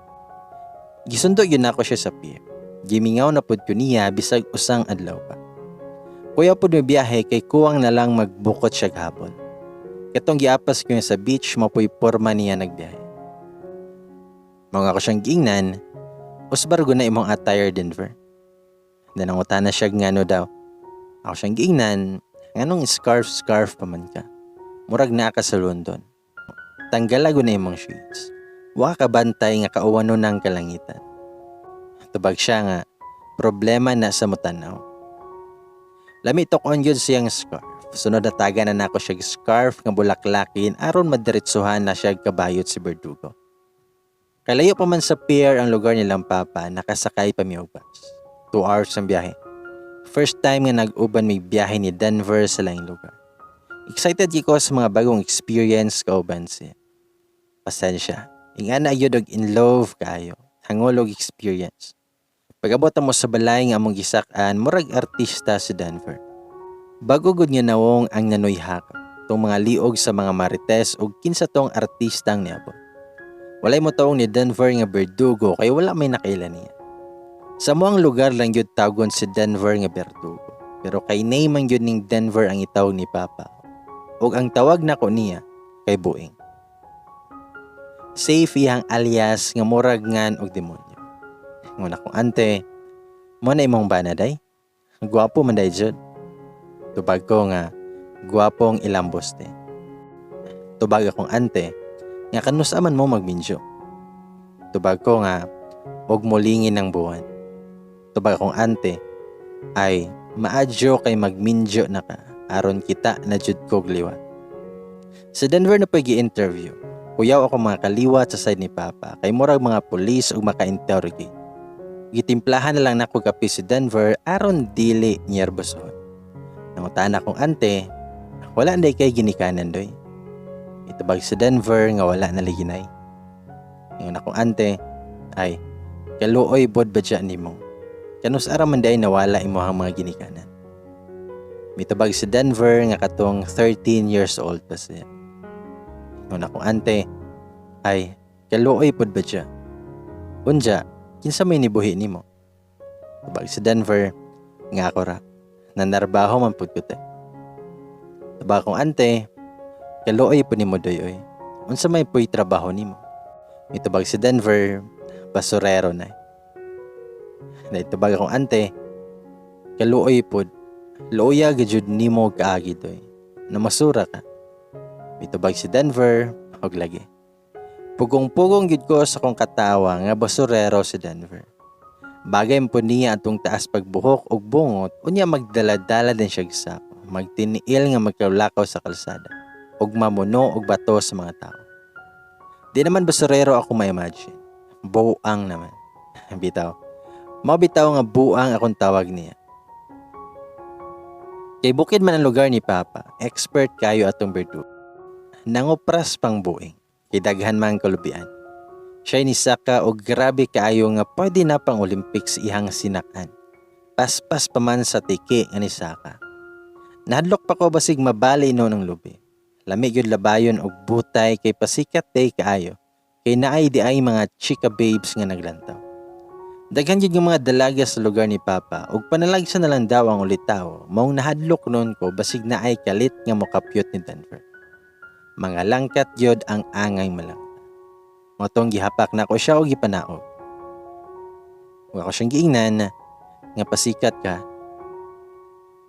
Gisundo gyud nako siya sa pier. Gimingaw na pud ko niya bisag usang adlaw pa. Kuya pud may biyahe kay kuwang na lang magbukot siya gahapon. Katong giapas ko niya sa beach, mapoy porma niya nagbiyahe. Mga ko siyang giingnan, "Usbar na imong attire, Denver." Then nangutana siya ngano daw. Ako siyang giingnan, "Nganong scarf scarf pa man ka? Murag naa ka sa London. Tanggala na imong shades. Wa ka bantay nga kauwanon ng kalangitan." Tubag siya nga, problema na sa mutanaw. Lami tok-on gyud siyang scarf. Sunod nataga na nako siya scarf nga bulaklakin aron madiretsuhan na siya kabayot si Berdugo. Kalayo pa man sa pier ang lugar nilang papa, nakasakay pa mi og bus. 2 hours ang biyahe. First time nga nag-uban may biyahe ni Denver sa laing lugar. Excited ko sa mga bagong experience kauban siya. Pasensya. Ingana gyud og in love kaayo. Hangol og experience. Pag-abot mo sa balay nga among gisak-an, murag artista si Denver. Bago gud nga nawong ang nanoyhak tong mga liog sa mga marites og kinsa tong artistang niabot. Walay mo taong ni Denver nga Berdugo kay wala may nakaila niya. Sa moang lugar lang gyud tawgon si Denver nga Berdugo. Pero kay name man gyud ning Denver ang itawag ni Papa. Ug ang tawag nako niya kay Buing. Safe iyang alias nga murag ngan og demonyo. Ingon akong ante, "Mo na imong bana, day? Gwapo man day jud." Tubag ko nga, "Gwapong ilambos te." Tubag akong ante, nga kanusa man mo magminyo. Tubag ko nga, og mulingin ng buwan. Tubag akong ante, ay maadyo kay magminyo na ka, aron kita na jud kog liwat. Sa Denver na pag interview, kuyaw ako mga kaliwat sa side ni Papa kay murag mga pulis ug maka-interrogate. Gitimplahan na lang nako kape si Denver aron dili nerbosohon. Nangutan akong ante, "Wala nday kay ginikanan, doy?" Itubag sa Denver nga wala na liginay. Ingon akong ante, "Ay, kaluoy bod ba dya nimo? Kanus ara man day nawala imong mga ginikanan?" Mitubag si Denver nga katong 13 years old pa siya. Ingon akong ante, "Ay, kaluoy pod ba dya? Unja, kinsa may nibuhi nimo?" Tubag si Denver nga ako ra. Nanarbaho man pud ko te. Tubag akong ante, "Kaluoy po nimo, doy oy. Unsa may puy trabaho nimo?" Mitubag si Denver, "Basurero na." Naitubag akong ante, "Kaluoy pod, luoya gajud nimo kaagi, doy. Namasura ka." Mitubag si Denver, og lagi. Pugong-pugong gid ko sa kong katawa nga basurero si Denver. Bagay po niya atong taas pagbuhok og bungot, unya magdala-dala din siya sako, magtiniil nga magkalakaw sa kalsada, ug mamuno og bato sa mga tao. Di naman basurero ako ma-imagine. Buang naman. Bitaw. Mao bitaw nga buang akong tawag niya. Kay bukid man ang lugar ni Papa, expert kayo atong berdu. Nangupras pang buing, kay daghan man kalubian. Siya ni Saka og grabe kaayo nga pwede na pang Olympics ihang sinakan. Paspas pa man sa tiki nga nisaka. Nahadlok pa ko basig mabali no ng lubi. Lami gyud labayon og butay kay pasikat day kaayo. Kay naay di ay mga chika babes nga naglantaw. Daghan gyud nga mga dalaga sa lugar ni Papa ug panalagsa na lang daw ang ulitawo, maong nahadlok noon ko basig naay kalit nga mokapyot ni Denver. Mga langkat gyud ang angay malangta. Motong gihapak nako siya og gipanaog. Ug ako siyang giingnan nga pasikat ka.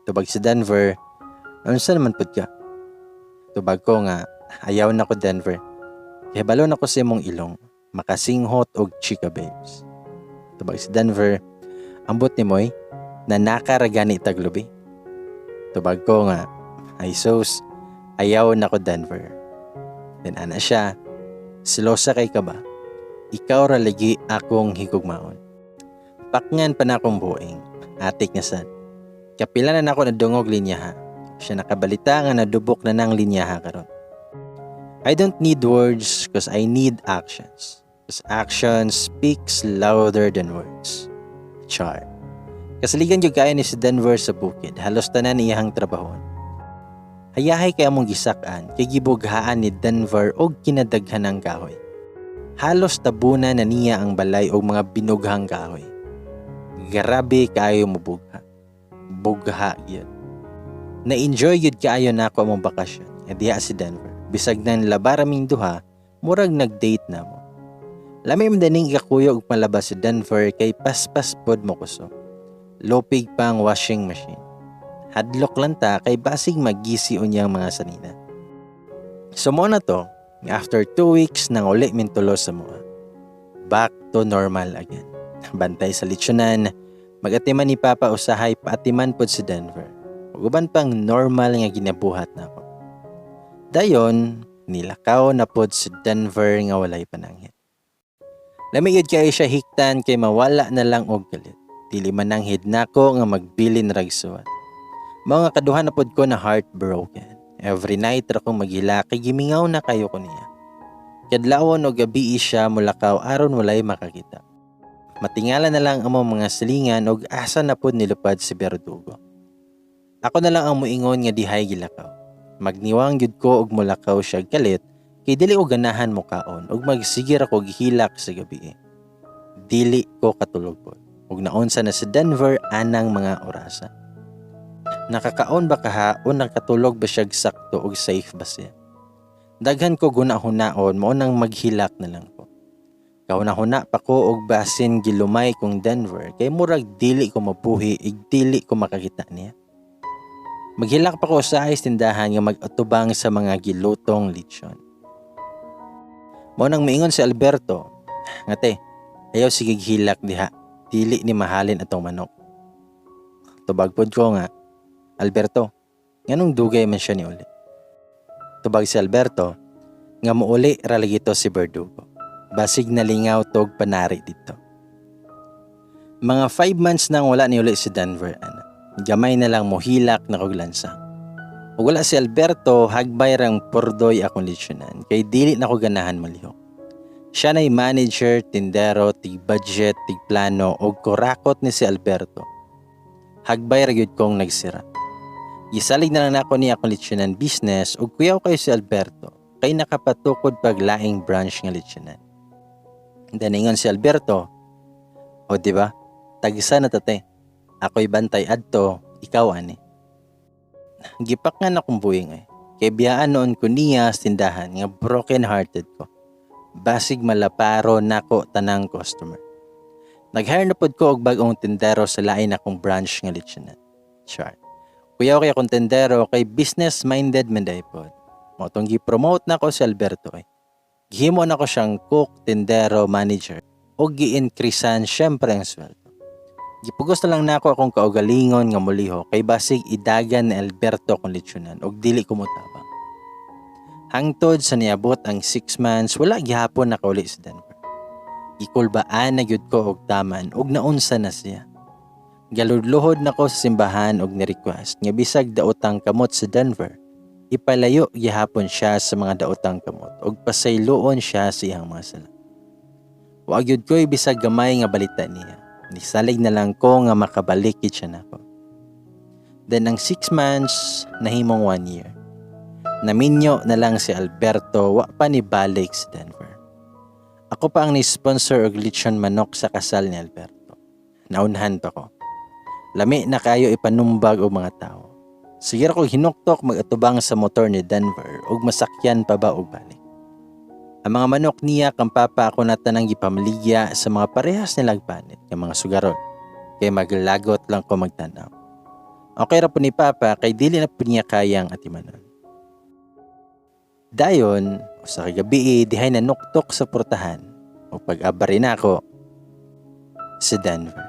Tubag si Denver, unsa naman pud ka? Tubag ko nga ayaw na ko, Denver. Kay balo na ko sa imong ilong, makasinghot og chika babes. Tubag si Denver, ambot ni moy, nanaka ra gani tag lubi. Tubag ko nga, ay sus, ayaw na ko, Denver. Then ana siya, silosa kay ka ba? Ikaw ra lagi akong higugmaon. Pakngan pa na akong buing, atik nga sad. Kapila na nako nadungog linyaha. Siya nakabalita nga nadubok na nang linyaha karon. I don't need words 'cause I need actions. 'Cause action speaks louder than words. Char. Kasaligan gyud kaayo ni si Denver sa bukid. Halos tanan iyahang trabahon. Hayahay kay among gisak-an kay gibughaan ni Denver og kinadaghan ang kahoy. Halos tabunan na niya ang balay og mga binughang kahoy. Grabe kaayo mobugha. Bugha gyud. Na-enjoy gyud kaayo nako among bakasyon. Nga diha si Denver. Bisag nang laba raming duha, murag nag-date na mo. Lami man dining ikakuyog og malaba si Denver kay paspas pod mo kusog. Lupig pang washing machine. Hadlok lang ta kay basig magisi unyang mga sanina. So mo na to, nga after 2 weeks nang uli mintulo sa mua. Back to normal again. Bantay sa lechonan, magatiman ni Papa usahay, paatiman pod si Denver. Ug uban pang normal nga ginabuhat nako. Dayon, nilakaw na pod si Denver nga walay pananghid. Lami gyud kaayo siya hiktan kay mawala na lang og kalit. Dili mananghid nako nga magbilin rag suwat. Mao nga kaduha na pod ko na heartbroken. Every night ra kong maghilak kay gimingaw na kayo ko niya. Kadlawon og gabi siya mulakaw aron walay makakita. Matingala na lang among mga silingan og asa na pod nilupad si Berdugo. Ako na lang ang muingon nga dihay gilakaw. Magniwang gyud ko og mulakaw siya kalit kay dili ko ganahan mokaon og magsige ra ko gihilak sa gabi. Dili ko katulog pod. Ug naunsa na si Denver anang mga orasa? Nakakaon ba kaha o nakatulog ba siya sakto og safe ba siya? Daghan ko guna-hunaon, mao nang maghilak na lang ko. Kahuna-huna pa ko og basin gilumay kong Denver kay murag dili ko mabuhi ig dili ko makakita niya. Maghilak pa ko sa tindahan nga mag-atubang sa mga gilutong lechon. Mao nang miingon si Alberto, nga te, ayaw sige hilak diha, dili ni mahalin atong manok. Tubag pod ko nga, Alberto, nganong dugay man siya ni uli? Tubag si Alberto, nga muuli ra lagi to si Berdugo. Basig nalingaw tog panari dito. Mga 5 months nang wala ni uli si Denver, ana. Gamay na lang mohilak na kog lansang. Ug wala si Alberto, hagbay rang purdoy akong lechonan kay dili na ko ganahan malihok. Siya na'y manager, tindero, tig-budget, tig-plano ug kurakot ni si Alberto. Hagbay ra gyud kong nagsira. Gisalig na lang nako niya akong lechonan business ug kuyaw kay si Alberto kay nakapatukod pag laing branch nga lechonan. Daningon si Alberto, "O di ba? Tagsa na tate. Ako'y bantay adto, ikaw ani." Gipak nga na akong buing ay. Kay biyaan noon ko niya sa tindahan nga broken hearted ko. Basig malaparo nako tanang customer. Nag-hire na pod ko og bag-ong tindero sa lain akong branch nga lechonan. Char. Kuyaw kay akong tindero kay business minded man diay pod. Mao tong gi-promote nako si Alberto ay. Gihimo nako siyang cook, tindero, manager ug gi-increasean syempre ang sweldo. Gipugos na lang nako akong kaugalingon nga mulihok kay basig idagan ni Alberto akong lechonan ug dili ko motabang. Hangtod sa niabot ang 6 months, wala gihapon nakauli si Denver. Gikulbaan na gyud ko og taman ug naunsa na siya. Galudluhod nako sa simbahan og ni-request nga bisag daotang kamot si Denver, ipalayo gihapon siya sa mga daotang kamot ug pasayloon siya sa iyang mga sala. Wa gyud ko'y bisag gamay nga balita niya. Nisalig na lang ko nga makabalik gid siya nako. Then ang 6 months nahimong 1 year. Naminyo na lang si Alberto, wa pa ni balik sa Denver. Ako pa ang ni-sponsor og lechon manok sa kasal ni Alberto. Naunhan pa ko. Lami na kayo ipanumbag og mga tao. Sige ra ko hinuktok mag-atubang sa motor ni Denver og masakyan pa ba og balik. Ang mga manok niya kang papa ako na tanang gipamaligya sa mga parehas nilang panit nga mga sugaron. Kay maglagot lang ko magtanaw. Okay ra po ni papa kay dili na po niya kayang atimanon. Dayon, usa ka gabi dihay nanuktok sa portahan o pag-abari na ako si Denver.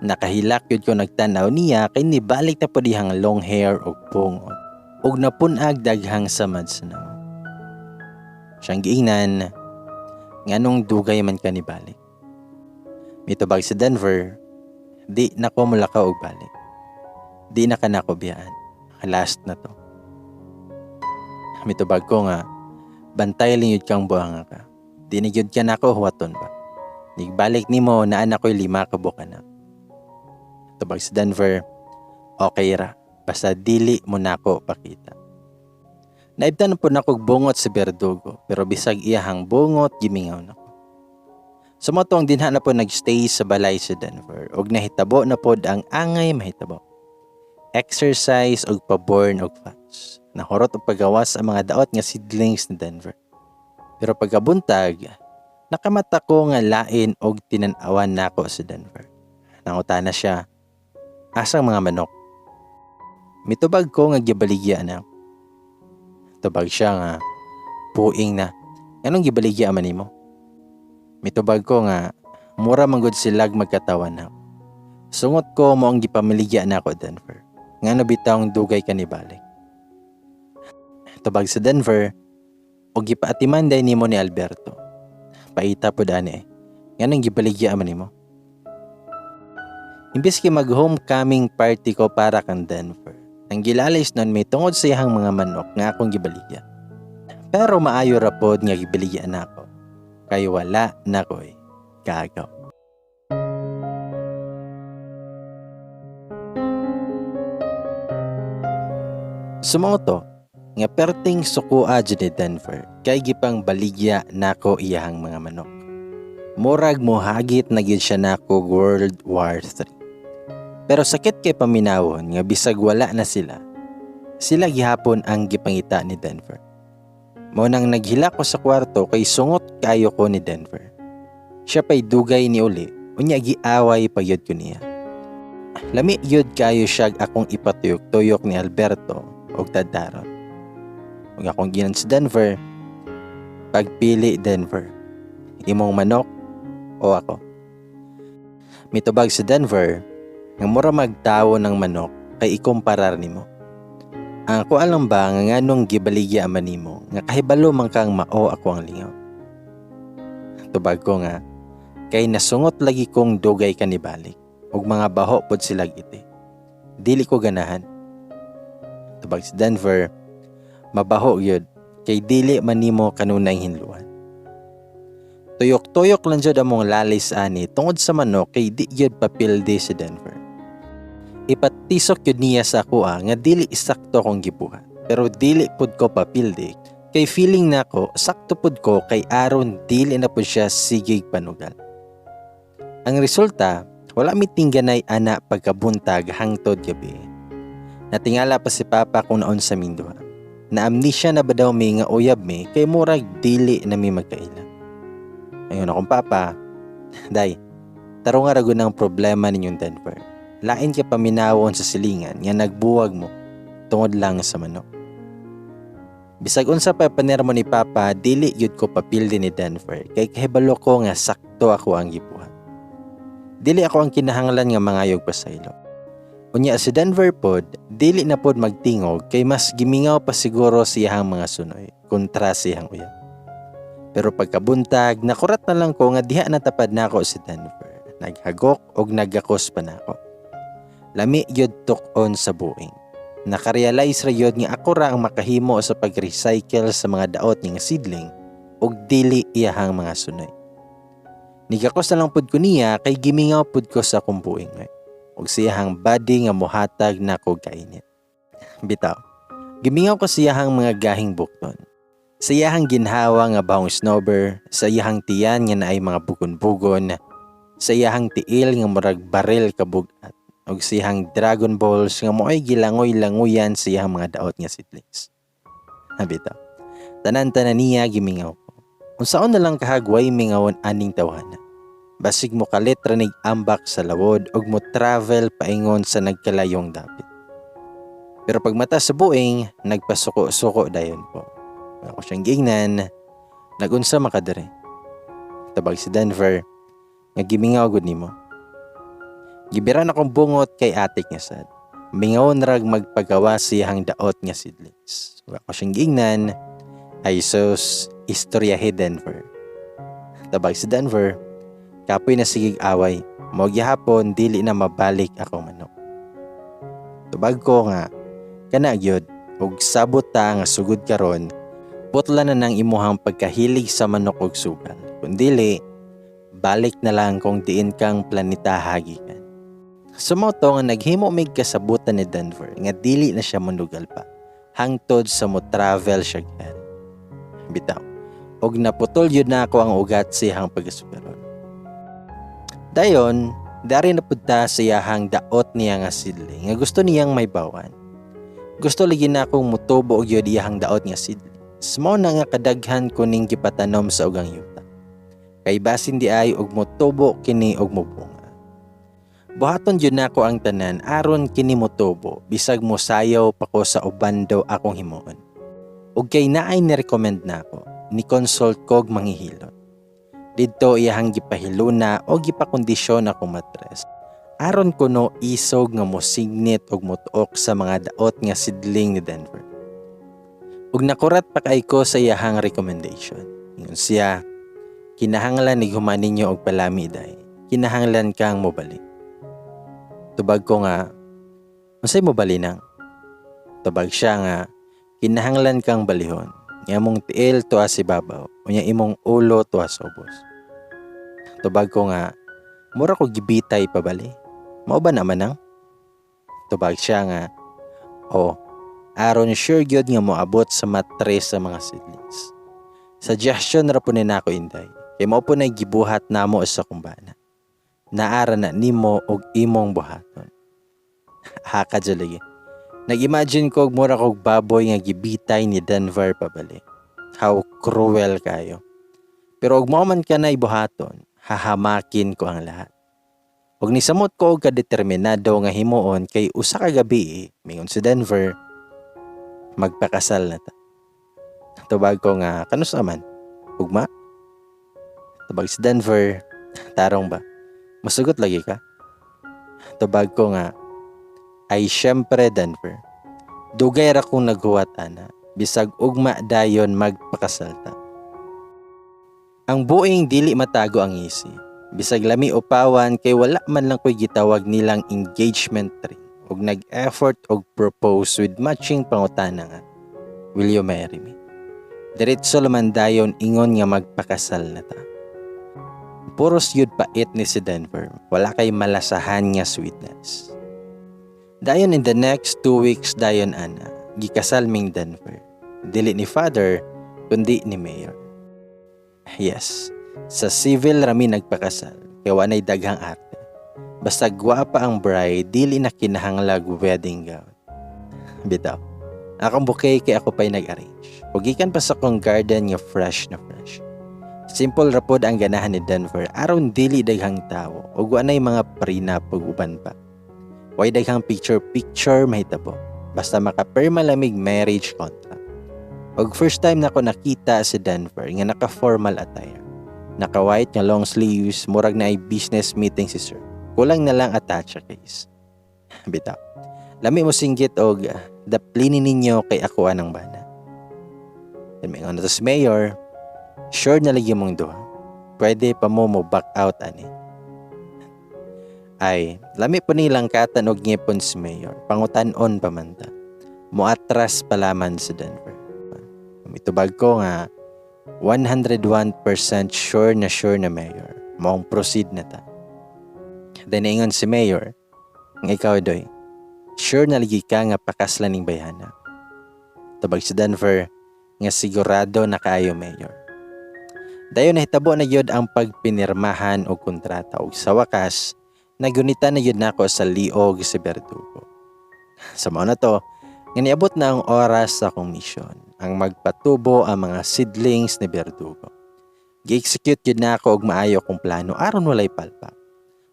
Nakahilak yun ko nagtanaw niya kay nibalik na po dihang long hair og pungot og napunag daghang samad sa nawong. Siyang giingnan, nganong dugay man ka nibalik. Mitubag sa Denver, di na ko mulakaw og balik. Di na ka nako biyaan. Last na to. Mitubag ko nga, bantay lang yun kang buhanga ka. Di na gyud ka nako huwaton ba. Nigbalik nimo naa na ko'y 5 ka buok anak. Tubag sa Denver, okay ra, basta dili mo nako pakita. Naibtan na po nako og bungot sa Berdugo, pero bisag iyahang bungot, gimingaw nako. Sa mao to ang dinha na po nagstay sa balay sa Denver, og nahitabo na pod ang angay mahitabo. Exercise og paborn og fats. Nahurot og pagawas ang mga daot nga seedlings ni Denver. Pero pagkabuntag, nakamata ko nga lain og tinan-awan nako sa Denver. Nangutana siya, asang mga manok? Mitubag ko nga gibaligya na. Tubag siya nga, puing na. Anong gibaligya man nimo? Mitubag ko nga, mura manggod silag magkatawan na. Sungot ko mo ang gipamiligya na ako, Denver. Ngano bitawng dugay ka ni balik? Tubag sa Denver, o gipaatiman day nimo ni Alberto. Paita po dani eh. Nganong gibaligya man nimo? Imbis kay mag-homecoming party ko para kang Denver. Ang gilalis nun may tungod sa iyang mga manok nga akong gibaligya. Pero maayo ra pod nga gibaligya na ako. Kay wala na ko'y kagaw. Sumao to, nga perting sukua dyan ni Denver, kay gipang baligya nako iyahang mga manok. Murag mohagit na gyud siya nako World War III. Pero sakit kay paminawon nga bisag wala na sila, sila gihapon ang gipangita ni Denver. Mao nang naghila ko sa kwarto kay sungot kayo ko ni Denver. Siya pa'y dugay ni uli, unya giaway pa gyud ko niya. Lami gyud kayo siyag akong ipatuyok-tuyok ni Alberto og tadaron. Ug akong ginan sa Denver, pagpili Denver, imong manok o ako. Mitubag sa Denver, nga mura magtawo ng manok kay ikumparar nimo. Ang ako alam ba nga nganong gibaligya man nimo nga kahibalo man kang mao ako ang lingaw. Tubag ko nga kay nasungot lagi kong dugay kanibalik ug mga baho pod sila iti. Dili ko ganahan. Tubag sa Denver, mabaho gyud kay dili man nimo kanunay hinluan. Tuyok-tuyok lang jud among lalis ani tungod sa manok kay di gyud papildi si Denver. Ipatisok yun niya sa akoa nga dili sakto akong gibuhat. Pero dili pud ko papildi kay feeling nako sakto pud ko kay aron dili na pud siya sigig panugal. Ang resulta, wala mi tingganay ana pagkabuntag hangtod gabi. Natingala pa si Papa kung naon sa minduha. Na-amnesia na ba daw mi nga uyab mi kay murag dili na mi magkaila. Ayun akong papa, day, tarong nga ragon ang problema ninyong Denver. Lain ka paminawon sa silingan nga nagbuwag mo tungod lang sa manok. Bisag unsa pa paner mo ni Papa, dili gyud ko papildi ni Denver kay kahibalo ko nga sakto ako ang gibuhat. Dili ako ang kinahanglan nga mangayog pasaylo. Unya si Denver pod, dili na pod magtingog kay mas gimingaw pa siguro siyahang mga sunoy kontra siyang uyab. Pero pagkabuntag, nakurat na lang ko nga diha natapad nako si Denver. Naghagok og nagakos pa nako. Lami gyud tuk-on sa buing. Nakarealize ra gyud nga ako ra ang makahimo sa pag-recycle sa mga daot nga seedling ug dili iyahang mga sunoy. Nigakos na lang pud ko niya kay gimingaw pud ko sa akong buing ug siyahang body nga mohatag na ko kainit. Bitaw. Gimingaw ko siyahang mga gahing bukton. Sa iyahang ginhawa nga bahong snowber, sa iyahang tiyan nga naay mga bugon-bugon, sa iyahang tiil nga murag baril kabugat, ug sa iyahang Dragon Balls nga mo'y gilangoy-langoyan sa iyahang mga daot nga seedlings. Bitaw. Tanan-tanan niya gimingaw ko. Unsaon na lang kahagway mingawon aning tawhana? Basig mo kalit ra nig ambak sa lawod ug mo travel paingon sa nagkalayong dapit. Pero pagmata sa buing, nagpasuko-suko dayon ko. Ako siyang giingnan, "Nagunsa makadere?" Tabag si Denver, nga gimingaw gud nimo. Gibiran akong bungot kay atik nga sad. Mingawon rag magpagawa siyang daot nga seedlings. Ug ako siyang giingnan, "Ay sus, istoryahe, Denver." Tabag si Denver, "Kapoy na sigig away. Mao gihapon dili na mabalik akong manok." Tubag ko nga, "Kana gyud, ug sabot ta nga sugod karon, putla na nang imuhang pagkahilig sa manok ug sugal. Kung dili, balik na lang kung diin kang planeta hagikan." So mao to nga naghimo mig kasabutan ni Denver nga dili na siya monugal pa hangtod sa mo travel siya hell. Bitaw. Og naputol yun na ako ang ugat sa iyahang pagkasugaron. Dayon, dari na pud ta sa iyahang daot niya nga seedling nga gusto niyang may bawan. Gusto lagi na akong mutubo og yun iyahang daot nga seedling. Mao na nga kadaghan ko ning gipatanom sa ugang yuta. Kay basin di ay og motubo kini og mobunga. Buhaton yun nako ang tanan aron kini motubo bisag mosayaw pa ko sa ubando akong himuon. Ug kay naay ni-recommend nako, ni consult kog manghihilot. Didto iyahang gipahiluna o gipakondisyon akong matres. Aron kuno isog nga mosignit og motuok sa mga daot nga sidling ni Denver. Ug nakurat pa kay ko sa iyahang recommendation. Ingon siya, "Kinahanglan ni human ninyo og palami day. Kinahanglan kang mobali." Tubag ko nga, "Unsay mobali nang?" Tubag siya nga, "Kinahanglan kang balihon. Nga imong tiil tuwa si babaw, unya imong ulo tuwa sa ubos." Tubag ko nga, "Mura ko gibitay pabali. Mao ba naman nang?" Tubag siya nga, "Oh, aron sure gyud nga moabot sa matres sa mga seedlings." Suggestion ra po ni nako, inday. Kay mao po na gibuhat namo sa kumbana. Naara na nimo og imong buhaton. Haka dyan lagi. Nag-imagine ko og mura kog baboy nga gibitay ni Denver pabali. How cruel kayo. Pero og mao man ka na ibuhaton, hahamakin ko ang lahat. Og nisamot ko og kadeterminado nga himuon kay usa ka gabi, mingon si Denver, "Magpakasal na ta." Tubag ko nga, "Kanus man? Ugma?" Tubag si Denver, "Tarong ba? Masugot lagi ka?" Tubag ko nga, "Ay syempre, Denver. Dugay ra kong naghuwat ana. Bisag ugma dayon magpakasal ta." Ang buing dili matago ang ngisi. Bisag lami upawan kay wala man lang ko'y gitawag nilang engagement ring ug nag-effort og propose with matching pangutana nga, "Will you marry me?" Diretso laman dayon ingon nga magpakasal na ta. Puros yud pait ni si Denver. Wala kay malasahan nga sweetness. Dayon in the next 2 weeks dayon ana, gikasal ming Denver. Dili ni father, kundi ni mayor. Yes, sa civil rami nagpakasal, kay wanay daghang arte. Basta gwapa ang bride, dili na kinahanglag wedding gown. Bitaw. Akong bouquet kay ako pa'y nag-arrange. Ug gikan pa sa akong garden nga fresh na fresh. Simple ra pod ang ganahan ni Denver aron dili daghang tawo ug wanay mga prenup ug uban pa. Way daghang picture picture mahitabo. Basta makapirma lamig marriage contract. Og first time nako nakita si Denver nga naka-formal attire. Naka-white nga long sleeves, murag na ay business meeting si sir. Kulang na lang attache case. Bitaw. Lami mo singgit og daplini ninyo kay ako anang bana. Then may na to si mayor, "Sure na lagi mong duha. Pwede pa mo mo back out ani." Ay, lami po nilang katan og ngipon si mayor. Pangutan-on pa man ta. Muatras palaman si Denver. Mitubag ko nga 101% sure na sure na, mayor. Maong proceed na ta. Then ingon si Mayor, nga ikaw doy, sure na lagi ka nga pakaslan ning bayhana. Tubag si Denver, nga sigurado na kaayo, Mayor. Dayon nahitabo na gyud ang pagpinirmahan og kontrata ug sa wakas nagunita na gyud nako sa liog si Berdugo. Sa mao na to, nga niabot na ang oras sa akong misyon, ang magpatubo ang mga seedlings ni Berdugo. Gi-execute gyud nako og maayo akong plano aron walay palpak.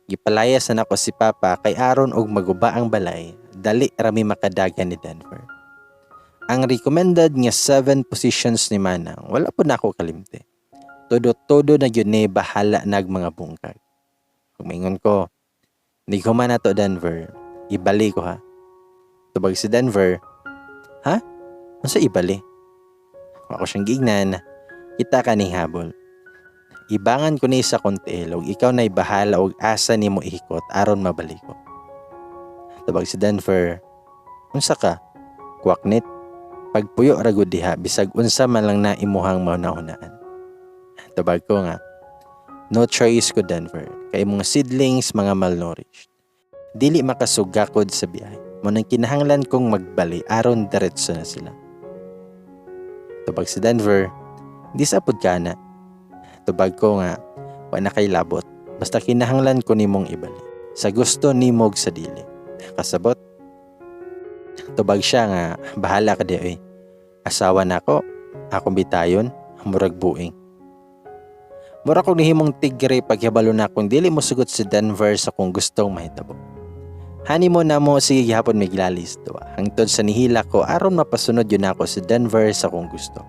Gipalayas na nako si Papa kay aron og maguba ang balay, dali rami makadagan ni Denver. Ang recommended nga 7 positions ni Manang, wala po nako kalimti. Todo-todo na gyud ni, bahala nag mga bungkag. Ug maingon ko, "Nighuman na to, Denver, ibali ko ha." Tubag si Denver, "Ha? Unsa ibali?" Ako siyang giingnan, "Kita ka ning habol. Ibangan ko ni sa kontiil ug ikaw na'y bahala og asa nimo ihikot aron mabali ko." Tubag si Denver, "Unsa ka? Kwaknit? Pagpuyo ra gud diha bisag unsa man lang na imuhang mahunahunaan." Tubag ko nga, "No choice ko, Denver, kay mga seedlings mga malnourished. Dili makasugakod sa biyahe. Mao nang kinahanglan kong magbali aron diretso na sila." Tubag si Denver, "Di sa pud ka na." Tubag ko nga, "Wa na kay labot. Basta kinahanglan ko nimong ibali. Sa gusto nimo og sa dili. Kasabot?" Tubag siya nga, "Bahala ka di oy. Asawa nako, akong bitayon, murag buing." Mura kong nihimong tigre paghibalo na kung dili mo sugot si Denver sa kung gustong mahitabo. Honeymoon na mo, sige gihapon may gilalis to. Hangtod sa nihila ko aron mapasunod yun ako si Denver sa kung gusto.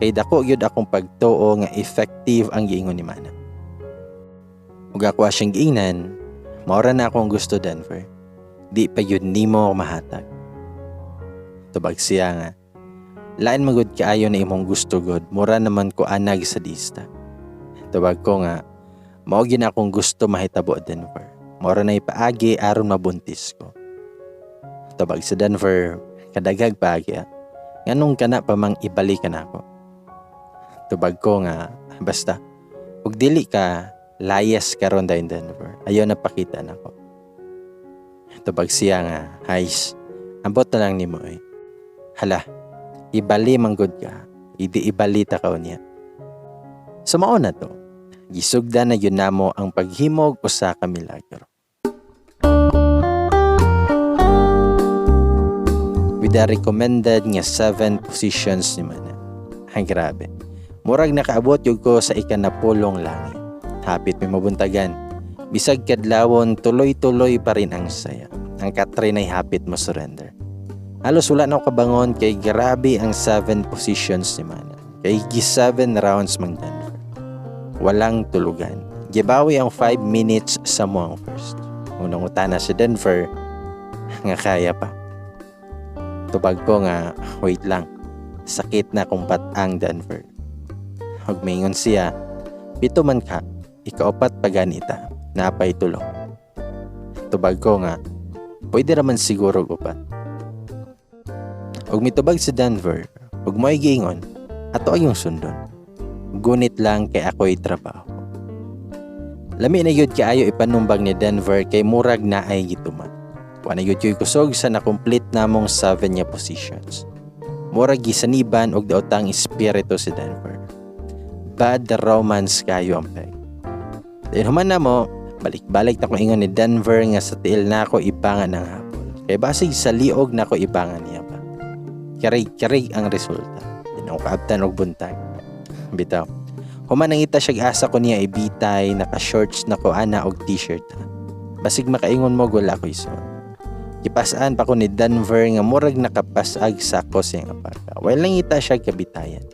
Kay dako gyud akong pagtuo nga effective ang giingon ni Mana. Ug ako siyang giingnan, "Maura na akong gusto, Denver. Di pa gyud nimo mahatag." Tubag siya nga, "Lain magud kaayo na imong gusto god, mura naman ko anag sadista." Tubag ko nga, "Mao gyud na akong gusto mahitabo, Denver. Mora na ipaagi aron mabuntis ko." Tubag si Denver, "Kadaghag paagi ah. Nganong kana pa mang ibalik ka na ako?" Tubag ko nga, "Basta, ug dili ka, layas karon dayon, Denver. Ayaw na pakita nako." Tubag siya nga, "Hays, ambot na lang nimo eh. Hala, ibali manggod ka, idi ibali ta ka unya." Sa mao na to, gisugdan na yun namo ang paghimog usa ka milagro. With the recommended nga 7 positions ni Mana. Ay grabe. Murag nakaabot yun ko sa ikanapulong langit. Hapit may mabuntagan. Bisag kadlawon, tuloy-tuloy pa rin ang saya. Ang katre ay hapit mo surrender. Halos wala na ako kabangon kay grabe ang 7 positions ni Mana. Kay gi 7 rounds mang Denver. Walang tulugan. Gibawi ang 5 minutes sa muang first. Unang utana si Denver nga kaya pa. Tubag ko nga, "Wait lang. Sakit na kung ang Denver." Ug maingon siya, "7 man ka, ikaupat pa ganita, napay tulo." Tubag ko nga, "Pwede raman siguro og upat." Ug mitubag si Denver, ug mo'y giingon, ato ayong sundon. Gunit lang kay ako'y trabaho. Lami na gyud kaayo ipanumbag ni Denver kay murag na ay gituman. Wa na gyud ko'y kusog sa na-complete namong 7 nga positions. Murag gisaniban og daotang espiritu si Denver. Bad romance kayo ang peg. Then human na mo, balik-balik na ko ingon ni Denver nga sa tiil nako ibangan ang habol. Kay basig sa liog nako ibangan niya ba. Karig-karig ang resulta. Di na ko kaabtan og buntag. Bitaw. Human nangita siya asa ko niya ibitay, naka-shorts na ko ana og t-shirt. Basig makaingon mo wala ko isuot. Gipasaan pa ko ni Denver nga murag nakapasag sa ko siyang apaka. While nangita siya kabitayan.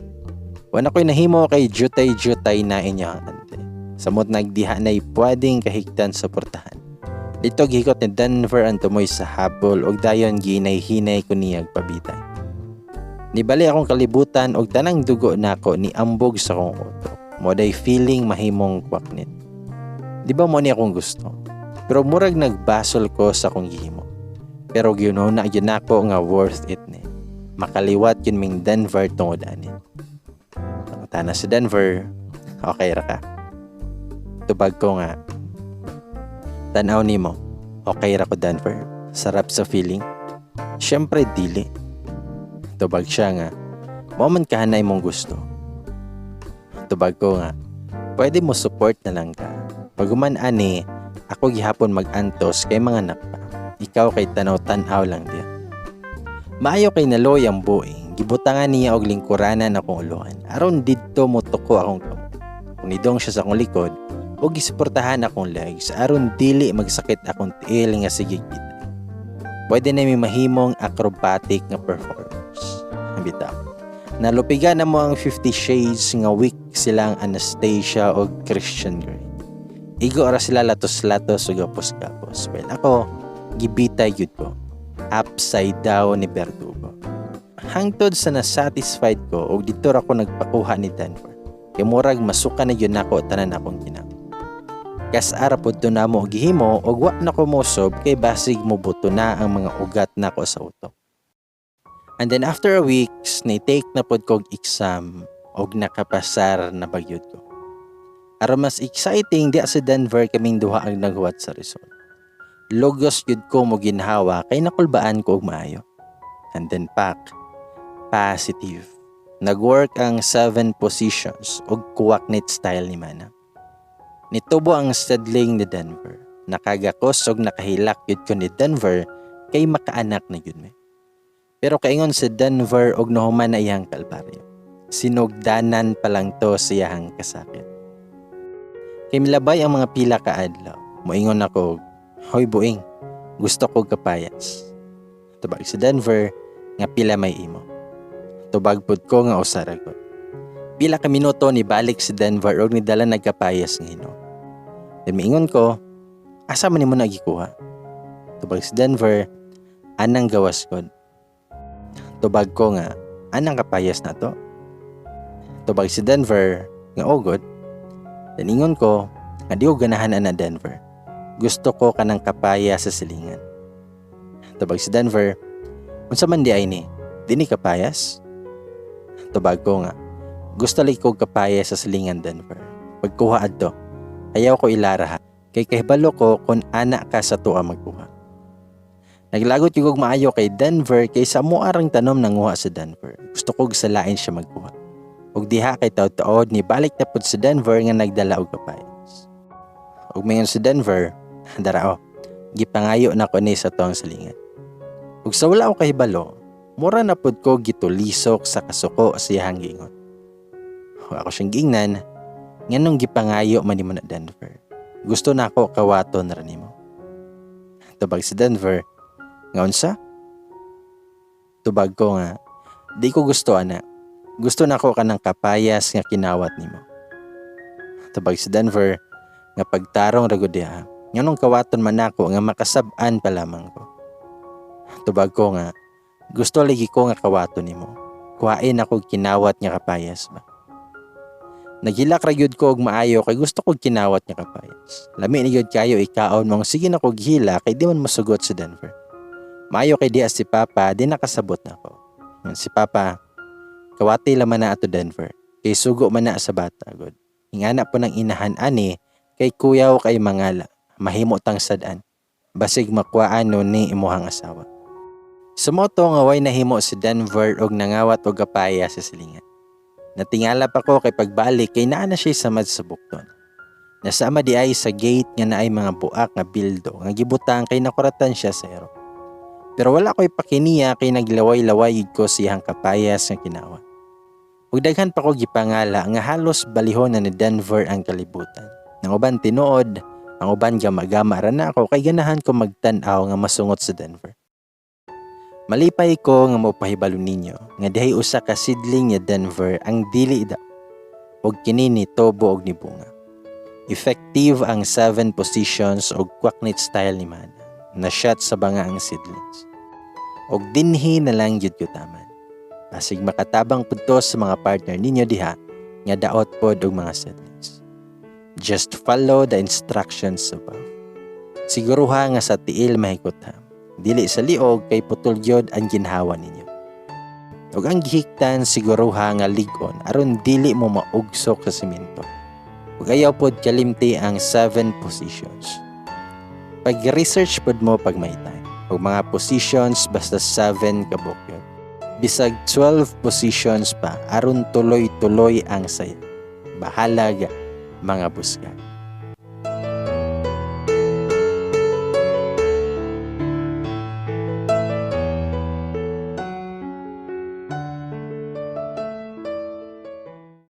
Wala ko'y nahimo kay jutay-jutay na inyo ang ante. Samot nagdiha na'y pwedeng kahigtan sa portahan. Dito gihikot ni Denver ang tumoy sa habol og dayon ginay-hinay ko niyag pabitay. Nibali akong kalibutan og tanang dugo nako ni ambog sa akong utok. Moday feeling mahimong kwaknit. Di ba mo ni akong gusto? Pero murag nagbasol ko sa akong gihimo. Pero gyud na gyud nako nga worth it ni. Makaliwat yun ming Denver tungod ani. Tana si Denver, okay ra ka. Tubag ko nga, "Tanaw nimo, okay ra ko, Denver? Sarap sa feeling?" "Siyempre dili." Tubag siya nga, "Mao man kahanay mong gusto." Tubag ko nga, "Pwede mo support na lang ka. Pag-human ani, ako gihapon mag-antos kay manganak pa. Ikaw kay tanaw-tanaw lang diya." Maayo kay naloy ang buing, gibutangan niya og lingkuranan akong ulohan aron didto mo tuko akong kamot. Nidong siya sa akong likod ug gisuportahan akong legs aron dili magsakit akong tiil nga sige kita. Pwede na mi mahimong acrobatic nga performers. Bitaw. Nalupigan na mo ang 50 Shades nga weak silang Anastasia o Christian Grey. Igo ra sila latos-latos ug gapos-gapos. Well, ako, gibitay gyud ko. Upside down ni Berdugo. Hangtod sa nasatisfied ko og didto ra ko nagpakuha ni Denver. Kay murag masuka na gyud nako tanan akong kinahanglan. Kas-a ra pud to namo gihimo og wa na ko mosob kay basig mobuto na ang mga ugat nako sa utok. And then after a weeks, ni-take na pod kog exam og nakapasar na bagyod ko. Aron mas exciting, di sa Denver kaming duha ang naghuwat sa result. Lugos gyud ko mo ginhawa kay nakulbaan ko og maayo. And then pak, positive. Nag-work ang seven positions og kuwaknit style ni Mana. Nitubo ang seedling ni Denver. Nakagakos og nakahilak gyud ko ni Denver kay makaanak na gyud mi. Pero kaingon si Denver og nahuman na iyang kalbaryo. Sinugdanan pa lang to sa iyang kasakit. Kay milabay ang mga pila ka adlaw. Moingon ako, "Hoy buing, gusto ko kapayas." Tubag si Denver nga, "Pila may imo?" Tubag pud ko nga, "Usa ra gud." Pila ka minuto, ni balik si Denver og nidala nagkapayas nga hinog. Then miingon ko, "Asa man nimo nagikuha?" Tubag si Denver, "Anang gawas gud." Tubag ko nga, "Anang kapayas na to?" Tubag si Denver nga, "Oo gud." Then ingon ko nga, "Di ko ganahan ana, Denver. Gusto ko kanang kapaya sa silingan." Tubag si Denver, "Unsa man di ay ni? Di ni kapayas?" Tubag ko nga, "Gusto lagi ko kapaya sa silingan, Denver. Pagkuha adto. Ayaw ko ilara ha. Kay kahibalo ko kung ana ka sa tuwa magkuha." Naglagot yung og maayo kay Denver kay sa muarang tanom nanguha sa Denver. Gusto ko salain siya magkuha. Ug diha kay taod-taod, ni balik na pud sa Denver nga nagdala og kapayas. Ug mayon sa Denver, "Dara o. Gipangayo na ko ni sa tuang silingan." Ug sa wala ko kahibalo, mura na pud ko gitulisok sa kasuko sa iyang giingon. Ug ako siyang giingnan, "Nganong gipangayo man nimo na, Denver? Gusto na ako kawaton ra nimo." Tubag si Denver, nga, "Unsa?" Tubag ko nga, "Di ko gusto ana. Gusto na ko kanang kapayas nga kinawat nimo." Tubag si Denver nga, "Pagtarong ra gud diha. Nganong kawaton man nako nga makasab-an pa lamang ko?" Tubag ko nga, "Gusto lagi ko nga kawaton nimo. Kuhain ako kinawat nga kapayas ba." Naghilak ra gyud ko og maayo kay gusto ko kinawat nga kapayas. Lami ni gyud kayo ikaon mong sige na kog hila kay di man mosugot si Denver. Maayo kay diha si Papa, di nakasabot na ako. Ingon si Papa, "Kawati laman na ato, Denver. Kay sugo man na sa bata gud. Ingana po ng inahan ani kay kuyaw kay mangala. Mahimo tang sad-an. Basig makuhaan no ni imuhang asawa." Sumoto nga way nahimo si Denver og nangawat og kapaya sa silingan. Natingala pa ko kay pagbalik kay naa na siya samad sa bukton. Nasama di ay sa gate nga naay mga buak nga bildo nga gibutang kay nakuratan siya sa ero. Pero wala ko'y pakiniya kay naglaway-laway ko siyang kapayas nga kinawat. Ug daghan pa ko gipangala nga halos balihon na ni Denver ang kalibutan. Ang uban tinuod, ang uban gama-gama ra na ako kay ganahan ko magtan-aw nga masungot sa Denver. Malipay ko nga mopahibalo ninyo nga dihay usa ka seedling ni Denver ang dili daw ug kini ni tubo og nibunga. Effective ang seven positions og kwaknit style ni Mana. Na shot sa banga ang seedlings. Og dinhi na lang gyud ko taman. Basig makatabang pud to sa mga partner ninyo diha nga daot pod og mga seedlings. Just follow the instructions above. Siguruha nga sa tiil mahikot ha. Dili sa liog kay putol gyud ang ginhawa ninyo. Ug ang gihiktan, siguruha nga lig-on aron dili mo maugsok sa simento. Ug ayaw pod kalimti ang 7 positions. Pag-research pod mo pag may time. Ug mga positions, basta 7 kabuok yun. Bisag 12 positions pa aron tuloy-tuloy ang saya. Bahalag, mga buska.